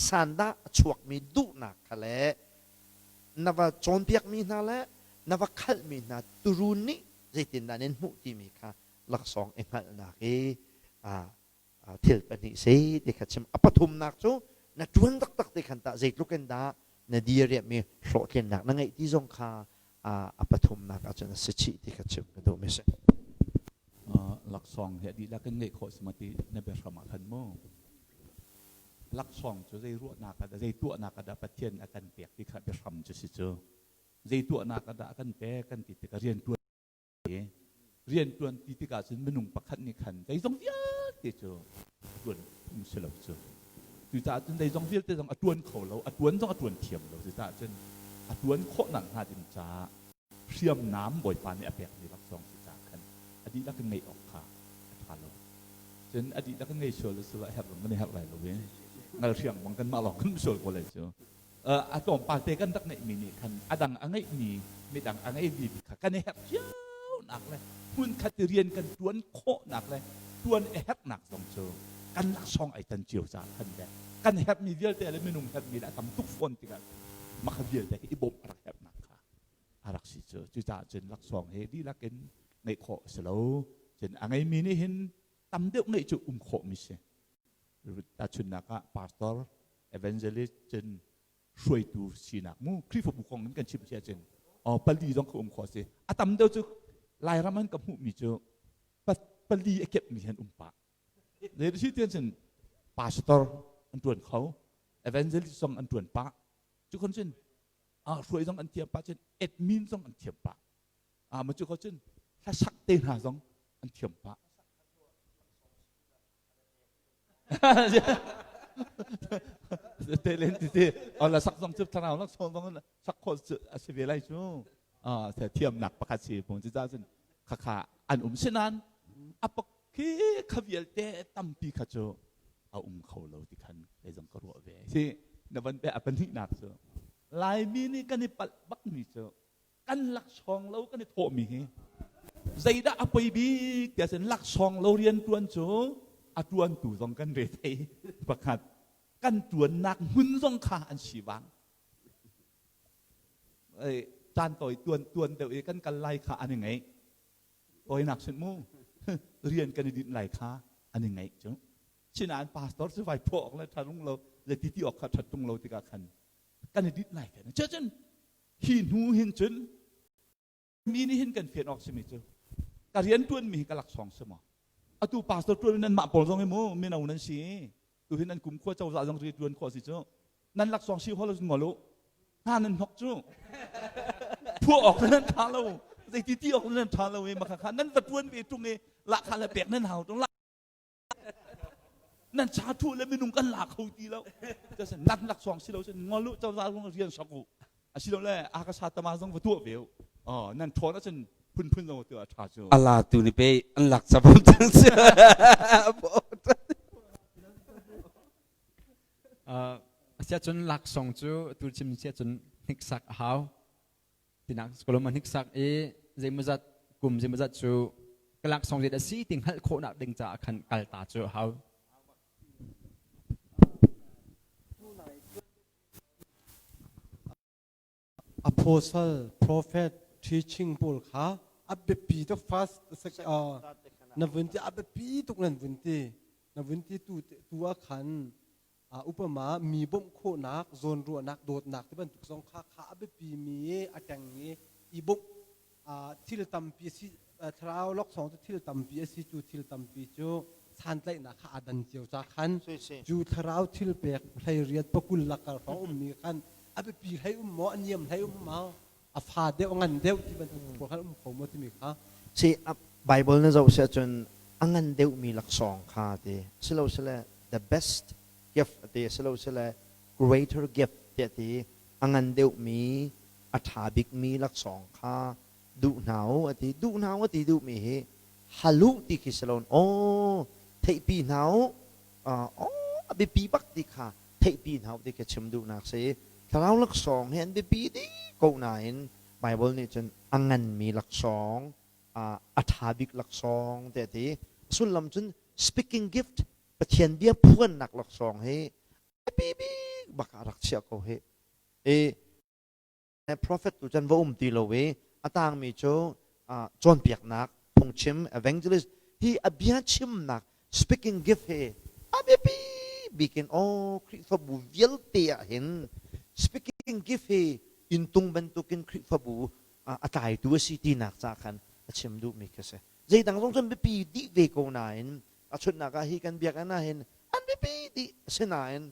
sandah a chuakmi duhnak kha le na va cawnpiakmi hna le na va khalhmi hna turun nih zeitindah nan hmuh timi kha laksawng i hngalhnak i thil pahnih si ti kha chim a pathumnak cu na ṭuan taktak ti khan tah zeitluk in dah na diriammi hlawhtlinnak na ngeih ti zong kha. A pathumnak ahcun a si chih ti kha chim ka duhmi si. Laksawng hi a dihlak in ngeih khawh si ma ti na biahram ah khan mu. Laksawng cu zei ruahnak ah dah zei tuahnak ah dah Pathian a kan pek ti kha biahram cu si cu. Zei tuahnak ah dah a kan pek kan ti tikah riantuan Rianṭuan ti tikah cun minung pakhat nih khan zeizong vialte cu ṭuan phung si lo cu. Cucaah cun zeizong vialte zong a ṭuan kho lo, a ṭuan zong a ṭuan thiam lo. Cucaah cun a ṭuan khawhnak hnga ding caah hriamnam Bawipa nih a pekmi laksawng si caah khan a dihlak in ngeih awk kha a ṭha lo. Cun a dihlak in ngei sual a si lo, a herh zong kan i herh lai lo i ngalhriang bang kanmah lawng kan um sual ko lai cu. A tlawmpal te kan rak ngeihmi nih khan a dang a ngeihmi midang a ngeimi kha kan i herh cionak le hmunkhat i rian kan ṭuan khawhnak le ṭuan a herhnak zong cu kan laksawng ai tan cio caah khan le kan herhmi vialte le minung herhmi le a tam tuk fawn tikah mah kha vialte hi i bawmh a rak herhnak kha a rak si cu. Cucaah cun laksawng hi dihlak in ngeih khawh a si lo. Cun a ngeimi nih hin tam deuh ngeih cu um khawhmi si. Tahchunhnak ah pastor, evangelist cun hruaitu sinak mu Khrihfabu kong in kan chim si ahcun pali zong kha um khawh a si. A tam deuh cu Lairam an ka hmuhmi cu pali a kepmi han um pah. Zei si tian cun pastor an tuan kho, evangelist zong an tuan pah. Cu khon cun hruai zong an thiam pah cun admin zong an thiam pah. Ma cu kho cun hlasak te hna zong an thiam pah. Te len ti ti la sak zong cu thlarau lak song zong sak khawh a si ve lai cu thiamnak pakhat si pung ci cun khakha an um sinan a pak khi kha vialte tampi kha cu a um kho lo ti khan kei zong ka ruah ve si na van pe a pahnihnak cu Laimi nih kan i palh bak mi cu kan laksawng lo kan i thawhmi hi zeidah a poi bik tiah cun laksawng lo rian ṭuan cu a ṭuantu zong kan re thei pakhat kan ṭuannak hmun zong kha an si vang caan tawi tuan tuan deuh i kan kal lai kha an i ngeih tawinak sin mu rian kan i dinh lai kha an i ngeih cu sinain pastor cu vai phuah awk le ṭha rung lo le ti ti awk kha ṭhat tung lo tikah khan kan i dinh lai kan cun Hi hnu hin cun mi nih hin kan fian awk simi cu ka rian ṭuanmi hi ka laksawng si maw? Atu pastor ṭuan nan mah pawl zong hi mu mino nan si. Tu hin nan kum khua cozah zong rian ṭuan khawh si cu. Nan laksawng si hol ngol u. Hna nan hnok cu. Phuah awk nan ṭha lo. Zeiti ti awk nan ṭha lo i makha kha nan va ṭuan ve ṭung i lahkhah le pek nan hau ṭung. Nan cha thu le minung kan la kho ti lo. Nan laksawng si lo cun ngol u cozah zong rian sok u. Asilole akasa tama zong va tuah ve u. Oh, nan ṭhawn ahcun phunphun zong tuah a ṭha cu. Ala tu ni pe an lak cabam cang si. Asiahcun laksawng cu tu chim siahcun hniksak a hau. Tinak kolom a hniksak i zeimawzat kum zeimawzat cu ka laksawng zei dah si ti hngalh khawhnak ding caah khan kal ta cu a hau. Apostle, prophet, teaching pawl kha a biapi tuk fast na vun ti a biapi tuk nan vun ti na vun ti tu tu ah khan Upama mi bawmh khawhnak, zawnruahnak, dawtnak ti bantuk zong kha kha a biapimi a teng i i bawmh thil tampi si thlarau laksawng cu thil tampi a si cu thil tampi cu santlaihnak kha aa dan cio ca khan cu thlarau thil pek hlei riat pakul lakar hrawng ummi khan a biapi hlei um maw a niam hlei um maw a fa deuh a ngan deuh ti bantuk pawl khan um kho maw timi kha Si Bible na zoh si ahcun a ngan deuhmi laksawng kha ti silosile the best gift a ti silosile greater gift tiah ti a ngan deuhmi a ṭha bikmi laksawng kha duh hna u a ti duh hna u a ti duhmi hi halu ti khi si loin aw theihpi hna u aw a biapi bak ti kha theihpi hna u ti khi chim duhnak si thlarau laksawng hi an biapi dih ko nain Bible nih cun a nganmi laksawng a ṭha bik laksawng tiah ti sullam cun speaking gift Pathian bia phuannak laksawng hi biapi bik bak ah rak chiah ko hi i Prophet tu cun va um ti lo i a tangmi cu cawnpiaknak phungchim evangelist hi a bia chimnak speaking gift hi a biapi bik in aw Khrihfabu vialte ah hin speaking gift hi inntung bantukin Khrihfabu. A tlaitu a si tinak ca khan a chim duhmi khi a si. Zeidang zong cun biapi dih ve ko nain a chunnak ah hi kan biakinn ah hin an biapi dih sinain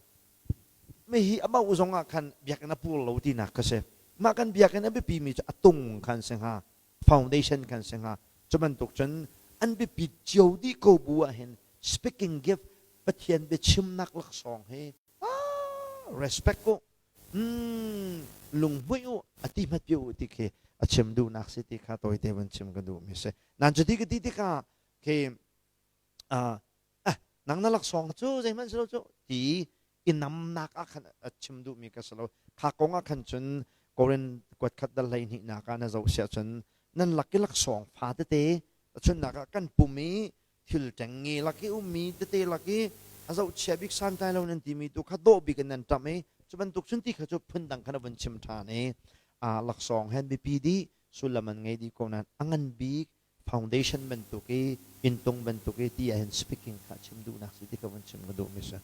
mi hi a mauh zong ah khan biakinn a pur lo tinak kha si. Mah kan biakinn a biapi mi cu a tung khan si hnga, foundation khan si hnga. Cu bantuk cun an biapit cio dih ko bu ah hin speaking gift Pathian biachimnak laksawng hi respect u lunghmuih u a ti hmat pi u ti khi a chim duhnak si ti kha tawite van chim ka duh mi si. Nan cuti ka ti tikah khi nang na laksawng cu zeihmanh si lo cu ti i namnak ah khan a chim duhmi ka si lo. Kha kong ah khan cun Korin kuat khat dal 12 nak ah na zoh siah cun nan lak i laksawng fa tete chunnak ah kan pum i thil ṭengnge lak i ummi tete lak i a zohchia bik santlai lo nan timi tu kha dawh bik in nan ṭamh i cu bantuk cun ti kha cu phundang khan a vun chim ṭhan i laksawng he biapi dih sullam an ngei dih ko nain a ngan bik foundation bantuk i inntung bantuk i ti ahhin speaking kha chim duhnak si ti ka vun chim ka duhmi si.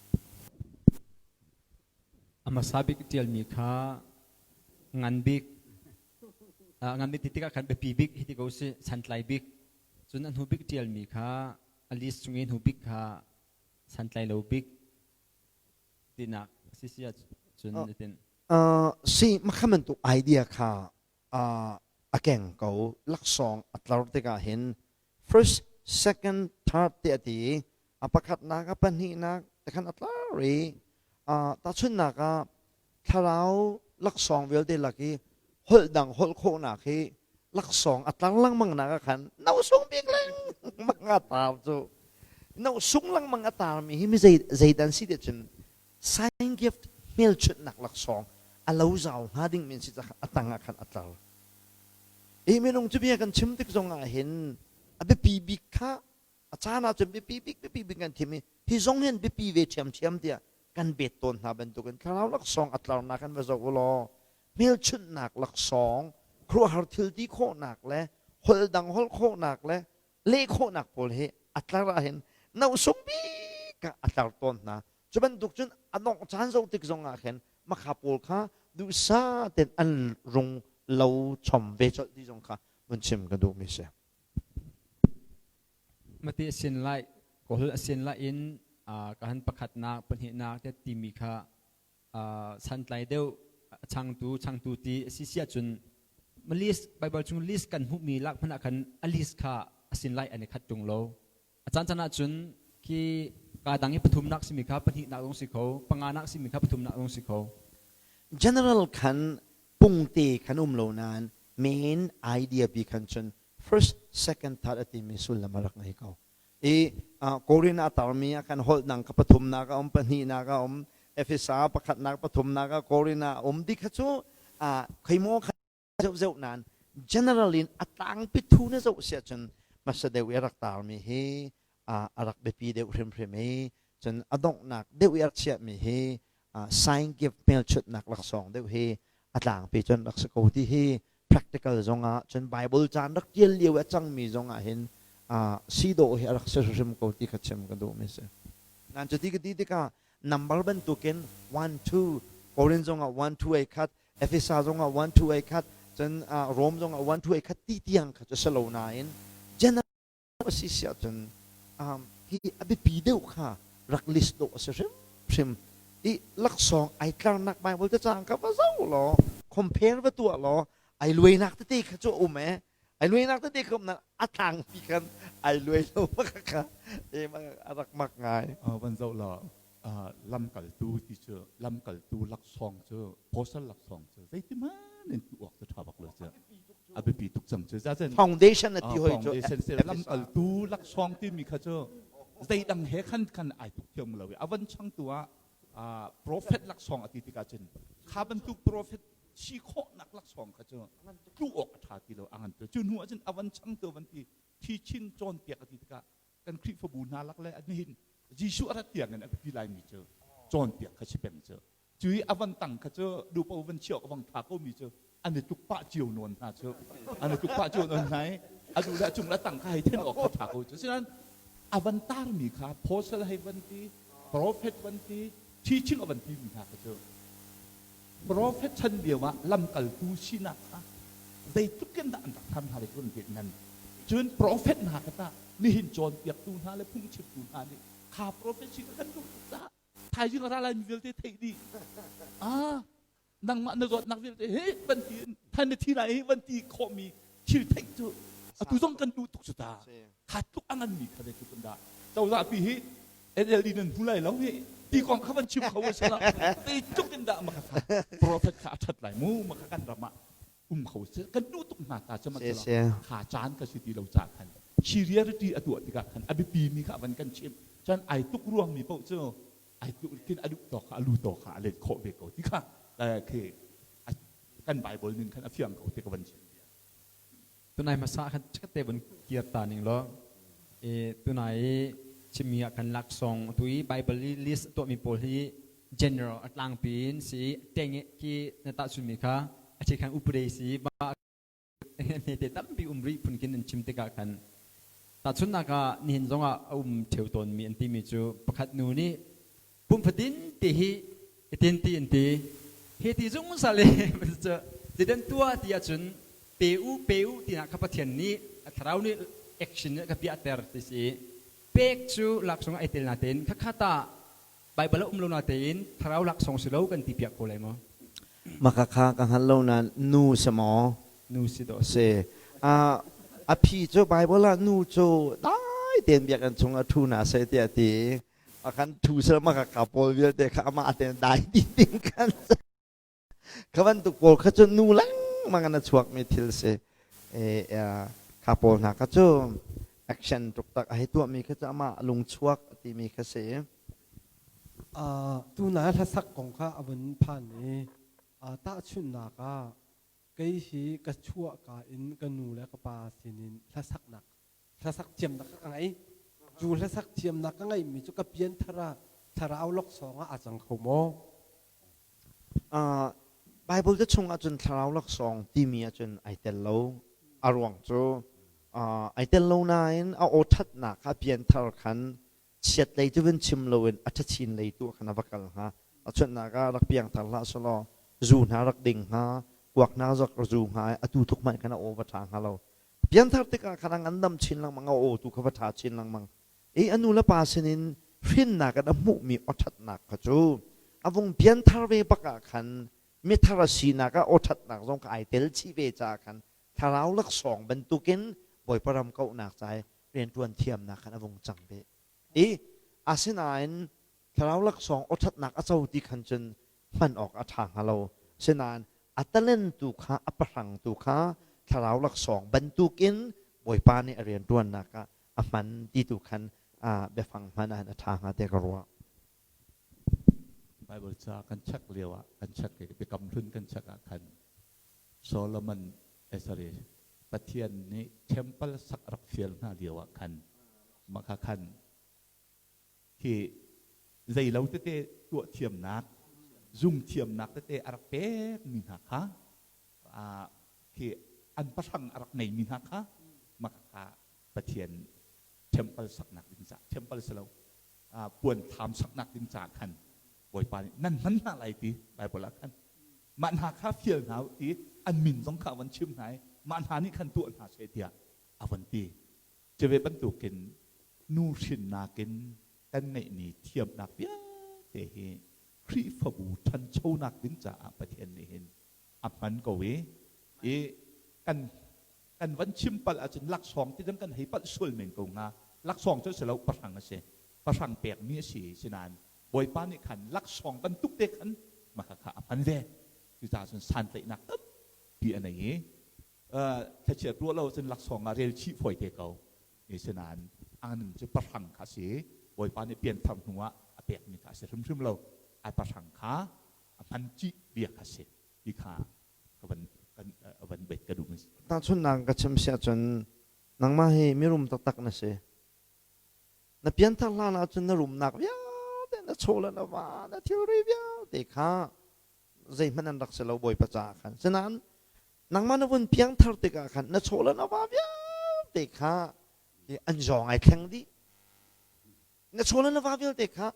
A hmasa bik ṭialmi kha ngan bik ngan bik ti tikah khan biapi bik hi ti ko si santlai bik cun a hnu bik ṭialmi kha a list chung i hnu bik kha santlai lo bik tinak si si ahcun itin Si makha bantuk idea kha a keng ko laksawng a tlar tikah hin first second third ti a ti i a pakhatnak a pahnihnak tikhan a tlar i tahchunhnak ah thlarau laksawng vialte lak i holh dang holh khawhnak hi laksawng a tlar lengmang nak ah khan no sung bik lengmang a tar cu no sung lengmang a tarmi hi mi zei zeidan si ti cun sign gift hmelchunhnak laksawng a lo zau hnga ding men si a tang ah khan a tlar i minung cu bia kan chim tik zong ah hin a biapi bik kha a caan ah cun biapi bik biapi bik kan thim i hi zong hin biapi ve ṭhiamṭhiam tiah kan bet tawn hna bantukin thlarau laksawng a tlarnak kan va zoh u law hmelchunhnak laksawng khuaruahhar thil ti khawhnak le holh dang holh khawhnak le leh khawhnak pawl hi a tlar ah hin nosung bik ah a tlar tawn hna. Cu bantuk cun a dongh caan zoh tik zong ah khin makha pawl kha duhsah tein an rung lo chom ve colh ti zong kha vun chim ka duhmi si. Mati a sin lai, kawl a sin lai in ka han pakhatnak, pahnihnak te timi kha santlai deuh changtu changtu ti a si si ahcun list Bible chung list kan hmuhmi lak hmanh ah khan a list kha a sin lai an i khat ṭung lo. A caan caan ahcun khi kaa dang i pathumnak simi kha pahnihnak zong si kho, panganak simi kha pathumnak zong si kho. General khan pungte khan um lo nain main idea bi khan cun first second third a timi sullam a rak ngei ko. I Korin a tarmi ah khan holh kha pathumnak a um, pahnihnak a um, Efesa pakhatnak pathumnak ah Korin ah a um ti kha cu khoi kha zoh zoh nain general in a tlangpi thu na zoh siah cun hmasa deuh i a rak tarmi hi a rak biapi deuh hrimhrim i cun a donghnak deuh i a rak chiahmi hi sign gift hmelchunhnak laksawng deuh hi a tlangpi cun rak si ko ti hi practical zongah cun Bible caan rak tial lio i a cangmi zongah hin si dawh hi a rak si hrim ko ti kha chim ka duhmi si. Nan cuti ka ti tikah number bantukin 1 2 Korin zongah 1 2 ai khat Efesa zongah 1 2 ai khat cun Rome zongah 1 2 ai khat ti tiang kha cu si lo nain general a si si ahcun hi a biapi deuh kha rak list dawh a si hrimhrim i laksawng ai tlarnak Bible cacang kha va zoh law compare va tuah law ai luainak tete kha cu a um e ai luainak tete kha um na a tlangpi khan ai luai lo kha a rak mak ngai. Van zoh law lamkaltu ti cu lamkaltu laksawng cu apostle laksawng cu zeitihmanh in tuah awk cu ṭha bak lo cu a biapi tuk cang cu zazen foundation na ti hoi cu foundation se lamkaltu laksawng timi kha cu zeidang he khan khan ai tuk thiam lo i a van changtu ah prophet laksawng a ti tikah cun kha bantuk prophet si khawhnak laksawng kha cu tlu awk a ṭha ti lo a ngan tu cu hnu ah cun a van changtu van ti thi chin cawnpiak a ti tikah kan Khrihfabu hna lak le nihin Jesuh a rat tiang in a biapi laimi cu cawnpiak kha si peng cu cu i a van tang kha cu dupo van chiah ka vang tha ko mi cu an i tuk pah cio nawn hna cu an i tuk pah cio nawn hna i a duh le a cung le tang kha hei then awk kha tha ko cu sinan a van tar mi kha apostle hei van ti prophet van ti teaching a van ti mi hna kha cu prophet chan lio ah lamkaltu sinak kha. Zeitluk in dah an rak tham hna le kun ti nan. Cun prophet hna kha tah nihin cawnpiaktu hna le phungchimtu hna nih kha prophecy kha kan duh tuk caah thaizing a ra lai mi vialte theih dih. Ah, nangmah na zawtnak vialte he van ti in than na thi lai hi van ti khawhmi thil theih cu atu zong kan duh tuk cu ta. Kha tluk a nganmi kha zeitluk in dah cozah pi hi NLD nan hmu lai lo hi ti kong kha van chim kho a si lo. Zeitluk in dah maka kha prophet kha a ṭhat lai mu maka kan ram ah um kho si kan duh tuk hna ta cama kha caan ka si ti lo ca khan seriality a tuah tikah khan a biapi mi kha van kan chimh cun ai tuk ruang mi paoh cu ai tuk kin a duh tawk kha a lu tawk kha a let khawh ve ko ti kha khi kan Bible ning khan a fiang ko ti ka van chim. Tunai hmasa khan chikkhatte vun kir ta ning law i tunai i chimmi ah khan laksawng tu i Bible i list a tuahmi pawl hi general a tlangpi in si i tenge khi na tahchunmi kha a the khan upade si ba hmete tampi um rih phun khin an chim tikah khan tahchunhnak ah nihin zongah a um ṭheo tawnmi an timi cu pakhat nu nih pum fatin ti hi itin ti an ti hi ti zungzal i zeidan tuah ti ahcun pe u pe u tinak kha Pathian nih a thlarau nih action nih ka piahter ti si pek cu laksawng ai tel natein khakha ta Baibal a um lo natein thlarau laksawng si lo kan ti piak ko lai maw? Maka kha ka hngal lo nain nu si maw? Nu si dawh si. A phi cu Baibal ah nu cu dai tein biakinn chung ah ṭhu hna seh tiah a ti. A kan ṭhu seh maka ka pawl vialte kha amah tein dai dih ding khan Kha bantuk pawl kha cu nu lengmang in a chuakmi thil si. Kha pawl hna kha cu action tuktak a hei tuahmi kha cu amah lungchuak a timi kha si. Tunai hlasak kong kha a vun phan i tahchunhnak ah kei hi ka chuahka in ka nu le ka pa sinin hlasaknak hlasak thiamnak ka ngei. Cu hlasak thiamnak ka ngeihmi cu ka pianthar ah thlarau laksawng ah aa cang kho maw? Baibal ca chung ahcun thlarau laksawng timi ahcun ai tel lo. A ruang cu ai tel lo nain a aw ṭhatnak kha pianthar khan chiat lei cu vun chim loin a ṭhachin lei tu khan a va kal hnga. Tahchunhnak ah rak piangthar hlah selaw zu hna rak ding hnga, kuak hna zok zu hnga i atu tluk hmanh khan a aw va ṭha hnga lo. Pianthar tikah khan a ngandam chin lengmang, a aw tu kha va ṭha chin lengmang. I a nu le pa sinin hrinnak in a hmuhmi awṭhatnak kha cu a vung pianthar ve bak ah khan mithar a sinak ah awṭhatnak zong kha ai tel chih ve caah khan thlarau laksawng bantukin Bawipa ram kauhnak ca i rianṭuan thiamnak khan a vung cang ve. I asinain thlarau laksawng awṭhatnak a co ti khan cun hman awk a ṭha hnga lo. Asinain a talent tu kha a pahrang tu kha thlarau laksawng bantukin Bawipa nih a rianṭuannak ah a hman ti tu khan biafang hman ah a ṭha hnga tiah ka ruah. Bible ca kan check lio ah kan check i biakam hlun kan check ah khan Solomon eh sorry Pathian nih temple sak rak fial hna lio ah khan mah kha khan hi zeilo tete tuah thiamnak zung thiamnak tete a rak pek mi hna kha khi an pahrang a rak ngeimi hna kha mah kha Pathian temple saknak ding ca temple si lo puan thlam saknak ding ca khan Bawipa nih nan hman hna lai ti Bible ah khan mah hna kha fial hna i an min zong kha a van chim hna i mah hna nih khan tuah hna seh tiah a van ti. Cuve bantukin nu hrinnak in kan ngeihmi thiamnak vialte hi Khrihfabu ṭhanchonak ding caah Pathian nih hin a hman ko i i kan kan van chim palh ahcun laksawng ti kan hei palh sual men ko hnga. Laksawng cu a si lo, pahrang a si. Pahrang pekmi a si. Sinain Bawipa nih khan laksawng bantuk te khan mah kha a hman ve. Cucaah cun santlaihnak tampi a nei i thlachiat ruah lo cun laksawng ah rel chih fawi te ko. Sinain a nun cu pahrang kha a si. Bawipa nih pianthar hnu ah a pekmi kha a si hrimhrim lo. A pahrang kha a hman cih bia kha a si ti kha ka van kan van bet ka duh. Tahchunhnak ka chim si ahcun nangmah hi mirum taktak na si. Na pianthar hlan ahcun na rumnak vialte na chaw le na va na thilri vialte kha zeihmanh an rak si lo Bawipa caah khan. Sinain nangmah na vun piangthar tikah khan na chaw le na va vialte kha an zawng ai thleng dih. Na chaw le na va vialte kha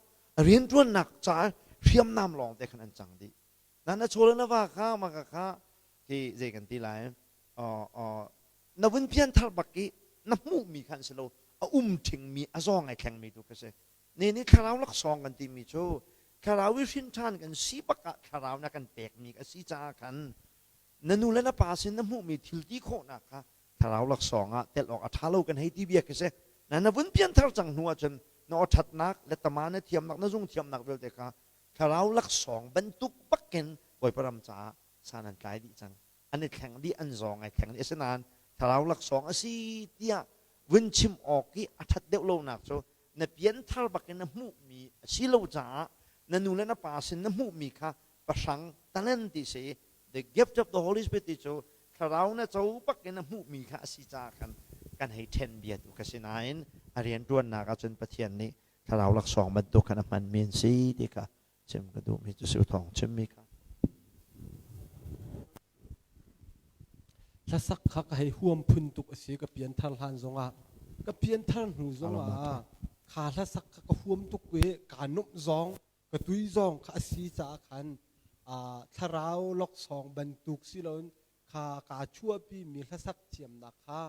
rianṭuannak caah hriamnam lawng te khan an cang dih. Na na chaw le na va kha maka kha hi zei kan ti lai? Na vun pianthar bak i na hmuhmi kha an si lo, a um ṭhingmi, a zawng ai thlengmi tu kha si. Ne nih thlarau laksawng kan timi cu thlarau i hrin ṭhan kan si bak ah thlarau na kan pekmi a si caah khan na nu le na pa sin na hmuhmi thil ti khawhnak kha thlarau laksawng ah tel awk a ṭha lo kan hei ti bia khi si. Na na vun pianthar cang hnu ahcun na aw ṭhatnak le tama na thiamnak na zung thiamnak vialte kha thlarau laksawng bantuk bakin Bawipa ram caah san an tlai dih cang. An i thleng dih, an zawng ai thleng dih. Asinain thlarau laksawng a si tiah vun chim awk i a ṭhat deuh lonak cu na pianthar bakin na hmuhmi a si lo caah na nu le na pa sin na hmuhmi kha pahrang talent ti si the gift of the Holy Spirit ti cu thlarau na co bakin na hmuhmi kha a si caah khan kan hei ṭhen bia tu ka si nain a rianṭuannak ahcun Pathian nih thlarau laksawng bantuk khan a hmanmi an si ti kha chim ka duhmi cu si thawng chimmi kha. Hlasak kha ka hei huam phun tuk a si ka pianthar hlan zongah ka pianthar hnu zongah kha hlasak kha ka huam tuk i kaa nuamh zong ka tui zong kha a si caah khan thlarau laksawng bantuk si loin kha kaa chuahpi mi hlasak thiamnak kha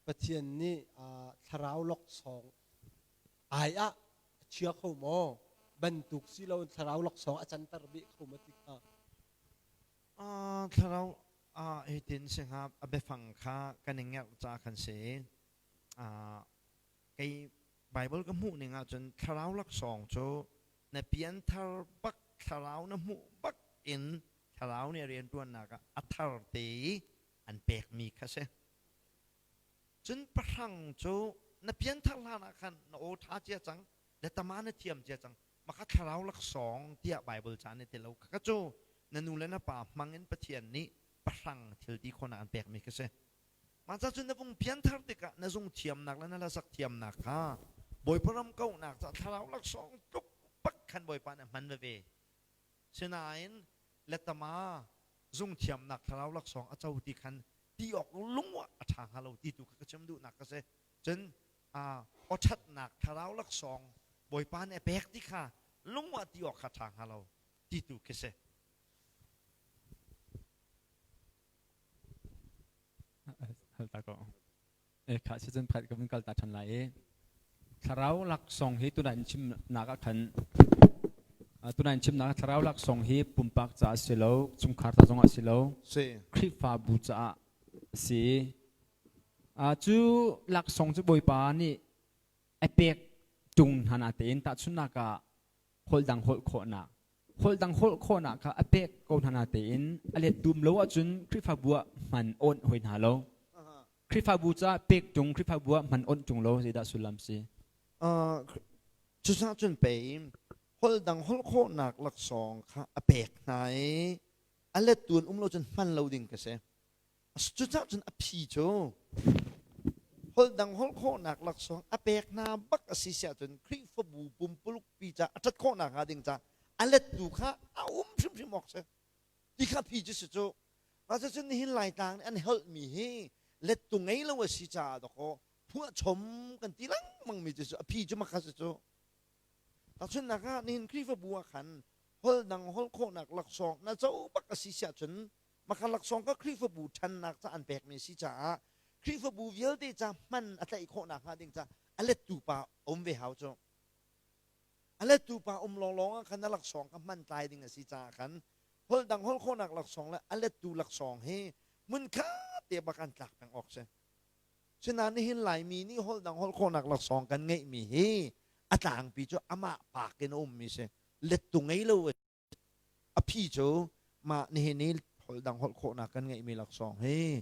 Pathian nih thlarau laksawng ai ah a chia kho maw bantuk si loin thlarau laksawng a canter beh kho maw ti kha? Thlarau hitin si hnga a biafang kha kan i ngerh ca khan si. Kei Bible ka hmuh ning ahcun thlarau laksawng cu na pianthar bak thlarau na hmuh bak in thlarau nih rianṭuannak ah a thar te i an pekmi kha si. Cun pahrang cu na pianthar hlan ah khan na aw ṭha cia cang, le tama na thiam cia cang, maka thlarau laksawng tiah Bible ca nih ti lo. Khaka cu na nu le na pa hmang in Pathian nih pahrang thil ti khawhnak an pekmi kha si. Mah ca cun na vung pianthar tikah na zung thiamnak le na hlasak thiamnak kha Bawipa ram kauhnak ca thlarau laksawng tluk bak khan Bawipa nih a hman veve. Sinain letama zungthiamnak thlarau laksawng a co ti khan ti awk lung ah a ṭha hnga lo ti tu kha ka chim duhnak ka si. Cun awṭhatnak thlarau laksawng Bawipa nih a pek ti kha lung ah ti awk kha ṭha hnga lo ti tu khi si. Hal ta ko. E kha si cun pakhat ka vun kal ta ṭhan lai i thlarau laksawng hi tunai in chimnak ah khan tunai in chimnak ah thlarau laksawng hi pumpak caah a si lo, chungkhar ca zongah a si lo, Si. Khrihfabu caah a si. Cu laksawng cu Bawipa nih a pek ṭung hna natein tahchunhnak ah holh dang holh khawhnak holh dang holh khawhnak kha a pek ko hna natein a let dum lo ahcun Khrihfabu ah hman awnh hoi hna lo. Khrihfabu caah pek ṭung Khrihfabu ah hman awnh ṭung lo zeidah sullam si? Cucaah cun pei holh dang holh khawhnak laksawng kha a pek hna i a lettu an um lo cun hman lo ding ka si. Cucaah cun a phi cu holh dang holh khawhnak laksawng a pek hna bak a si siah cun Khrihfabu pumpuluk pi ca a ṭhat khawhnak hnga ding ca a lettu kha a um hrimhrim awk si. Ti kha phi cu si cu. Mah cucun nihin Laitlang nih an holhmi hi lettu ngei lo a si caah dawkaw phuahchom kan ti lengmang mi cu a phi cu makha si cu. Tahchunhnak ah nihin Khrihfabu ah khan holh dang holh khawhnak laksawng na co bak a si siah cun Maka laksawng ka Khrihfabu ṭhannak ca an pekmi si caah Khrihfabu vialte ca hman a tlaih khawhnak hnga ding ca a lettu pa um ve hau cu. A lettu pa um lawnglawng ah khan a laksawng kha hman tlai ding a si caah khan holh dang holh khawhnak laksawng le a lettu laksawng hi hmunkhat te bak an tlak peng awk si. Sinain nihin Laimi nih holh dang holh khawhnak laksawng kan ngeihmi hi a tlangpi cu amah pak in a ummi si. Lettu ngei lo a A phi cu mah nihin i holh dang holh khawhnak kan ngeihmi laksawng hi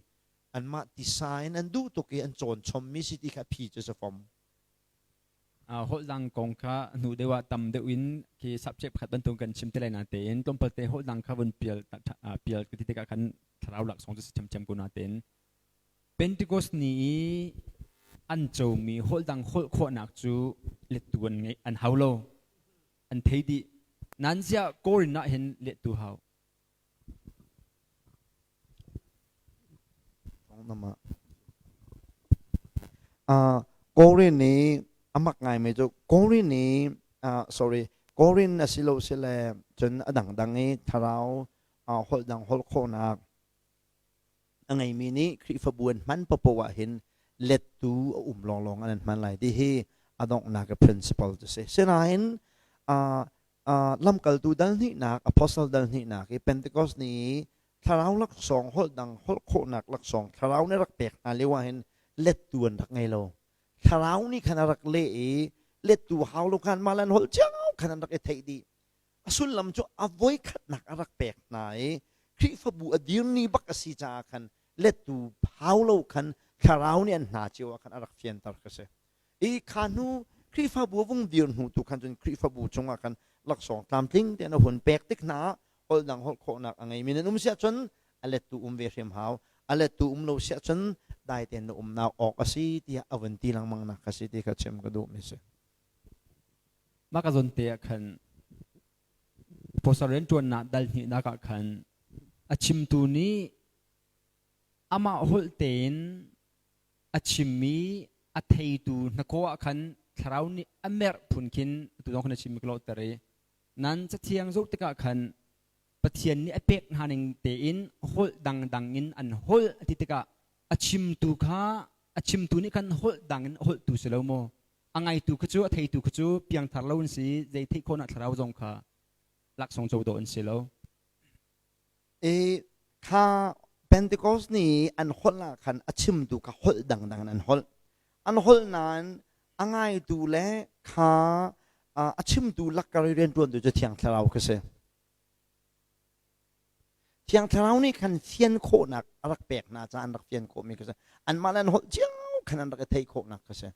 anmah tisa in an duh tuk i an cawn chommi si ti kha a phi cu si fom. Holh dang kong kha hnu deuh ah tam deuh in khi subject pakhat bantuk kan chim te lai natein tlawmpal te holh dang kha vun pial pial ka ti tikah khan thlarau laksawng cu si ṭhiamṭhiam ko natein Pentecost ni i an comi holh dang holh khawhnak cu lettu an ngeih an hau lo. An thei dih. Nan ziah Korin ah hin lehtu hau. Korin nih a mak ngaimi cu Korin nih sorry Korin a si lo sile cun a dangdang i thlarau holh dang holh khawhnak. A ngeimi nih Khrihfabu an hman paohpaoh ah hin lettu a um lawnglawng an hman lai ti hi a donghnak i principle cu si. Sinain uh, uh, lamkaltu dal hnihnak, apostle dal hnihnak i Pentecost ni i thlarau laksawng holh dang holh khawhnak laksawng thlarau nih rak pek hna lio ah hin lettu an rak ngei lo. Thlarau nih khan a rak leh i lettu hau lo khan mah le an holh cio khan an rak i theih dih. A sullam cu a voikhatnak a rak pek hna i Khrihfabu a dirni bak a si caah khan lettu hau lo khan thlarau nih an hna cio ah khan a rak fianter ka si. I kha hnu Khrihfabu a vung dir hnu tu khan cun Khrihfabu cungah khan laksawng tlamtling tein a hun pek tik hna ah holh dang holh khawhnak a ngeimi nan um siah cun a lettu um ve hrim hau. A lettu um lo siah cun dai tein na umnak awk a si tiah a vun ti lengmang nak ka si ti kha chim ka duhmi si. Mah ka zawn te ah khan Apostle rianṭuannak dal hnihnak ah khan a chimtu nih amah holh tein a chimmi a theitu hnakaw ah khan thlarau nih a merh phun khin atu zong khan a chimmi ka lawhter i nan cathiang zoh tikah khan Pathian nih a pek hna ning tein holh dangdang in an holh a ti tikah a chimtu kha a chimtu nih khan holh dang in a holhtu si lo maw? A ngaitu kha cu a theitu kha cu piangthar lo an si zei theih khawhnak thlarau zong kha laksawng co dawh an si lo. I kha Pentecost ni an holh ah khan a chimtu kha holh dangdang in an holh. An holh nain a ngaitu le kha a chimtu lakkar i rianṭuantu cu Thiang Thlarau kha si. Thiang Thlarau nih khan fian khawhnak a rak pek hna caah an rak fian khawhmi kha si. Anmah le an holh cio khan an rak i theih khawhnak kha si.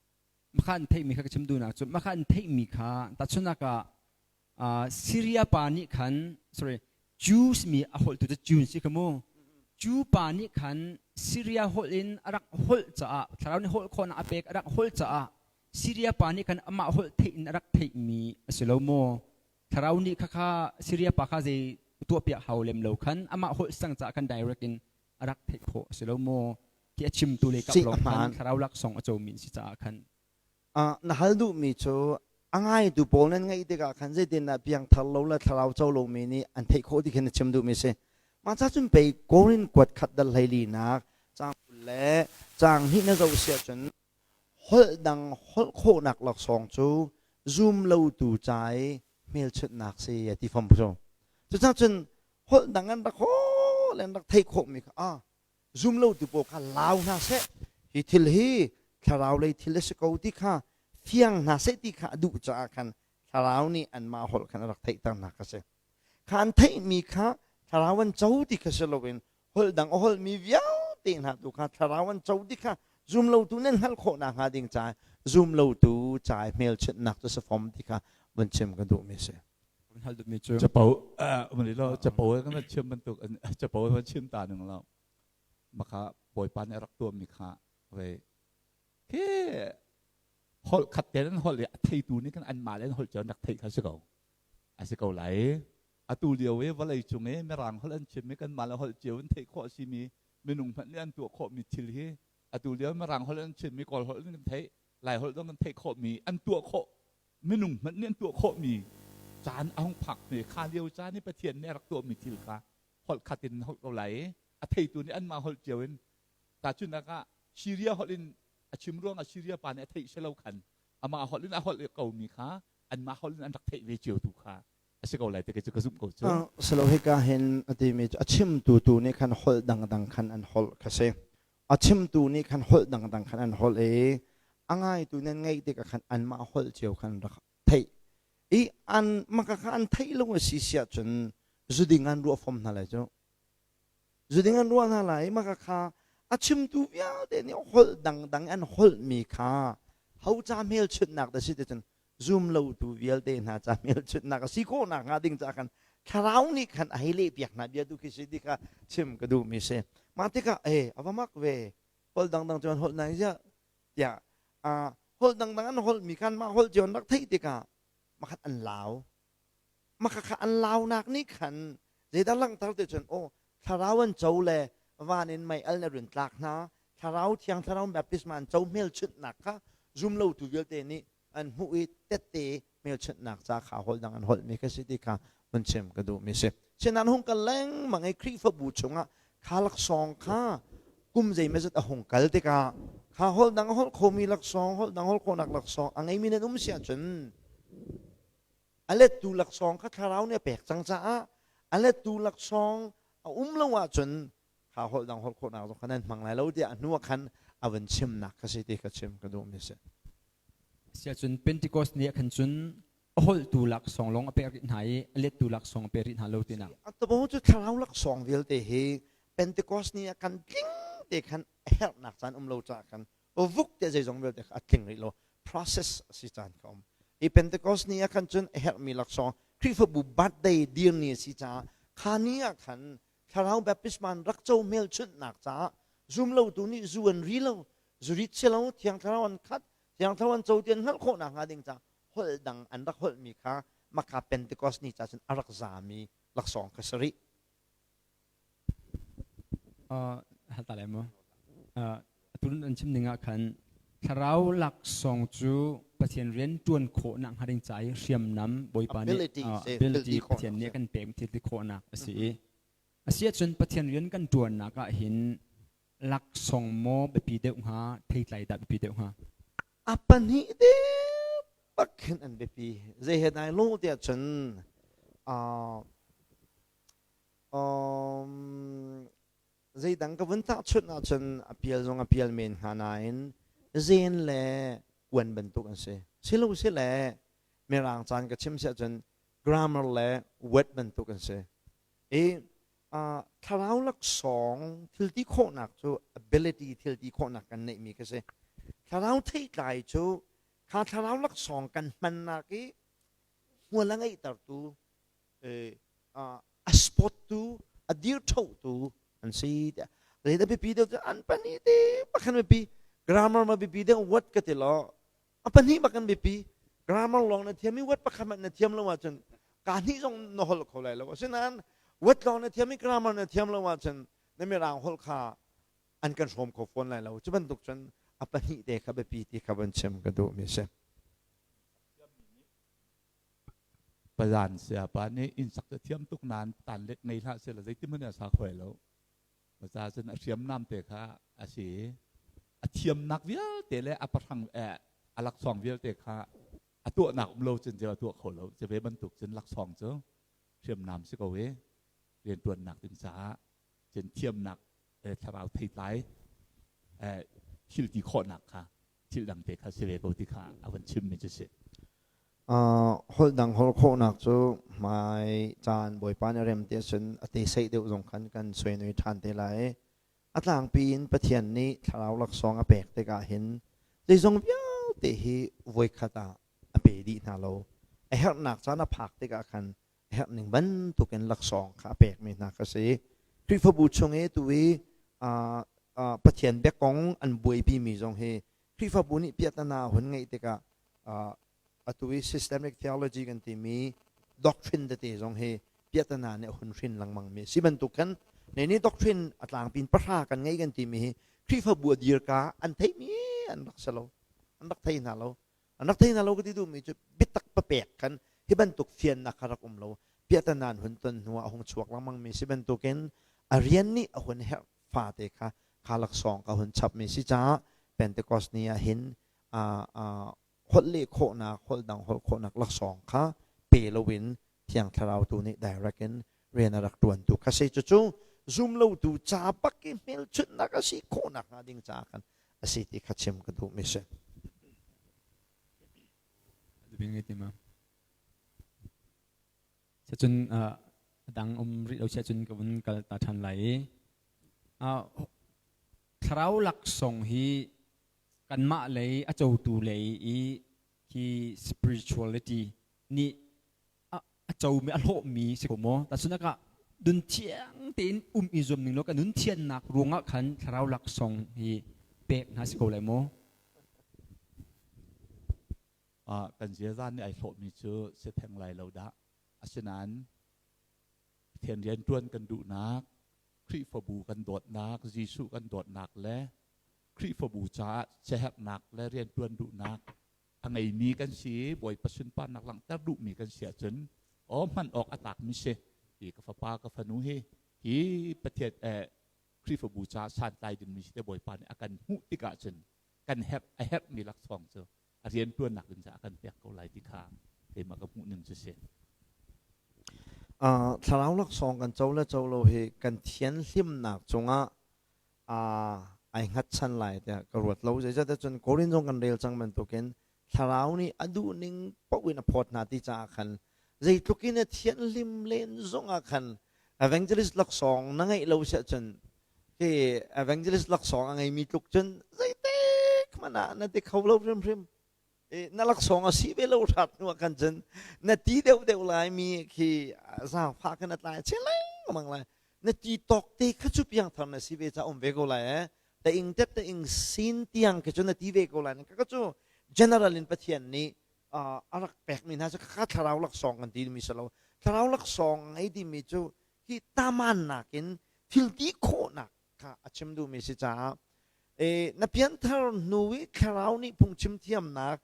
Maka an theihmi kha ka chim duhnak cu maka an theihmi kha tahchunhnak ah Syria pa nih khan sorry Jews mi a holhtu cu Jew si kha mu Jew pa nih khan Syria holh in a rak holh caah thlarau nih holh khawhnak a pek a rak holh caah Syria pa nih khan amah holh theih in a rak theihmi a si lo maw thlarau nih khakha Syria pa kha zei tuahpiak hau lem lo khan amah holh sang caah khan direct in a rak theih khawh a si lo maw khi a chimtu lei kap lawng khan thlarau laksawng a comi si caah khan na hal duhmi cu a ngaitu pawl nan ngaih tikah khan zeitindah piangthar lo le thlarau co lomi nih an theih khawh ti khin na chim duhmi si mah ca cun pei Korin kuat khat dal hleili nak caang 20 le caang hnih na zoh si ahcun holh dang holh khawhnak laksawng cu zum lotu ca i hmelchunhnak si a ti fom cu cucaah cun holh dang an rak holh an rak theih khawhmi kha ah zum lotu pawl kha lau hna seh hi thil hi thlarau lei thil a si ko ti kha fiang hna seh ti kha a duh caah khan thlarau nih anmah holh khan a rak theihter hna kha si kha an theihmi kha thlarau an co ti kha si loin holh dang a holhmi vialte hna tu kha thlarau an co ti kha zum lotu nan hngalh khawh nakhnga ding caah zum lotu ca i hmelchunhnak cu si fom ti kha vun chim ka duhmi si. Hal duhmi cu capo mali lo capo kan chim bantuk capo kan chim ta ning lo maka bawipa nih a rak tuahmi kha ve khi holh khat te an holh i a theitu nih kan anmah le an holh cio rak theih kha si ko a si ko lai atu lio i vawlei cung i mirang holh an chim i kanmah le holh cio in theih khawh a simi minung hmanh nih an tuah khawhmi thil hi atu lio mirang holh an chimmi kawl holh in kan theih lai holh zong kan theih khawhmi an tuah khawh minung hmanh nih an tuah khawhmi caan a hung phak me kha lio caan i Pathian nih a rak tuahmi thil kha holh khat in holh ko lai i a theitu nih anmah holh cio in tahchunhnak ah Syria holh in a chim ruangah Syria pa nih a theih si lo khan amah holh in a holh komi kha anmah holh in an rak theih ve cio tu kha a si ko lai ti cu ka zumh ko cu. Silo hika hin a timi cu a chimtu tu nih khan holh dangdang khan an holh kha si. A chimtu nih khan holh dangdang khan an holh i a ngaitu nan ngaih tikah khan anmah holh cio khan rak theih. I an maka kha an theih lo a si siah cun zuding an ruah fom hna lai cu. Zuding an ruah hna lai maka kha a chimtu vialte nih holh dangdang an holhmi kha ho ca hmelchunhnak dah si ti cun zum lotu vialte hna ca hmelchunhnak a si khawh nakhnga ding caah khan thlarau nih khan a hei lehpiak hna bia tu khi si ti kha chim ka duhmi si. Mah tikah e a va mak ve holh dangdang cu an holh nai ziah tiah holh dangdang an holhmi khan mah holh cio an rak theih tikah makhat an lau maka kha an launak nih khan zeidah langhter ti cun aw thlarau an co le van in mei al na run tlak hna thlarau thiang thlarau baptisma an co hmelchunhnak kha zum lotu vialte nih an hmuh i tette hmelchunhnak ca kha holh dang an holhmi kha si ti kha hun chim ka duhmi si. Sinan hung kal lengmang i Khrihfabu chungah kha laksawng kha. Kum zeimazat a hung kal tikah kha holh dang a holh khomi laksawng, holh dang holh khawhnak laksawng a ngeimi nan um si ahcun a lettu laksawng kha thlarau nih a pek cang caah a lettu laksawng a um lo ahcun kha holh dang holh khawhnak zong kha nan hmang lai lo tiah a hnu ah khan a vun chimnak kha si ti kha chim ka duhmi a si. Siahcun Pentecost ni ah khan cun a holhtu laksawng lawng a pek rih hna i a lettu laksawng a pe rih hna lo tinak. Atubo cu thlarau laksawng vialte hi Pentecost ni ah khan tling te khan a herhnak caan um lo caah khan vuk te zeizong vialte kha a tling rih lo process a si caan kha um. Hi Pentecost ni ah khan cun a herhmi laksawng Khrihfabu birthday dir ni a si caah kha ni ah khan thlarau baptisma rak co hmelchunhnak caah zumlotu nih zu an ri lo zurit si lo thiang thlarau an khat thiang thlarau an co ti an hngalh khawh nakhnga ding caah holh dang an rak holhmi kha maka Pentecost ni ca cun a rak zami laksawng kha si rih. Hal ta lai maw? Atu an chim ning ah khan thlarau laksawng cu Pathian rian ṭuan khawh nak hnga ding ca i hriamnam Bawipa nih ability Pathian nih a kan pek thil ti khawhnak a si i a si ahcun Pathian rian kan ṭuannak ah hin laksawng maw biapi deuh hnga theitlai dah biapi deuh hnga? A pahnih te bak khin an biapi. Zei he dai lo tiah cun um, zeidang ka vun tahchunh ahcun a pial zong a pial men hnga nain zen le kuan bantuk an si. Silo si le mirang caan ka chim si ahcun grammar le word bantuk an si. I uh, thlarau laksawng thil ti khawhnak cu ability thil ti khawhnak kan neihmi ka si. Thlarau theitlai cu kha thlarau laksawng kan hmannak i hmual a ngeihtertu a spot tu a dir tu an si tiah zei biapi deuh cu an pahnih te bak an biapi grammar ma biapi deuh word ka ti lo a pahnih bak an biapi grammar lawng na thiam i word pakhat hmanh na thiam lo ahcun ka hnih zong na holh kho lai lo asinain word lawng na thiam i grammar na thiam lo ahcun na mirang holh kha an kan hrawm kho fawn lai lo cu bantuk cun a pahnih te kha biapi ti kha van chim ka duh mi si Pazan sayapa nih inn sak cu thiam tuk nain tan let ngei hlah seh law zeitihmanh in a sa kho lo. Cucaah cun a hriamnam te kha a si i a thiamnak vialte le a pahrang eh, a laksawng vialte kha a tuahnak um lo cun a tuah kho lo. Cu ve bantuk cun laksawng cu hriamnam si ko i rianṭuannak ding caah cun thiamnak thlarau theitlai thil ti khawhnak kha thil dang te kha si ve ko ti kha a van chimmi cu si. Holh dang holh khawhnak cu hmai caan Bawipa nih rem ti ahcun a te seih deuh zong khan kan suainui ṭhan te lai. A tlangpi in Pathian nih thlarau laksawng a pek tikah hin zeizong vialte hi voikhat ah a pe dih hna lo. A herhnak caan a phak tikah khan a herh ning bantukin laksawng kha a pekmi hna kha si. Khrihfabu chung i tu i Pathian biakong an buaipimi zong hi Khrihfabu nih piahtana hun ngeih tikah atu i systemic theology kan timi doctrine tete zong hi piahtana nih a hun hrin lengmang mi si bantuk khan ne nih doctrine a tlangpin pahra kan ngei kan timi hi Khrihfabu a dirka an theimi an rak si lo an rak thei hna lo an rak thei hna lo ka ti duhmi cu biatak papek khan hi bantuk fiannak kha rak um lo piahtana an hun ton hnu ah a hung chuak lengmang mi si bantukin a rian nih a hun herh fate kha kha laksawng ka hun chapmi si caah Pentecost ni ah hin holh leh khawhnak holh dang holh khawhnak laksawng kha pe loin Thiang Thlarau tu nih direct in rian a rak ṭuantu kha si cucu zumlotu ca bak i hmelchunhnak a si khawhnak hnga ding caah khan a si ti kha chim ka duhmi si. Cun a dang um rih lo siah cun ka vun kal ta ṭhan lai i thlarau laksawng hi kanmah lei a cotu lei i hi spirituality nih a comi a hlawhmi si ko maw tahchunhnak ah nun thiang tein um i zuam ning law ka nun thiannak ruangah khan thlarau laksawng hi pek hna si ko lai maw Kan ziaza nih ai hlawhmi cu si theng lai lo dah. Asinain Pathian rianṭuan kan duhnak, Khrihfabu kan dawtnak, Jesuh kan dawtnak le Khrihfabu caah siaherhnak le rianṭuan duhnak a ngeimi kan si i Bawipa sunparnak langhter duhmi kan si ahcun aw hman awk a tlakmi si. Hi ka fapa ka fanu hi hi Pathian eh, Khrihfabu caah santlai dingmi si te Bawipa nih a kan hmuh tikah cun kan herh a herhmi laksawng cu a rianṭuannak ding caah a kan pek ko lai ti kha keimah ka hmuh ning cu si. Thlarau laksawng kan co le co lo hi kan thianhlimnak cungah ai hngatchan lai tiah ka ruat lo. Zeicahtiah cun Korin zong kan rel cang bantukin thlarau nih a duhning paoh in a phawt hna ti caah khan zeitluk in a thianhlim len zongah khan evangelist laksawng na ngeih lo siah cun khi evangelist laksawng a ngeimi tluk cun zeitik hmanh ah na ti kho lo hrimhrim. Na laksawng a si ve lo hrat hnu ah khan cun na ti deuh deuh lai mi khi zaangfah khan a tlai chin lengmang lai. Na ti tawk te kha cu piangthar na si ve ca um ve ko lai eh. Ta ing tet ta ing sin tiang khi cu na ti ve ko lai. Ka cu general in Pathian nih a rak pekmi hna cu kha thlarau laksawng kan ti mi si lo. Thlarau laksawng ngei timi cu hi tamannak in thil ti khawhnak kha a chim duhmi si caah na pianthar hnu i thlarau nih phungchim thiamnak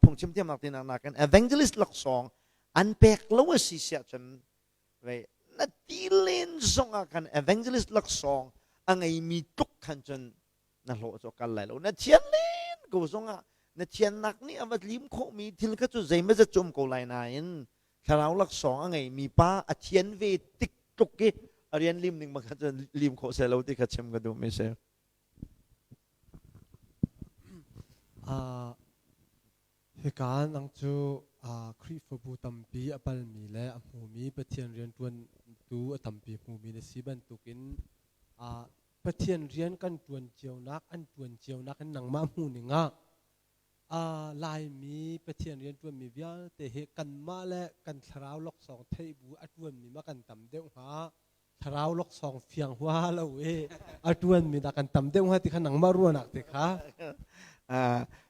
phungchim thiamnak tinak nakin evangelist laksawng an pek lo a si siah cun na ti len zongah khan evangelist laksawng a ngeimi tluk khan cun na hlawh cu kal lai lo. Na thian len ko zongah na thiannak nih a va lim khawhmi thil kha cu zeimazat cu um ko lai nain thlarau laksawng a ngeimi pa a thian ve tik tluk i a rian lim ning bang kha cun lim khawh seh lo ti kha chim ka duhmi si. Hika nang cu Khrihfabu tampi a palmi le a hmumi Pathian rianṭuantu a tampi hmumi na si bantukin Pathian rian kan ṭuan cionak an ṭuan cionak in nangmah hmuhning ah Laimi Pathian rianṭuanmi vialte hi kanmah le kan thlarau laksawng theih bu a ṭuanmi ma kan tam deuh hnga thlarau laksawng fiang hua lo i a ṭuanmi dah kan tam deuh hnga ti kha nangmah ruahnak te kha.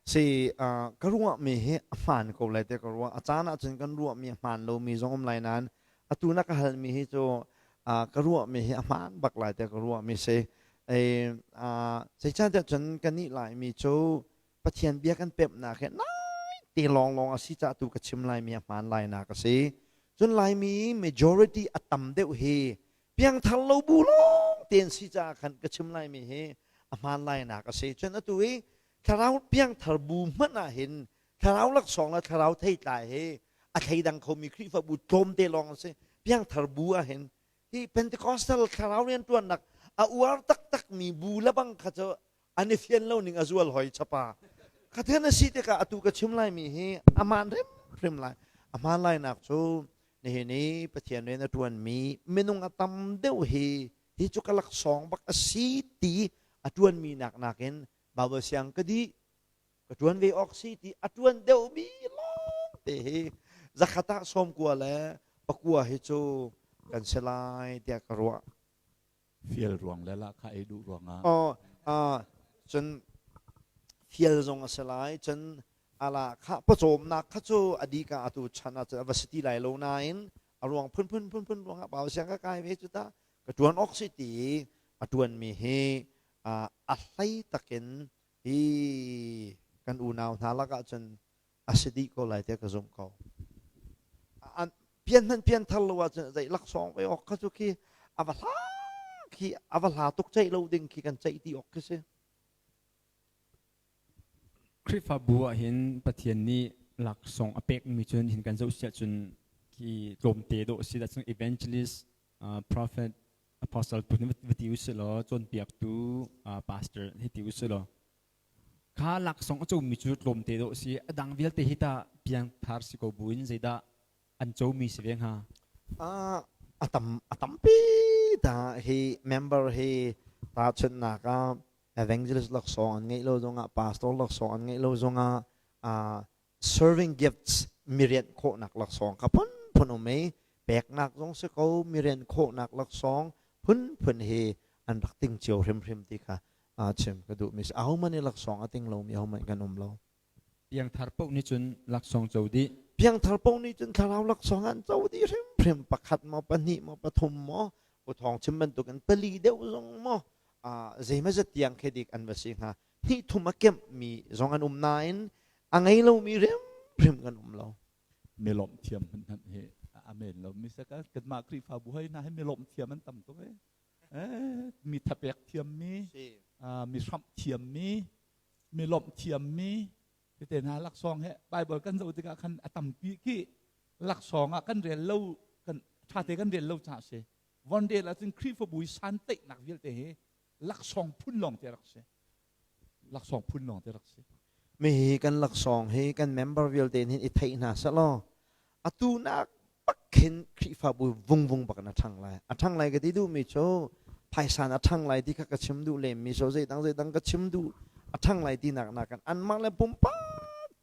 Si ka ruahmi hi a hmaan ko lai te ka ruah. A caan ahcun kan ruahmi a hmaan lomi zong um lai nain atu na ka halmi hi cu ka ruahmi hi a hmaan bak lai te ka ruahmi si. Zeicahtiah cun kannih Laimi cu Pathian bia kan pemhnak hi nai te lawnglawng a si caah tu ka chim laimi a hmaan lainak a si. Cun Laimi majority a tam deuh hi piangthar lo bu lawng te an si caah khan ka chim laimi hi a hmaan lainak a si. Cun atu i thlarau piangthar bu hmanh ah hin thlarau laksawng le thlarau theitlai hi a thleidang khomi Khrihfabu tlawmte lawng an si. Piangthar bu ah hin hi Pentecostal thlarau rianṭuannak a uar taktakmi bu lebang kha cu an i fian lo ning a zual hoi chapa. Khathen a si tikah atu ka chim laimi hi a hmaan hrimhrim lai. A hmaan lainak cu nihin i Pathian rian a ṭuanmi minung a tam deuh hi hi cu ka laksawng bak a si ti a ṭuanmi nak nakin Bible siang ka dih ka ṭuan ve awk si ti a ṭuan deuhmi lawngte hi zakhat ah 90 le 9 hi cu kan si lai tiah ka ruah. Fial ruang le lahkhah ei duh ruangah. Aw, cun fial zong a si lai. Cun ala kha pawcawmnak kha cu a dika atu chan ah cun a va si ti lai lo nain a ruang phunphun phunphun ruangah pau siang ka kai ve cu ta ka ṭuan awk si ti a ṭuanmi hi a hlei takin hi kan unau hna lakah cun a si dih ko lai tiah ka zumh ko. An pian hmanh pian thar lo ahcun zei laksawng ve awk kha cu khi a va hla khi a va hla tuk ceih lo ding khi kan ceih ti awk khi si. Khrihfabu ah hin Pathian nih laksawng a pekmi cun hin kan zoh siah cun khi tlawmte dawh si dah cun evangelist, prophet, apostle tu va ti usih law cawnpiaktu pastor hi ti usih law kha laksawng a comi cu tlawmte dawh si a dang vialte hi tah piangthar si ko buin zeidah an comi si ve hnga? A tam a tampi ta hi member hi tahchunhnak ah evangelist laksawng an ngeih lo zongah pastor laksawng an ngeih lo zongah serving gifts mirianh khawhnak laksawng kha phunphun um i peknak zong si ko mirianh khawhnak laksawng phunphun hi an rak ting cio hrimhrim ti kha chim ka duhmi si. Ahohmanh i laksawng a ting lomi ahohmanh kan um lo. Piangthar paoh nih cun laksawng co dih. Piangthar paoh nih cun thlarau laksawng an co dih hrimhrim. Pakhat maw, pahnih maw, pathum maw, uthawng chim bantukin pali deuh zong maw, zeimazat tiang khi dik an va si hnga. Hnih thum a kemhmi zong an um nain a ngei lomi hrimhrim kan um lo. Mi lawmh thiam hmanh hi a men lo mi saka kanmah Khrihfabu hoi hna hi mi lawmh thiam an tam tuk e. Mi thapek thiammi, mi hramh thiammi, mi lawmh thiammi, tete hna laksawng he Bible kan zoh tikah khan a tampi khi laksawng ah kan rel lo kan ṭhate kan rel lo caah si. Von rel ahcun Khrihfabu i santeihnak vialte hi laksawng phun lawng te rak si. Laksawng phun lawng te rak si. Mi hi kan laksawng hi kan member vialte hin i theih hna selaw atu nak bak khin Khrihfabu vungvung bak in a ṭhang lai. A ṭhang lai ka ti duhmi cu phaisa a ṭhang lai ti kha ka chim duh lemmi so zeidang zeidang ka chim duh a ṭhang lai tinak nakin anmah le pumpak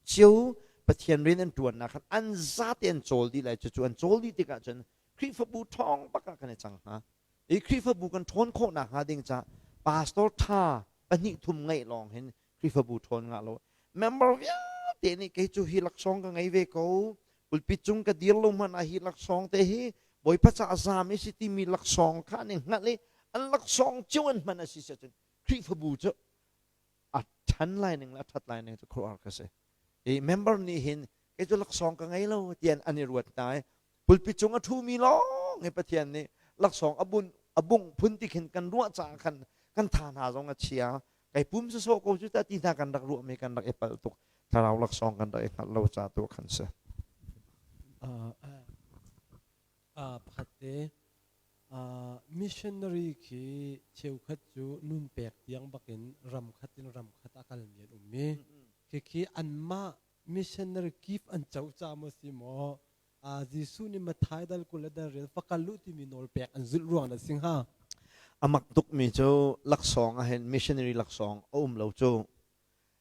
cio Pathian rian an ṭuannak khan an zate an cawl dih lai cucu an cawl dih tikah cun Khrihfabu ṭhawng bak ah kan i cang hnga. I Khrihfabu kan ṭhawn khawh nakhnga ding ca pastor ṭha pahnih thum ngeih lawng hin Khrihfabu ṭhawn ngah lo. Member vialte nih kei cu hi laksawng ka ngei ve ko pulpit cung ka dir lo hmanh ah hi laksawng te hi Bawipa ca zaam i si timi laksawng kha an i hngalh i an laksawng cio an hman a si si ahcun Khrihfabu cu a ṭhan lai ning le a ṭhat lai ning cu khuaruahhar ka si. I member nih hin kei cu laksawng ka ngei lo tian an i ruat hna i pulpit cung a ṭhumi lawng hi Pathian nih laksawng a bun a bungh phun ti khin kan ruah caah khan kan tha hna zong a chia kai pum sawsawh ko cu ta ti hna kan rak ruahmi kan rak i palh tuk thlarau laksawng kan rak i hngalh lo ca tu khan si. Pakhat te missionary khi cheukhat cu nun pek tiang bakin ram khat in ram khat a kalmi an um i khikhi anmah missionary gift an co ca maw si maw Jesuh nih Matthai dal 20 le dal rel va kal u timi nawl pek an zulh ruang dah si hnga? A mak tukmi cu laksawng ahhin missionary laksawng a um lo cu.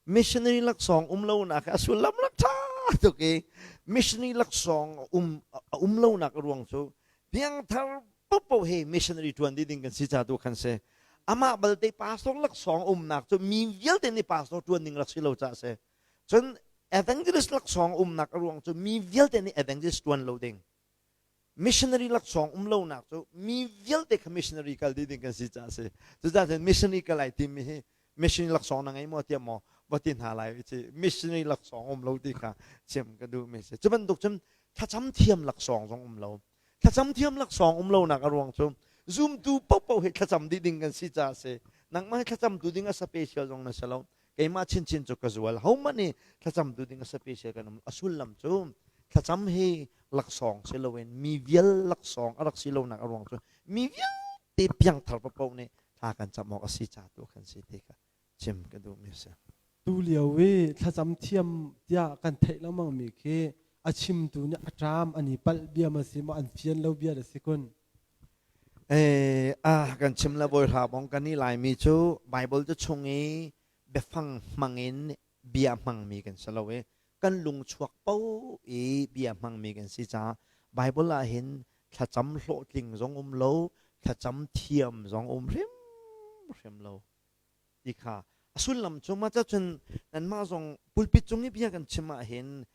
Missionary laksawng um lonak a sullam rak ṭha tuk i missionary laksawng a um a um lonak a ruang cu piangthar popo he missionary ṭuan dih ding kan si ca tu khan si. Amah balte pastor laksawng umnak cu mi vialte nih pastor ṭuan ding rak si lo caah si. Cun evangelist laksawng umnak a ruang cu mi vialte nih evangelist ṭuan lo ding. Missionary laksawng um lonak cu mi vialte kha missionary kal dih ding kan si caah a si. Cucaah cun missionary kal ai timmi hi missionary laksawng na ngei maw tiah maw va ti hna lai ci missionary laksawng um lo ti kha chim ka duhmi si. Cu bantuk cun thlacam thiam laksawng zong um lo. Thlacam thiam laksawng um lonak a ruang cu zumtu paohpaoh hi thlacam dih ding kan si caah a si. Nangmah hi thlacamtu ding a special zong na si lo. Keimah chinchin cu ka zual. Hohmanh nih thlacam tu ding a special kan um. A sullam cu thlacam hi laksawng si loin mi vial laksawng a rak si lonak a ruang cu mi vialte piangthar paohpaoh nih thla kan cam awk a si ca tu kan si ti kha chim ka duhmi a si. Tu lio i thlacam thiam tiah kan theih lengmang mi khi a chimtu nih a ṭam an i palh bia ma si maw an fian lo bia da si kun. Eh, ah kan chim la bawi hra bong kan i Laimi cu Bible cu chung i biafang hmang in bia hmangmi kan si lo i kan lung chuak po i bia hmangmi kan si caah Bible ah hin thlacam hlawhtling zong um lo thlacam thiam zong um hrimhrim lo ti kha a sullam cu mah cun nanmah zong pulpit cung i bia kan chim ah hin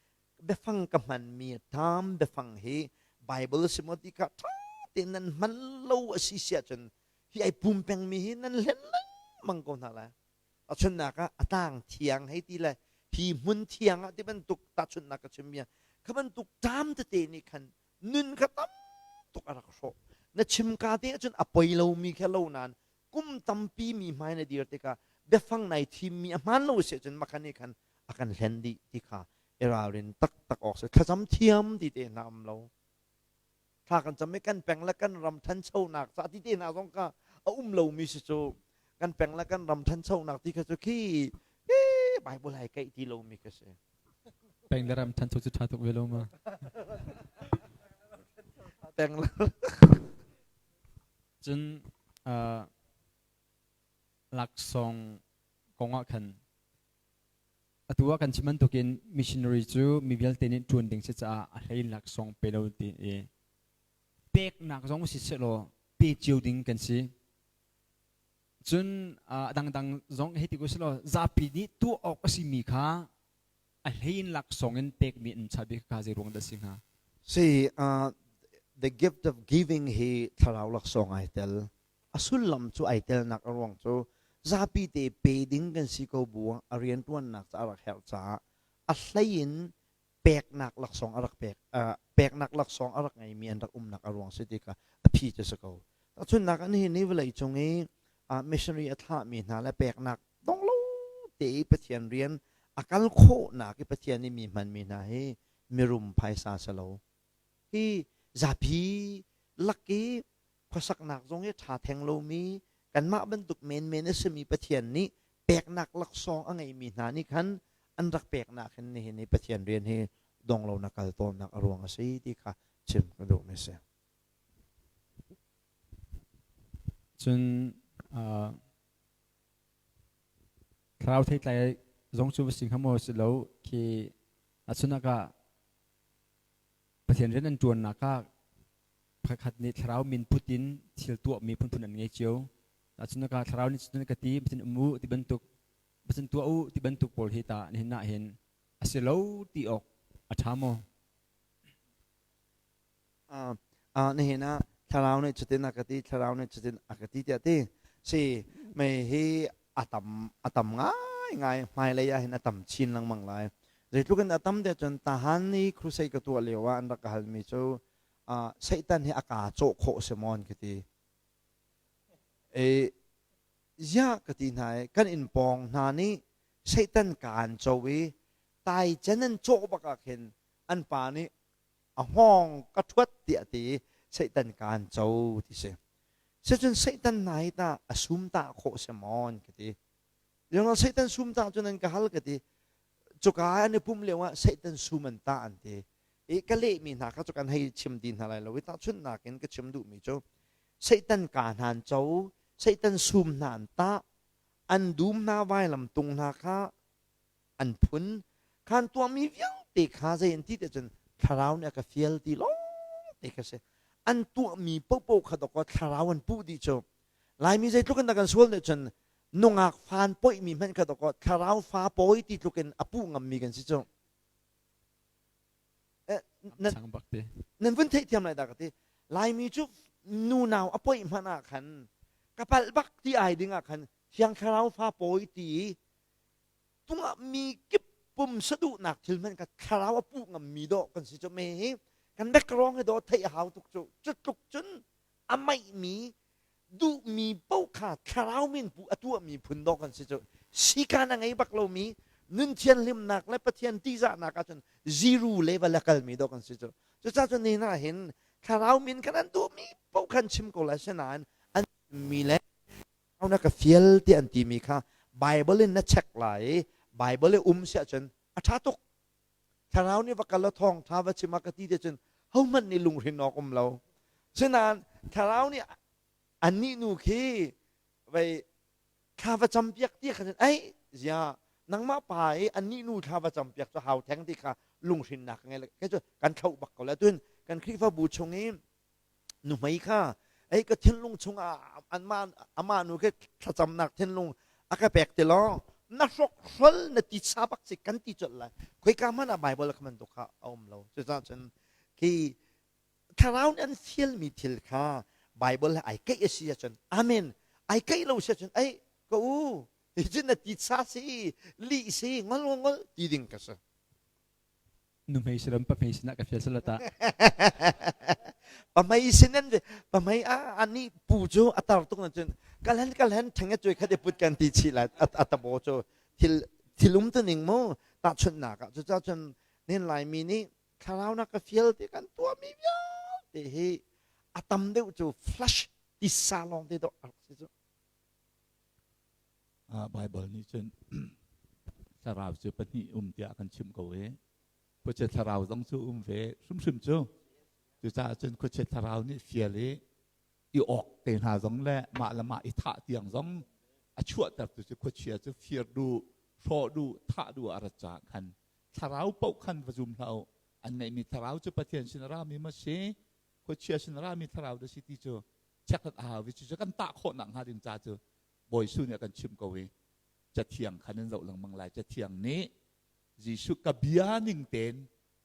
biafang ka hmanmi tam biafang hi Bible si maw ti kha ṭha tein nan hman lo a si si ahcun hi ai pum pengmi hi nan hlen lengmang ko hna lai. Tahchunhnak ah a tlang thiang hei ti le hi hmun thiang ah ti bantuk tahchunhnak ka chim bia kha bantuk ṭam tete nih khan nun kha tam tuk a rak hrawh. Na chim ka te ahcun a poi lomi kha lo nain kum tampi mi hmai na dir tikah biafang nai thimmi a hmaan lo si ahcun makhan nih khan a kan hlen dih ti kha i ralrin taktak awk si thlacam thiam ti te hna um lo thla kan cam i kan peng le kan ram thanchonak ca ti te hna zong kha a um lomi si cu kan peng le kan ram thanchonak ti kha cu khi Bible hai kaih ti lomi ka si peng le ram thancho cu tha tuk ve lo ma peng le Cun laksawng kong ah khan atu ah kan chim bantukin missionary cu mi vialte nih ṭuan ding si caah a hlei in laksawng pe lo ti i peknak zong si sehlaw pe cio ding kan si. Cun a dangdang zong hei ti ko sehlaw zapi nih tuah awk a simi kha a hlei in laksawng in pekmi an chia bik kha zei ruang dah si hnga? Si, the gift of giving hi thlarau laksawng ai tel. A sullam cu ai telnak a ruang cu zapi te pe ding kan si ko bu ah a rianṭuannak ca a rak herh caah a hlei in peknak laksawng a rak pek peknak laksawng a rak ngeimi an rak umnak a ruang si ti kha a phi cu si ko. Tahchunhnak ah nihin ni vawlei cung i missionary a thlahmi hna le peknak dong lo te i Pathian rian a kal khawhnak i Pathian nih mi hmanmi hna hi mirum phaisa si lo. Hi zapi lak i khuasaknak zong hi ṭha theng lomi kanmah bantuk menmen a simi Pathian nih peknak laksawng a ngeimi hna nih khan an rak peknak hin nihin i Pathian rian hi dong lo na kal tawnnak a ruang a si ti kha chim ka duhmi a si. Cun uh, thlarau theitlai zong cu va si hnga maw si lo khi ahcun ah Pathian rian an ṭuannak ah pakhat nih thlarau min put in thil tuahmi phunphun an ngei cio. Ahcun ah thlarau nih cun ka ti Pathian um u ti bantuk Pathian tuah u ti bantuk pawl hi ta nihin ah hin a si lo ti awk a ṭha maw? Nihin ah thlarau nih cutin a ka ti thlarau nih cutin a ka ti tiah ti si mei hi a tam a tam ngai ngai hmailei ah hin a tam chin lengmang lai zeitluk in a tam tiah cun tahan i crusade ka tuah lio ah an rak ka halmi cu Satan hi a kaa cawh khawh si maw an ka ti e ziah ka ti hna i kan inn pawng hna nih Satan kaan co i tai cen an cawh bak ah khin an pa nih a hngawng ka ṭhuat tiah ti i Satan kaan co ti si. Sicun Satan hna hi tah a sum tah khawh si maw an ka ti. Yong Satan sum tah cun an ka hal ka ti. Cuka an i pum lio ah Satan sum an tah an ti. I ka lehmi hna kha cu kan hei chim di hna lai lo i tahchunhnak in ka chim duhmi cu Satan ka hna an co, Satan sum hna an tah, an dum hna vailam tung hna kha an phun khan tuahmi vialte kha zei an ti te cun thlarau nih a ka fial ti lawng te kha si an tuahmi popo kha dawkaw thlarau an puh dih cu laimi zeitluk in dah kan sual nih cun nungak fan poihmi hmanh kha dawkaw thlarau fa pawi ti tluk in a puh ngammi kan si cu nan vun theihthiam lai dah ka ti laimi cu nunau a poih hmanh ah khan ka palh bak ti ai ding ah khan thiang thlarau fa pawi ti tungah mi kip pum saduhnak thil hmanh kha thlarau a puh ngammi dawh kan si cu me hi kan background hi dawh theih a hau tuk cu cu tluk cun a maihmi duhmi paoh kha thlarau min pu a tuahmi phun dawh kan si cu sikan a ngei bak lomi nun thianhlimnak le Pathian tihzahnak ahcun zero level a kalmi dawh kan si cu cucaah cun ni hna hin thlarau min kan an duhmi paoh khan chim ko lai sinain an mi le na ka fial ti an timi kha Bible in na check lai i Bible i um si ahcun a ṭha tuk. Thlarau nih va kal law thawngṭha va chim a ka ti te cun hohmanh nih lunghren awk um lo. Sinain thlarau nih annih nu khi vei thla va campiak ti kha cun ei zia nangmah pa i annih nu thla va campiak cu hau theng ti kha lunghrinnak ka ngei le kei cu kan thloh bak ko le tun kan Khrihfabu chung i nuhmei kha ei ka thinlung chungah anmah amah nu khi thlacamnak thinlung a ka pek ti law na hrokhrol na ti cha bak si kan ti colh lai khoika hmanh ah Bible kha bantuk kha a um lo cucaah cun khi thlarau nih an fialmi thil kha Bible he ai keih a si ahcun amen ai keih lo si ahcun ei ka u hi cu na ti cha si lih si ngol ngol ti ding ka si Nuhmei silam pahmei sinah ka fial sala ta. Pahmei sinan pahmei a ani pu cu a tar tuk na cun kalhen kalhen thenge cuai khat i put kan ti chi lai a tabo cu thil thilum tu ning mu tahchunhnak ah cucaah cun nin laimi nih thlarau na ka fial ti kan tuahmi vialte hi a tam deuh cu flash tisa lawng te dawh a rak si cu Baibal nih cun thlarau cu pahnih um tiah kan chimh ko i khuachia thlarau zong cu um ve hrimhrim cu cucaah cun khuachia thlarau nih fial i i awk te hna zong le mah le mah i thah tiang zong a chuahtertu cu khuachia cu fir duh hrawh duh thah duh a rat caah khan thlarau paoh khan va zum hlah u an ngeihmi thlarau cu Pathian sin a rami ma si khuachia sin a rami thlarau dah si ti cu check a hau i cucu kan tah khawh nak hnga ding ca cu Bawi Jesuh nih a kan chimh ko i cathiang khan in zoh lengmang lai cathiang nih Jesuh ka bia ning tein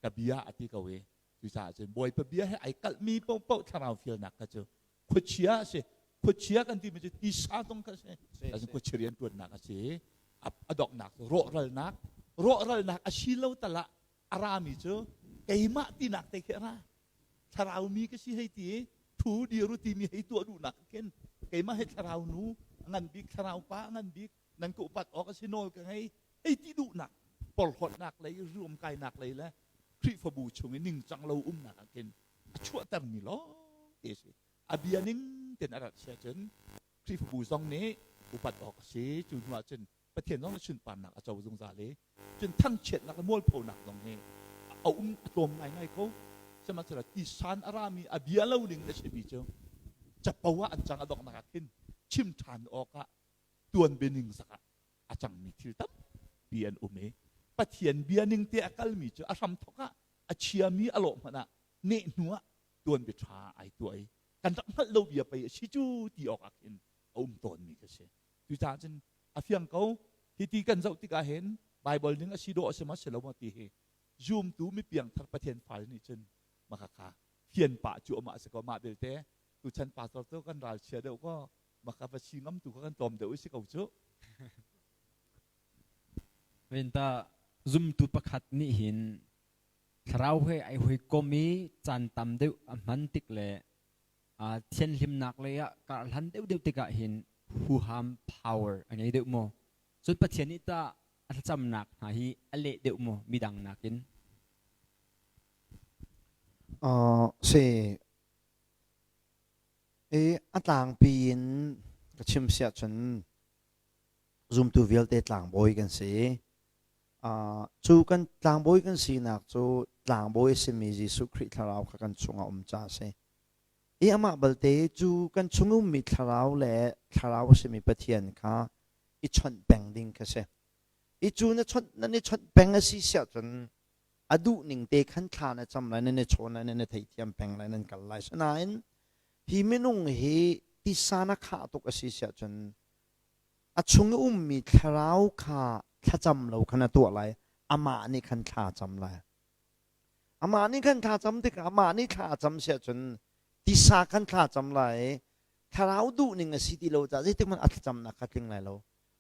ka bia a ti ko i cucaah cun Bawipa bia he ai kalhmi paohpaoh thlarau fialnak kha cu khuachia a si khuachia kan timi cu tisa zong kha a si khuachia rianṭuannak a si a donghnak rawhralnak rawhralnak a si lo tal ah a rami cu keimah tinak te khi a ra thlarau mi ka si hei ti i. Thu dir u timi hei tuah duhnak khin keimah he thlarau nu a ngan bik thlarau pa a ngan bik nan ka upat awk a si nawl ka ngei hei ti duhnak porhlawtnak lei ruamkainak lei le Khrihfabu chung i ningcang lo umnak ah khin a chuahtermi lawng te a si. A bia ning ten a rat si ahcun Khrihfabu zong nih upat awk a si. Cu hnu ahcun Pathian zong nih sunparnak a co zungzal i cun thangchiatnak le mualphonak zong hi a um a tlawm ngaingai ko. Sihmanhsehlaw tisan a rami a bia lo ding a simi cu capo ah an cang a donghnak ah khin chim ṭhan awkah tuanbia ningzak ah a cangmi thil tampi an um i Pathian bia ning te a kalmi cu a hramthawk ah a chiami a lawh hmanh ah neh hnu ah tuanbia ṭha ai tuah i kan rak hngalh lo bia pei a si cu ti awk ah khin a um tawnmi ka si. Cucaah cun a fiang ko hiti kan zoh tikah hin Baibal ning a si dawh a si ma si lo maw ti hi zumtu mi piangthar Pathian fale nih cun maka kha fian pah cu amah si ko mah belte tuchan pastor cu kan ral chia deuh ko maka va si ngam tu kha kan tlawm deuh i si ko cu. Venta zumtu pakhat nih hin thlarau he ai hawikom i caan tam deuh a hman tik le thianhlimnak lei ah karhlan deuhdeuh tikah hin huham power a ngei deuh maw? Cun Pathian nih tah a thlacamnak hna hi a leh deuh maw midang nakin? Si i a tlangpi in ka chim si ahcun zumtu vialte tlangbawi kan si. Cu kan tlangbawi kan sinak cu tlangbawi a simi Jesuh Khrih thlarau kha kan chungah um caah a si. I amah balte cu kan chung ummi thlarau le thlarau a simi Pathian kha i chawnh peng ding kha si. I cu na chawnh nan i chawnh peng a si siah cun a duh ning te khan thla na cam lai nan i chawn lai nan i theithiam peng lai nan kal lai. Sinain hi minung hi tisa na khah tuk a si siah cun a chung i ummi thlarau kha thlacam lo khan a tuah lai amah nih khan thla cam lai amah nih khan thla cam tikah amah nih thla a cam siah cun tisa khan thla cam lai thlarau duh ning a si ti lo caah zeitik hmanh a thlacamnak kha tling lai lo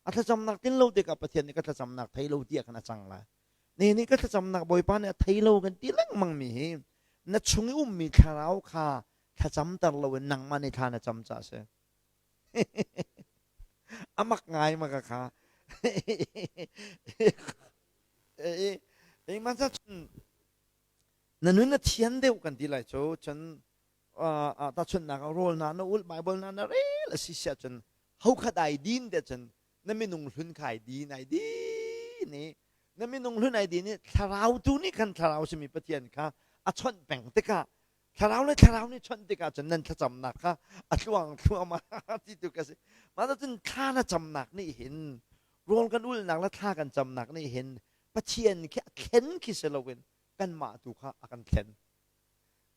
a thlacamnak tlin lo tikah Pathian nih ka thlacamnak thei lo tiah khan a cang lai ne nih ka thlacamnak Bawipa nih a thei lo kan ti lengmang mi hi na chung i ummi thlarau kha thlacamter loin nangmah nih thla na cam caah a si a mak ngai ma ka kha man cun na nun na thian deuh kan ti lai cu cun tahchunhnak ah rawl na na ulh bible na na rel a si siah cun ho khat ai din te cun na minung hlun kha ai din ai din i na minung hlun ai din i thlarau tu nih khan thlarau simi pathian kha a chawnh peng tikah thlarau le thlarau nih chawnh tikah cun nan thlacamnak kha a tluang thluahmah ti tu ka si mah cun thla na camnak nih hin rawl kan ulnak le thla kan camnak nih hin Pathian khi a thlen khi si loin kanmah tu kha a kan thlen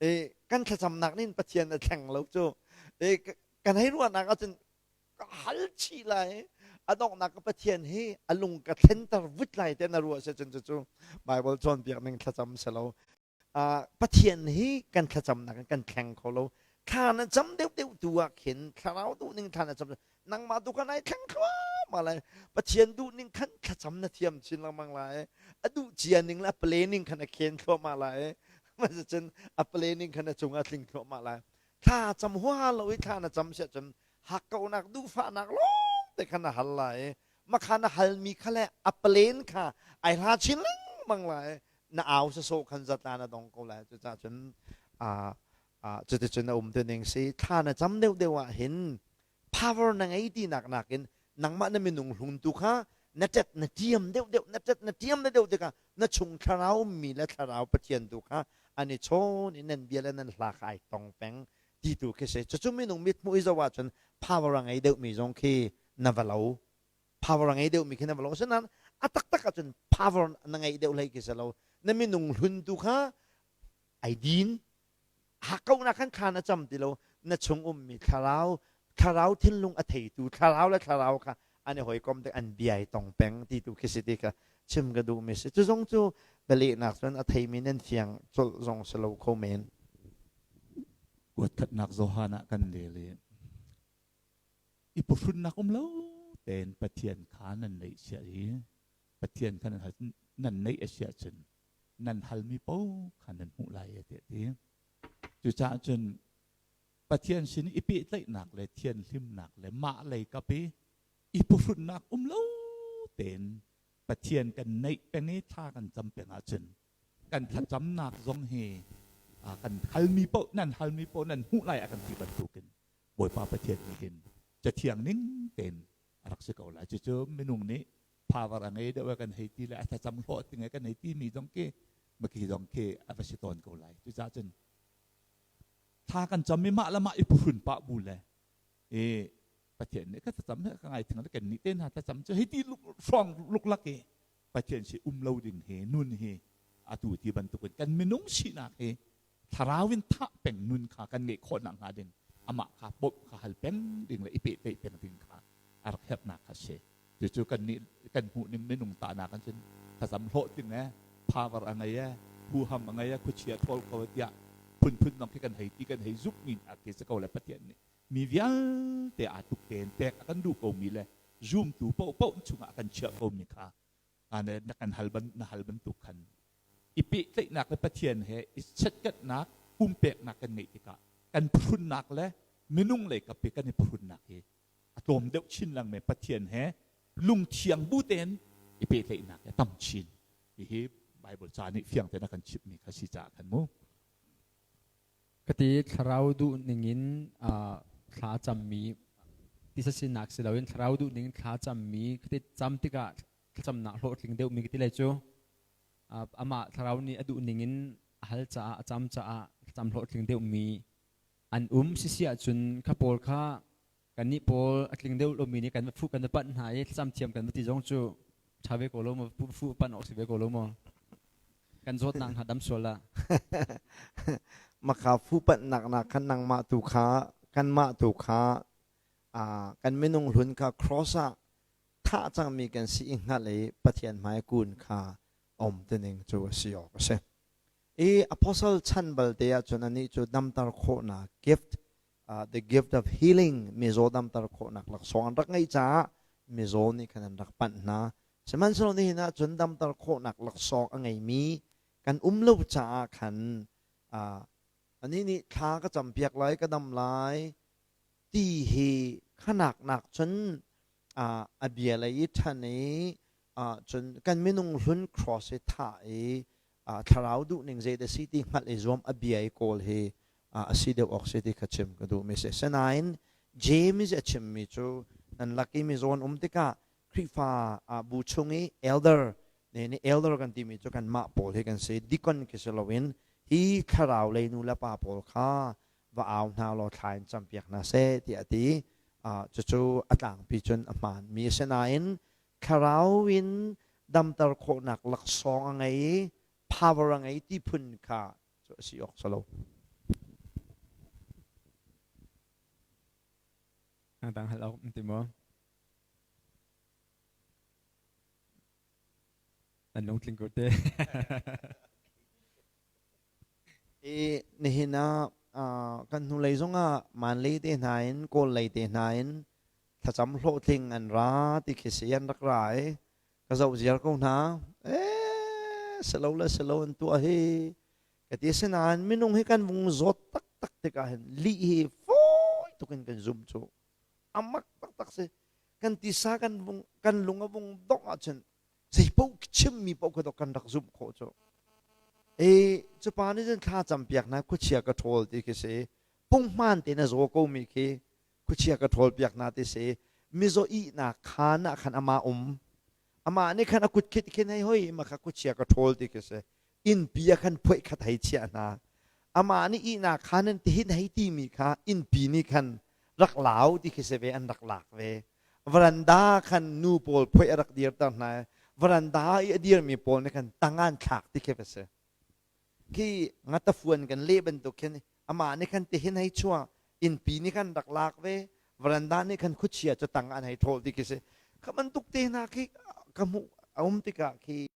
e kan thlacamnak nih Pathian a thleng lo cu e kan hei ruahnak ahcun ka hal chih lai a donghnak ka Pathian hi a lung ka thlenter vut lai te na ruah si cun cucu Bible cawnpiak ning thlacam si lo Pathian hi kan thlacamnak in kan thleng kho lo. Thla na cam deuhdeuh tu ah khin thlarau duh ning thla na cam nangmah tu khan ai thleng thluahmah lai. Pathian duh ning khan thlacam na thiam chin lengmang lai. A duh cia ning le a planning khan a khen thluahmah lai. Cun a planning khan a cungah tling thluahmah lai. Thla cam huaha lo i thla na cam siah cun hakkauhnak duhfahnak lawng te khan a hal lai. Makha na halmi kha le a plan kha ai hla chin lengmang lai. Na au sawsawh khan zatla na dong ko lai cucaah cun cuticun a um te ning si thla na cam deuh deuh ah hin power na ngei ti nak nakin nangmah na minung hlun tu kha na tet na tiam deuh deuh na tet na tiam deuh tikah na chung thlarau mi le thlarau pathian tu kha an i chawn i nan bia le nan hla kha ai tong peng ti tu khi si cucu minung mit hmuh i zoh ahcun power a ngei deuh mi zong khi na va lo power a ngei deuhmi khi na va lo asinain a taktak ahcun power na ngeih deuh hlei khi si lo na minung hlun tu kha ai din hakkauhnak khan thla na cam ti lo na chung ummi thlarau thlarau thinlung a theitu thlarau le thlarau kha an i hawikom tik an bia i tong peng ti tu khi si ti kha chim ka duhmi si cu zong cu bialehnak cun a theimi nan fiang colh zong si lo kho men Kuatkhatnak Johan ah kan rel i i phuhrunnak um lo tein Pathian kha nan neih sia i Pathian kha nan hal nan neih a si ahcun nan halmi paoh kha nan hmuh lai tiah a ti. Cucaah cun Pathian sin i pehtlaihnak le thianhlimnak le mah lei kap i i phuhrunnak um lo tein Pathian kan neih peng i thla kan cam peng ahcun kan thlacamnak zong hi kan halmi paoh nan halmi paoh nan hmuh lai a kan ti bantukin Bawipa Pathian nih hin cathiang ning tein a rak si ko lai. Cucu minung nih power a ngei deuh kan hei ti le a thlacam hlawh ting kan hei ti mi zong khi maki zong khi a va si tawn ko lai. Cucaah cun thla kan cam i mah le mah i phuhrun pah bu le i Pathian nih ka thlacam he ka ngai thing le kan nih te hna thlacam cu hei ti hrawng luklak i Pathian si um lo ding hi nun hi atu ti bantukin kan minung sinak hi thlarau in thah peng nun kha kan ngeih khawh nak hnga ding amah kha bawmh kha hal peng ding le i pehtlaih peng ding kha a rak herhnak kha si. Cucu kan nih kan hmuh ning minung tahnak an cun thlacam hlawh ting e power a ngei e huham a ngei e khuachia thawl ko tiah phunphun dong khi kan hei ti kan hei zumh mi hna khi si ko le Pathian nih mi vialte aa tluk tein pek a kan duh ko mi le zumtu paohpaoh chungah a kan chiah ko mi kha na kan hal ban na hal bantuk khan i pehtlaihnak le Pathian he i chetkatnak pumpeknak kan ngeih tikah kan phrunnak le minung lei kap i kan i phrunnak hi a tlawm deuh chin lengmang. Pathian he lungthiang bu tein i pehtlaihnak hi a tam chin. Hihi Bible ca nih fiang tein a kan chimhmi kha si caah khan mu. Kati thlarau duh ningin thla cammi tisa sinak si loin thlarau duh ning thla cammi khati cam tikah thlacamnak hlawhtling deuhmi ka ti lai cu amah thlarau nih a duh ningin a hal caah a cam caah thlacam hlawhtling deuhmi an um sisi ahcun kha pawl kha kannih pawl a tling deuh lomi nih kan va fuh kan va panh hna i thlacam thiam kan va ti zong cu ṭha ve ko lo maw fuh panh awk si ve ko lo maw kan zawtnak hna dam sual ah Maka fu panhnak nak khan nangmah tu kha kanmah tu kha kan minung hlun kha cross ah thah cangmi kan si i hngalh i Pathian hmai kun kha om tining cu a si awk a si. I apostle chan balte ahcun anih cu damter khawhnak gift the gift of healing mizaw damter khawhnak laksawng an rak ngeih caah mizaw nih khan an rak panh hna. Sihmanhsehlaw nihin ahcun damter khawhnak laksawng a ngeimi kan um lo caah khan anih nih thla ka campiak lai ka dam lai ti hi khanak nak cun a bia lei i ṭhan i cun kan minung hlun cross i thah i thlarau duhning zei dah si ti hngalh i zuam a bia i kawl hi a si deuh awk si ti kha chim ka duhmi si. Sinain James a chimmi cu nan lak i mizaw an um tikah Khrihfa bu chung i elder nih elder kan timi cu kanmah pawl hi kan si deacon khi si loin hi thlarau lei nu le pa pawl kha va au hna law thla in campiak hna seh tiah a ti. Cucu a tlangpi cun a hmaanmi a si nain thlarau in damter khawhnak laksawng a ngei i power a ngei ti phun kha cu a si awk si lo. Dang hal awk ti maw? An lungtling ko te. I nihin ah kan hnulei zongah Manlay te hna in Kawl lei te hna in thlacam hlawhtling an ra ti khi si an rak ra i ka zoh ziar ko hna. Eh, silo le silo an tuah hi ka ti sinain minung hi kan vung zawt taktak tikah hin lih hi fawi tuk in kan zum cu amak taktak si kan tisa kan vung kan lung a vung dongh ahcun zei paoh chimmi paoh kha kan rak zumh khawh cu e cu pa nih cun thla campiak hna khuachia ka ṭhawl ti khi si punghman tein a zaw ko mi khi khuachia ka ṭhawl piak hna ti si mizaw ihnak khaan ah khan amah um amah nih khan a kut khit khin hei hoi ma kha khuachia ka ṭhawl ti khi si innpi ah khan phoih khat hei chiah hna amah nih ihnak khaan in tihin hei ti mi kha innpi nih khan rak lau ti khi si ve an rak lak ve Varanda khan nu pawl phoih a rak dirter hna i varanda i a dirmi pawl nih khan tangan thlak ti khi va si. Khi ngatafuan kan leh bantuk khin amah nih khan tihin hei chuah innpi nih khan rak lak ve varanda nih khan khuachia cu tang an hei ṭhawl ti khi si. Kha bantuk te hna khi ka hmuh a um tikah khi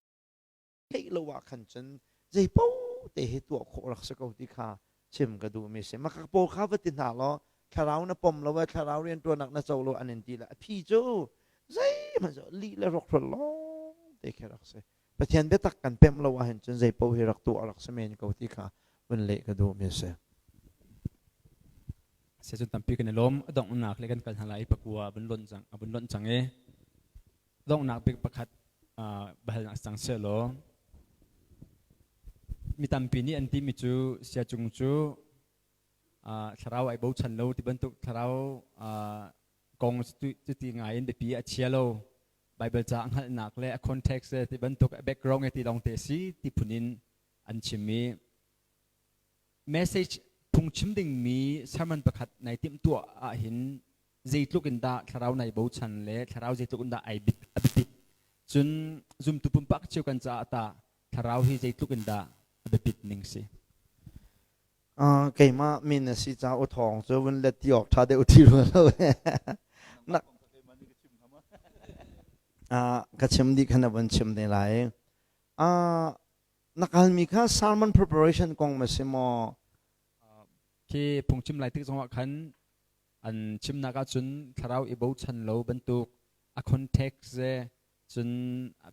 theih lo ah khan cun zei paoh te hi tuah khawh rak si ko ti kha chim ka duhmi si. Maka pawl kha va ti hna law thlarau na pom lo thlarau rianṭuannak na co lo an in ti le a phi cu zeihmanh cu lih le rawkhrol lawng te khi rak si. Pathian biatak kan pemh lo ahhin cun zei paoh hi rak tuah rak si men ko ti kha vun leh ka duhmi a si. Siacun tampi kan i lawm. A donghnak le kan kal hna lai pakua a vun lonh cang a vun lonh cang i donghnak bik pakhat biahalnak cang seh law mi tampi nih an timi cu siacung cu thlarau ai bochan lo ti bantuk thlarau kong cuti ngai in biapi a chia lo Bible ca a hngalhnak le a context le ti bantuk a background e ti lawng te si ti phun in an chim i message phungchim dingmi sermon pakhat nai timhtuah ahhin zeitluk in dah thlarau nai bochan le thlarau zeitluk in dah ai a biapit cun zumtu pumpak cio kan caah tah thlarau hi zeitluk in dah a biapit ning si Keimah min a si ca u thawng cu vun let ti awk ṭha deuh ti rua lo. Na ka chim dih khan na vun chim te lai. Na kalmi kha sermon preparation kong ma si maw? Khi phungchim lai tik zongah khan an chimnak ahcun thlarau i bochan lo bantuk a context le cun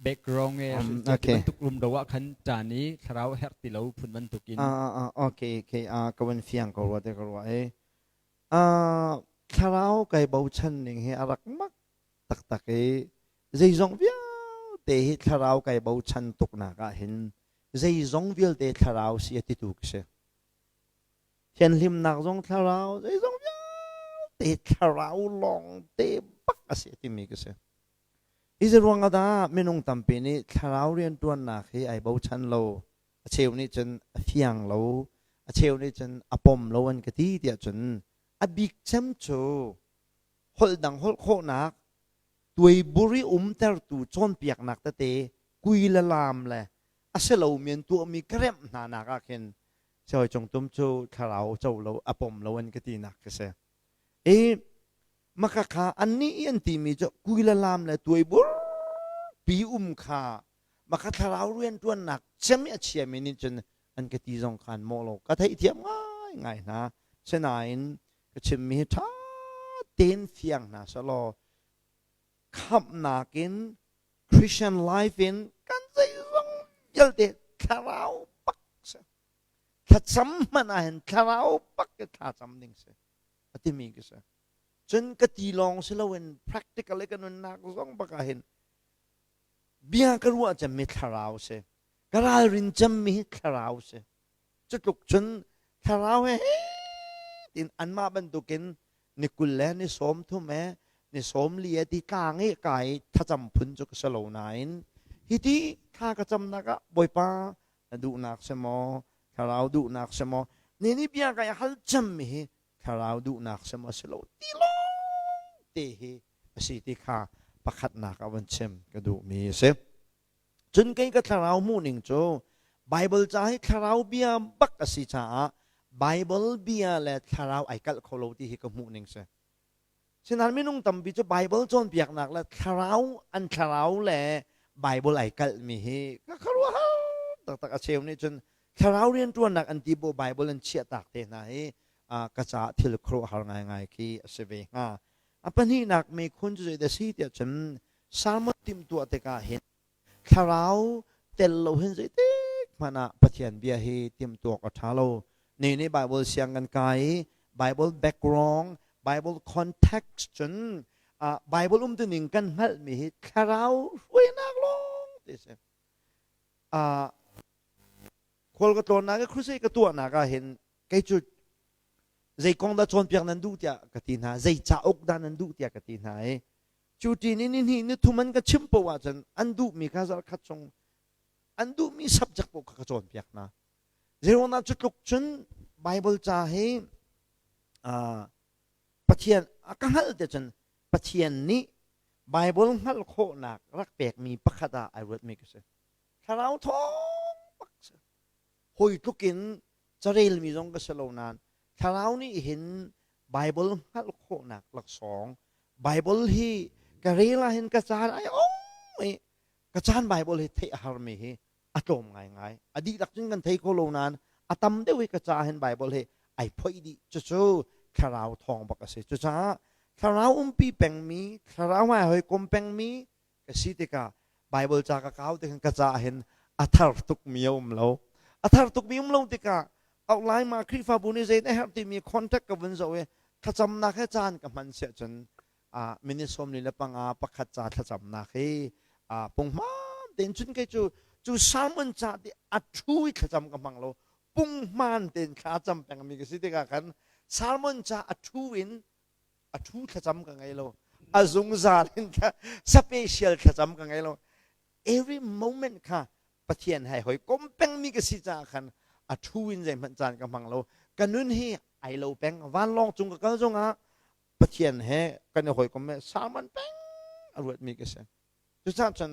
background e okay. bantuk rumro ah khan ṭan i thlarau herh ti lo phun bantuk in uh, okay okay uh, ka van fiang ko rua te ka rua e uh, thlarau kai bochan ning hi a rak mak taktak i zeizong vialte hi thlarau kai bochan tuknak ah hin zeizong vialte thlarau si a titu ka si thianhlimnak zong thlarau zeizong vialte thlarau lawng te bak a si timi ka si Hi ruang ah dah minung tampi nih thlarau rianṭuannak hi ai bochan lo, a cheu nih cun a fiang lo, a cheu nih cun a pom lo an ka ti tiah cun a bik cem cu holh dang holh khawhnak tuaibur i umtertu cawnpiaknak tete kui le laam le a si lomi an tuahmi ka remh hna nak ah khin Sihawi Cung Tum cu thlarau co lo a pom lo an ka tinak ka si. I Maka kha annih i an timi cu kui le lam le tuaibur pi um kha maka thlarau rianṭuannak cem i a chiami nih cun an ka ti zong khan mawh lo ka theihthiam ngaingai hna. Sinain ka chimmi hi ṭha tein fiang hna selaw khamhnak in Christian life in kan zeizong vialte thlarau bak si. Thlacam hmanh ah hin thlarau bak i thlacam ding si a timi ka si. Cun ka ti lawng si loin practical i ka nunnak zong bak ah hin bia ka ruah cemmi thlarau si. Ka ralrin cemmi hi thlarau si. Cutluk cun thlarau he tin anmah bantukin ni 20 le ni 30 he ni 40 he ti tlang i kai thlacam phun cu ka si lo nain hiti thla ka camnak ah Bawipa na duhnak si maw thlarau duhnak si maw ni ni bia kai hal cemmi hi thlarau duhnak si maw si lo ti lawng te hi a si ti kha pakhatnak ah van chim ka duhmi a si. Cun kei ka thlarau hmuhning cu Bible ca hi thlarau bia bak a si caah Bible bia le thlarau ai kalh kho lo ti hi ka hmuhning si. Sinain minung tampi cu Bible cawnpiaknak le thlarau an thlarau le Bible ai kalhmi hi ka khuaruahhar taktak a cheu nih cun thlarau rianṭuannak an ti bu Bible an chiahtak te hna hi ka caah thil khuaruahhar ngaingai khi a si ve hnga. A pahnihnak mekhun cu zeidah a si tiah cun sermon timhtuah tikah hin Thlarau tel lo hin zeitik hmanh ah Pathian bia hi timhtuak a ṭha lo. Ni nih Bible siang kan kai i Bible background, Bible context cun uh, Bible umtuning kan hngalhmi hi thlarau hruainak lawng ti si. Uh, khual ka tlawnnak i crusade ka tuahnak ah hin kei cu zei kong dah cawnpiak nan duh tiah ka ti hna, zei cauk dah nan duh tiah ka ti hna i Cu ṭin in nihnih nithum an ka chimh paoh ahcun an duhmi kha zarhkhat chung an duhmi subject paoh kha ka cawnpiak hna. Zeiruangah cu tluk cun Bible ca hi uh, Pathian a ka hngalh te cun Pathian nih Bible hngalh khawhnak rak pekmi pakhat ah ai ruatmi ka si. Thlarau thawng bak si. Hawi tluk in carelmi zong ka si lo nain thlarau nih hin Bible hngalh khawhnak laksawng Bible hi ka rel ah hin ka caan ai ong i ka caan Bible hi theih a harmi hi a tlawm ngaingai a dihlak cun kan thei kho lo nain a tam deuh hi ka ca hin Bible hi ai phoih dih cucu thlarau thawng bak a si cucaah thlarau umpi pengmi thlarau ai hawikom pengmi ka si tikah Bible ca ka kau tikhin ka ca hin a thar tukmi a um lo. A thar tukmi um lo tikah outline ma Khrihfabu nih zei na herh timi contact ka vun zoh i Thlacamnak he caan ka hman siah cun minute 45 pakhat ca thlacamnak hi punghman tein cun kei cu cu sermon ca ti a thu i thlacam ka hmang lo punghman tein thla cam pengmi ka si tikah khan sermon ca a thu in a thu thlacam ka ngei lo a zungzal in special thlacam ka ngei lo every moment kha Pathian hai hoi kom pengmi ka si caah khan a thu in zeihmanh caan ka hmang lo ka nun hi ai lo peng vanlawng cung ka kal zongah Pathian he kan i hawikom he sermon peng a ruatmi ka si cucaah cun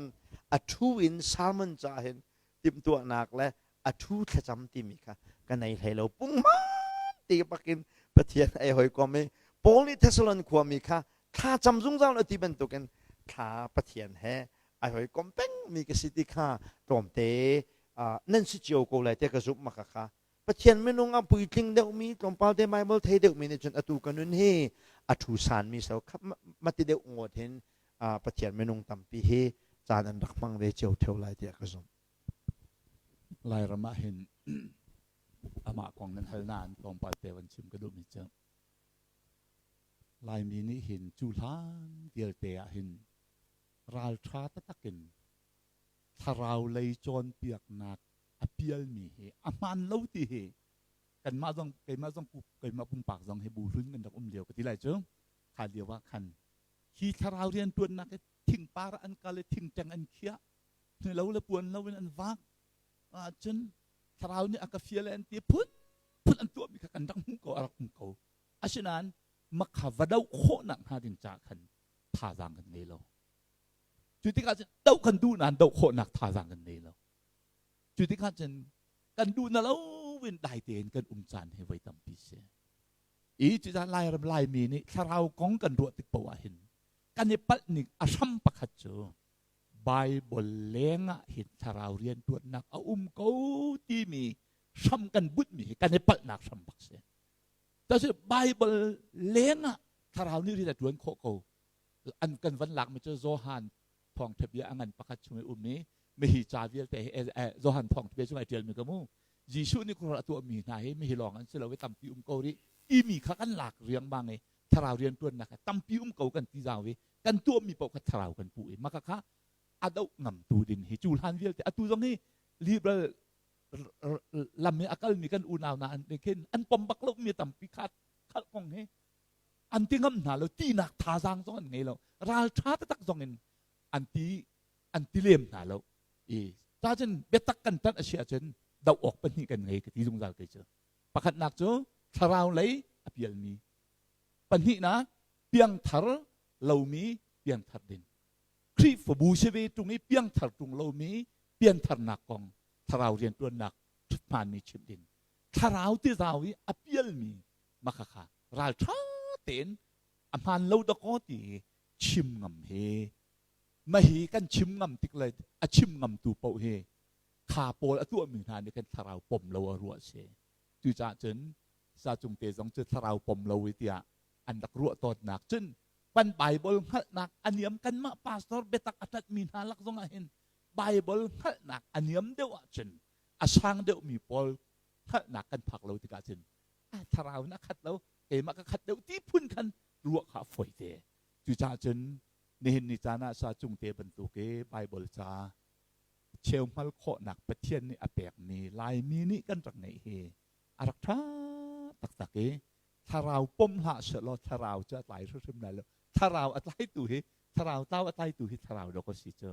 a thu in sermon ca hin timhtuahnak le a thu thlacam timi kha ka nei hlei lo punghman ti bakin Pathian ai hawikom i Paul nih Thessalon khuami kha thla cam zungzal a ti bantukin thla Pathian he ai hawikom pengmi ka si ti kha tlawmte nan si cio ko lai te ka zumh maka kha Pathian minung a puitling deuhmi tlawmpal te Bible thei deuhmi nih cun atu ka nun hi a thu sanmi so khap mati deuh ngawt hin Pathian minung tampi hi caan an rak hmang ve cio theo lai tiah ka zumh. Lairam ah hin amah kong nan hal nain tlawmpal te van chim ka duhmi cu Laimi nih hin cu hlan vialte ah hin ralṭha taktak in thlarau lei cawnpiaknak a pialmi hi a hmaan lo ti hi kanmah zong keimah zong keimah pumpak zong hi bu hlun kan rak um lio ka ti lai cu kha lio ah khan hi thlarau rianṭuannak hi thingpar an kal i thingṭeng an khiah lo le puan lo in an vak ahcun thlarau nih a ka fial an ti phun phun an tuahmi kha kan rak hmuh ko a rak um ko asinain makha va doh khawhnak hnga ding ca khan thazaang kan ngei lo cu tikah cun doh kan duh nain doh khawhnak thazaang kan ngei lo cu tikah cun kan duh na lo in dai tein kan um caan hi voi tampi si i cucaah Lairam Laimi nih thlarau kong kan ruah tik paoh ah hin kan i palh ning a hram pakhat cu Bible leng ah hin thlarau riantuannak a um ko timi hram kan butmi hi kan i palhnak hram bak si. Tasi Bible leng ah thlarau nih rian a tuan khawh ko. An kan van lakmi cu Johan thawngtha bia a ngan pakhat chung i um i mihi ca vialte hi Johan thawngtha bia chung ai ṭialmi ka mu. Jesuh nih khuaruah a tuahmi hna hi mihi lawng an si lo i tampi um ko rih timi kha kan lak riangmang i thlarau rianṭuannak hi tampi um ko kan ti zau i kan tuahmi paoh kha thlarau kan puh i maka kha a doh ngamtu ding hi cu hlan vialte atu zong hi liberal lam i a kalmi kan unau hna an khin an pom bak lo mi tampi kha khalh kong hi an ti ngam hna lo tinak thazaang zong an ngei lo ralṭha taktak zong in an ti an ti lem hna lo i ta cun biatak kan ṭanh a si ahcun doh awk pahnih kan ngei ka ti zungzal kei cu pakhatnak cu thlarau lei a pialmi pahnihnak piangthar lomi piangthar ding Khrihfabu si ve ṭung i piangthar ṭung lomi piantharnak kong thlarau rianṭuannak hmaanmi chimh ding thlarau ti zau i a pialmi makhakha ralṭha tein a hmaan lo dakaw ti chim ngam hi mahi kan chim ngam tik le a chim ngamtu paoh hi kha pawl a tuahmi hna nih khan thlarau pom lo a ruah si cucaah cun sacung te zong cu thlarau pom lo i tiah an rak ruah tawnnak cun kan Bible hngalhnak a niam kanmah pastor biatak a ṭanhmi hna lak zongah hin Bible hngalhnak a niam deuh ahcun a sang deuhmi pawl hngalhnak kan phak lo tikah cun a thlarau in a khat lo keimah ka khat deuh ti phun khan ruah kha a fawi te cucaah cun nihin ni caan ah sa cung te bantuk i Bible ca cheu hngal khawhnak Pathian nih a pekmi Laimi nih kan rak ngeih hi a rak ṭha taktak i thlarau pom hlah sehlaw thlarau cu a tlai hrimhrim lai lo thlarau a tlaitu hi thlarau tlau a tlaitu hi thlarau dawk a si cu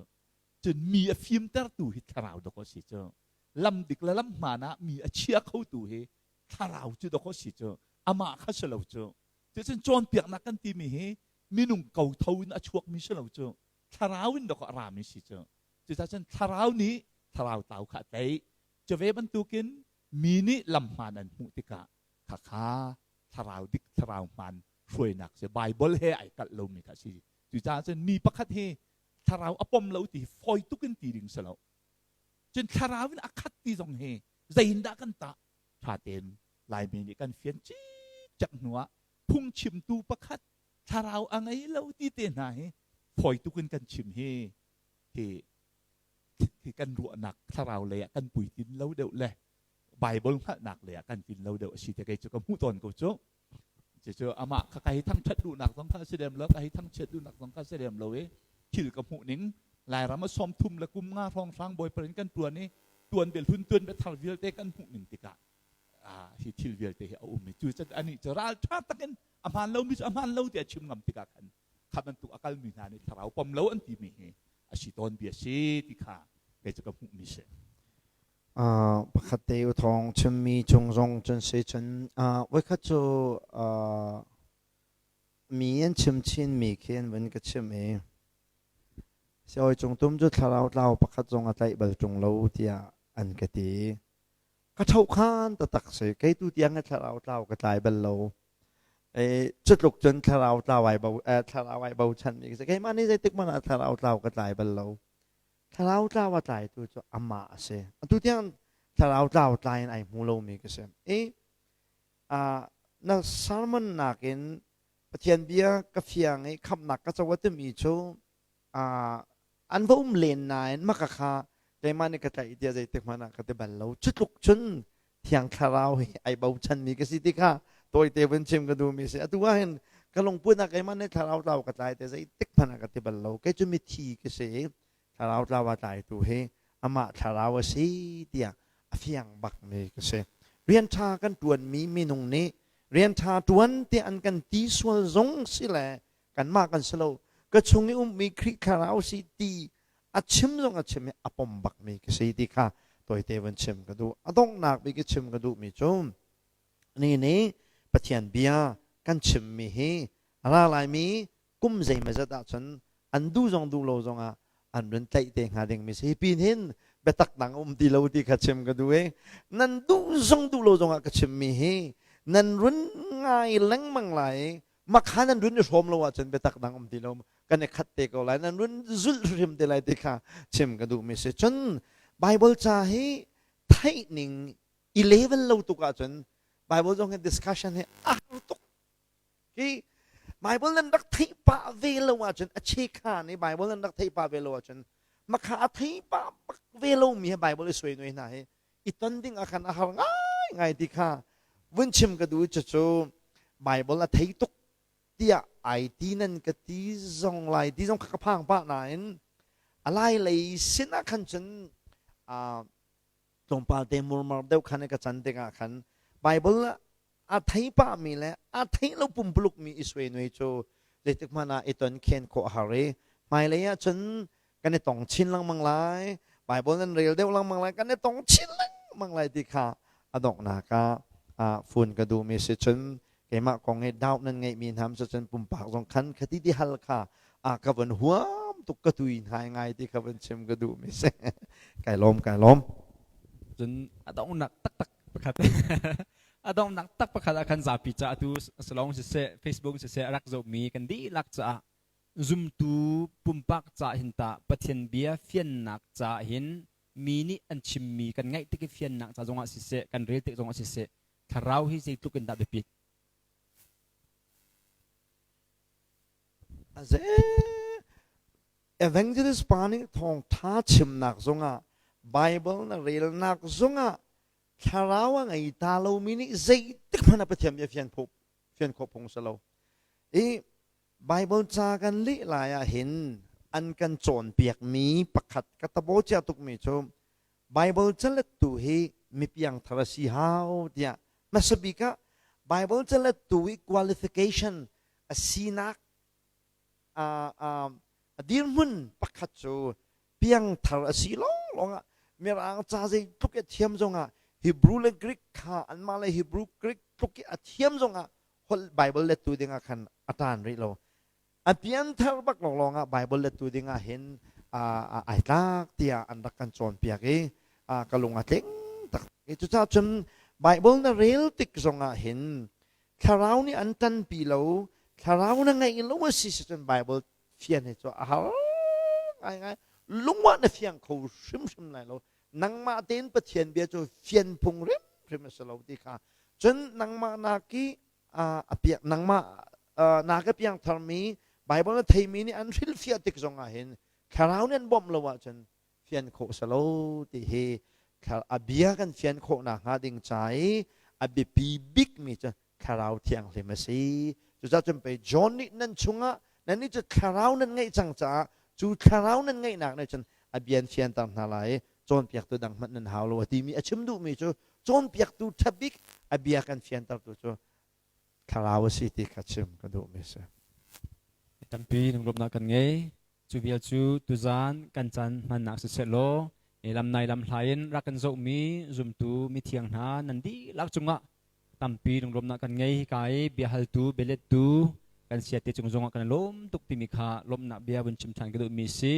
cun mi a fimtertu hi thlarau dawk a si cu lam dik le lam hmaan ah mi a chia khotu hi thlarau cu dawk a si cu amah kha si lo cu cucun cawnpiaknak kan timi hi minung kotho in a chuakmi si lo cu thlarau in dawk a rami si cu cucaah cun thlarau nih thlarau tlau kha a tlaih cu ve bantukin mi nih lam hmaan an hmuh tikah khakha thlarau dik thlarau hmaan hruainak si Bible he ai kalh lomi kha si cucaah cun mi pakhat hi thlarau a pom lo ti fawi tuk in ti ding si lo cun thlarau in a khat ti zong hi zeiindah kan tah ṭha tein Laimi nih kan fian cikcek hnu ah phungchimtu pakhat thlarau a ngei lo ti te hna hi fawi tuk in kan chim hi hi hi kan ruahnak thlarau lei ah kan puitlin lo deuh le Bible hngalhnak lei ah kan tlin lo deuh a si te kei cu ka hmuh tawn ko cu. Cucu amah kha ka hei thangṭhat duhnak zong kha a si lem lo, ka hei thangchiat duhnak zong kha a si lem lo i thil ka hmuh ning Lairam ah 30 le kum nga hrawnghrang bawipa in kan ṭuan i tuan bia hlun tuan bia thar vialte kan hmuh ning tikah hi thil vialte hi a um i cu anih cu ralṭha takin a hmaan lomi cu a hmaan lo tiah chim ngam tikah khan kha bantuk a kalmi hna nih thlarau pom lo an timi hi a si tawn bia si ti kha kei cu ka hmuhmi si. Pakhat te u thawng chimmi cung zong cun si cun voikhat cu mi an chim chinmi khi an vun ka chim i siawi cung tum cu thlarau tlau pakhat zong a tlaih bal ṭung lo tiah an ka ti. Ka ṭhohkhan taktak si. Kei tu tiang hi thlarau tlau ka tlai bal lo. E, cutluk cun thlarau tlau ai bo eh, thlarau ai bochan mi ka si. Keimah nih zeitik hmanh ah thlarau tlau ka tlai bal lo. Thlarau tlau a tlaitu cu amah a si. Atu tiang thlarau tlau tlai in ai hmu lomi ka si. I uh, na sermon nakin Pathian bia ka fiang i khamhnak ka co a timi cu an va um len nain maka kha keimah nih ka tlaih tiah zeitik hmanh ah ka ti bal lo. Cu tluk cun Thiang Thlarau hi ai bochanmi ka si ti kha tawite vun chim ka duhmi si. Atu ah hin ka lungput ah keimah nih thlarau tlau ka tlai te zeitik hmanh ah ka ti bal lo. Kei cu mithi ka si i thlarau tlau a tlaitu hi amah thlarau a si tiah a fiang bakmi ka si. Rian ṭha kan ṭuanmi minung nih rian ṭha ṭuan tiah an kan ti sual zong si le kanmah kan si lo ka chung i ummi Khrih thlarau si ti a chim zong a chim i a pom bakmi ka si ti kha tawite vun chim ka duh. A donghnak bik i chim ka duhmi cu ni nih Pathian bia kan chimmi hi a ra laimi kum zeimawzat ahcun an duh zong duh lo zongah an run tlaih te hnga dingmi si. Hi pin hin biatak dang um ti lo ti kha chim ka duh i nan duh zong duh lo zongah ka chimmi hi nan run ngai lengmang lai i makha nan run i hrawm lo ahcun biatak dang um ti lo kan i khat te ko lai nan run zulh hrim te lai ti kha chim ka duhmi si cun Bible ca hi theih ning i level lo tuk ahcun Bible zong hi discussion hi a har tuk hi Bible nan rak theih pah ve lo ahcun a chekha nih Bible nan rak theih pah ve lo ahcun makha a thei pah bak ve lomi he Bible i suai nuai hna hi i ton ding ah khan a har ngai ngai ti kha vun chim ka duh cucu Bible a thei tuk tiah ai ti nan ka ti zong lai ti zong kha ka phang pah nain a lai lei sin ah khan cun tlawmpal te murmar deuh khan ka can tikah khan Bible a thei pahmi le a thei lo pumpuluk mi i suai nuai cu zeitik hmanh ah i ton khen khawh a har i hmailei ah cun kan i tong chin lengmang lai Bible nan rel deuh lengmang lai kan i tong chin lengmang lai ti kha a donghnak ah phun ka duhmi si cun keimah kong i doubt nan ngeihmi hna cu cun pumpak zong khan khati ti hal kha a ka von huam tuk ka tui ngai ngai ti kha von chim ka duhmi si kai lawm kai lawm cun a donghnak taktak pakhat a donghnak tak pakhat ah khan zapi ca atu salong siseh Facebook siseh a rak zohmi kan dihlak caah zumtu pumpak ca hin tah Pathian bia fiannak ca hin mi nih an chimmi kan ngaih tik i fiannak ca zongah siseh kan rel tik zongah siseh thlarau hi zeitluk in dah biapit Aze evangelist pa nih thawngtha chimnak zongah Bible na relnak zongah thlarau a ngei ta lomi nih zeitik hmanh ah Pathian bia fian khawh fian khawh phung si lo i Bible ca kan leh lai ah hin an kan cawnpiakmi pakhat ka tabo cia tukmi cu Bible calettu hi mi piangthar a si hau tiah hmasa bik ah Bible calettu i qualification a sinak a dirhmun pakhat cu piangthar a si lawnglawng ah Mirang ca zeitluk i a thiam zongah Hebrew le Greek kha anmah le Hebrew Greek tluk i a thiam zongah holh Bible lettu dingah khan a ṭan rih lo. A pianthar bak lawnglawng ah Bible lettu dingah hin ai tlak tiah an rak kan cawnpiak i ka lung a tling tak. Cucaah cun Bible na rel tik zongah hin thlarau nih an ṭanpi lo, thlarau na ngeih lo a si cun Bible fian hi cu a har ngaingai lungah na fiang kho hrimhrim lai lo nangmah tein Pathian bia cu fian phung hrimhrim a si lo ti kha cun nangmah nak i a piak nangmah nak i piang tharmi Bible na theimi nih an hrilhfiah tik zongah hin thlarau nih an bawmh lo ahcun fian khawh si lo ti hi a bia kan fian khawh nakhnga ding ca i a biapi bikmi cu. Thlarau Thianghlim a si. Cucaah cun pei John nih nan chungah nannih cu Thlarau nan ngeih cang caah cu Thlarau nan ngeihnak nih cun a bia an fianter hna lai i cawnpiaktu dang hmanh nan hau lo a timi a chim duhmi cu cawnpiaktu ṭha bik a bia kan fiantertu cu Thlarau a si ti kha chim ka duhmi a si. Tampi lunglawmhnak kan ngei. Cu vial cu tuzaan kan caan hmannak siseh law lamnai lamhla in rak kan zohmi zumtu mithiang hna nan dihlak cungah tampi lunglawmhnak kan ngei. Hika i biahaltu, bialettu kan siate cung zongah kan i lawm tuk timi kha lawmhnak bia vun chim ṭhan ka duhmi a si.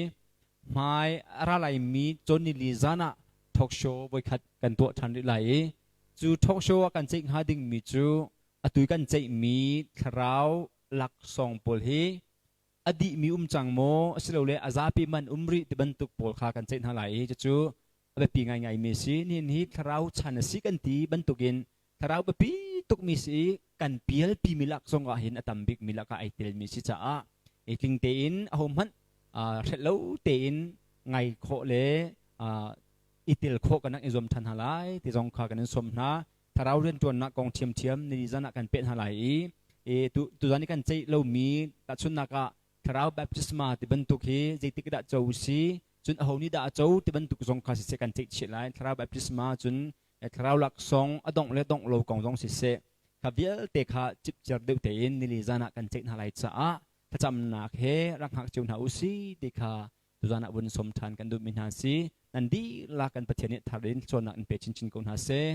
Hmai a ra laimi cawnili zan ah talk show voikhat kan tuah ṭhan rih lai i cu talk show ah kan ceih hnga dingmi cu atu i kan ceihmi thlarau laksawng pawl hi a dihmi um cang maw asilole a zapi man um rih ti bantuk pawl kha kan ceih hna lai i cucu a biapi ngaingaimi a si. Nihin hi thlarau chan a si kan ti bantukin thlarau biapi tukmi si i kan pialpimi lak zong ah hin a tam bikmi lakah ai telmi si caah i tling tein ahohmanh hrelh lo tein ngai khawh le i tel khawh kan rak i zuam ṭhan hna lai ti zong kha kan in sawm hna. Thlarau rianṭuannak kong ṭhiamṭhiam ni zan ah kan peh hna lai i tuzan i kan ceih lomi tahchunhnak ah thlarau baptisma ti bantuk hi zeitik dah co si cun aho nih dah a co ti bantuk zong kha siseh kan ceih chih lai. Thlarau baptisma cun thlarau laksawng a dongh le dongh lo kong zong siseh kha vialte kha cipciar deuh tein nili zan ah kan ceih hna lai caah thlacamnak he rak hngak cio hna u si ti kha tuzan ah vun sawm ṭhan kan duhmi hna si. Nan dihlak kan Pathian nih thar in cawnnak in pe chinchin ko hna seh.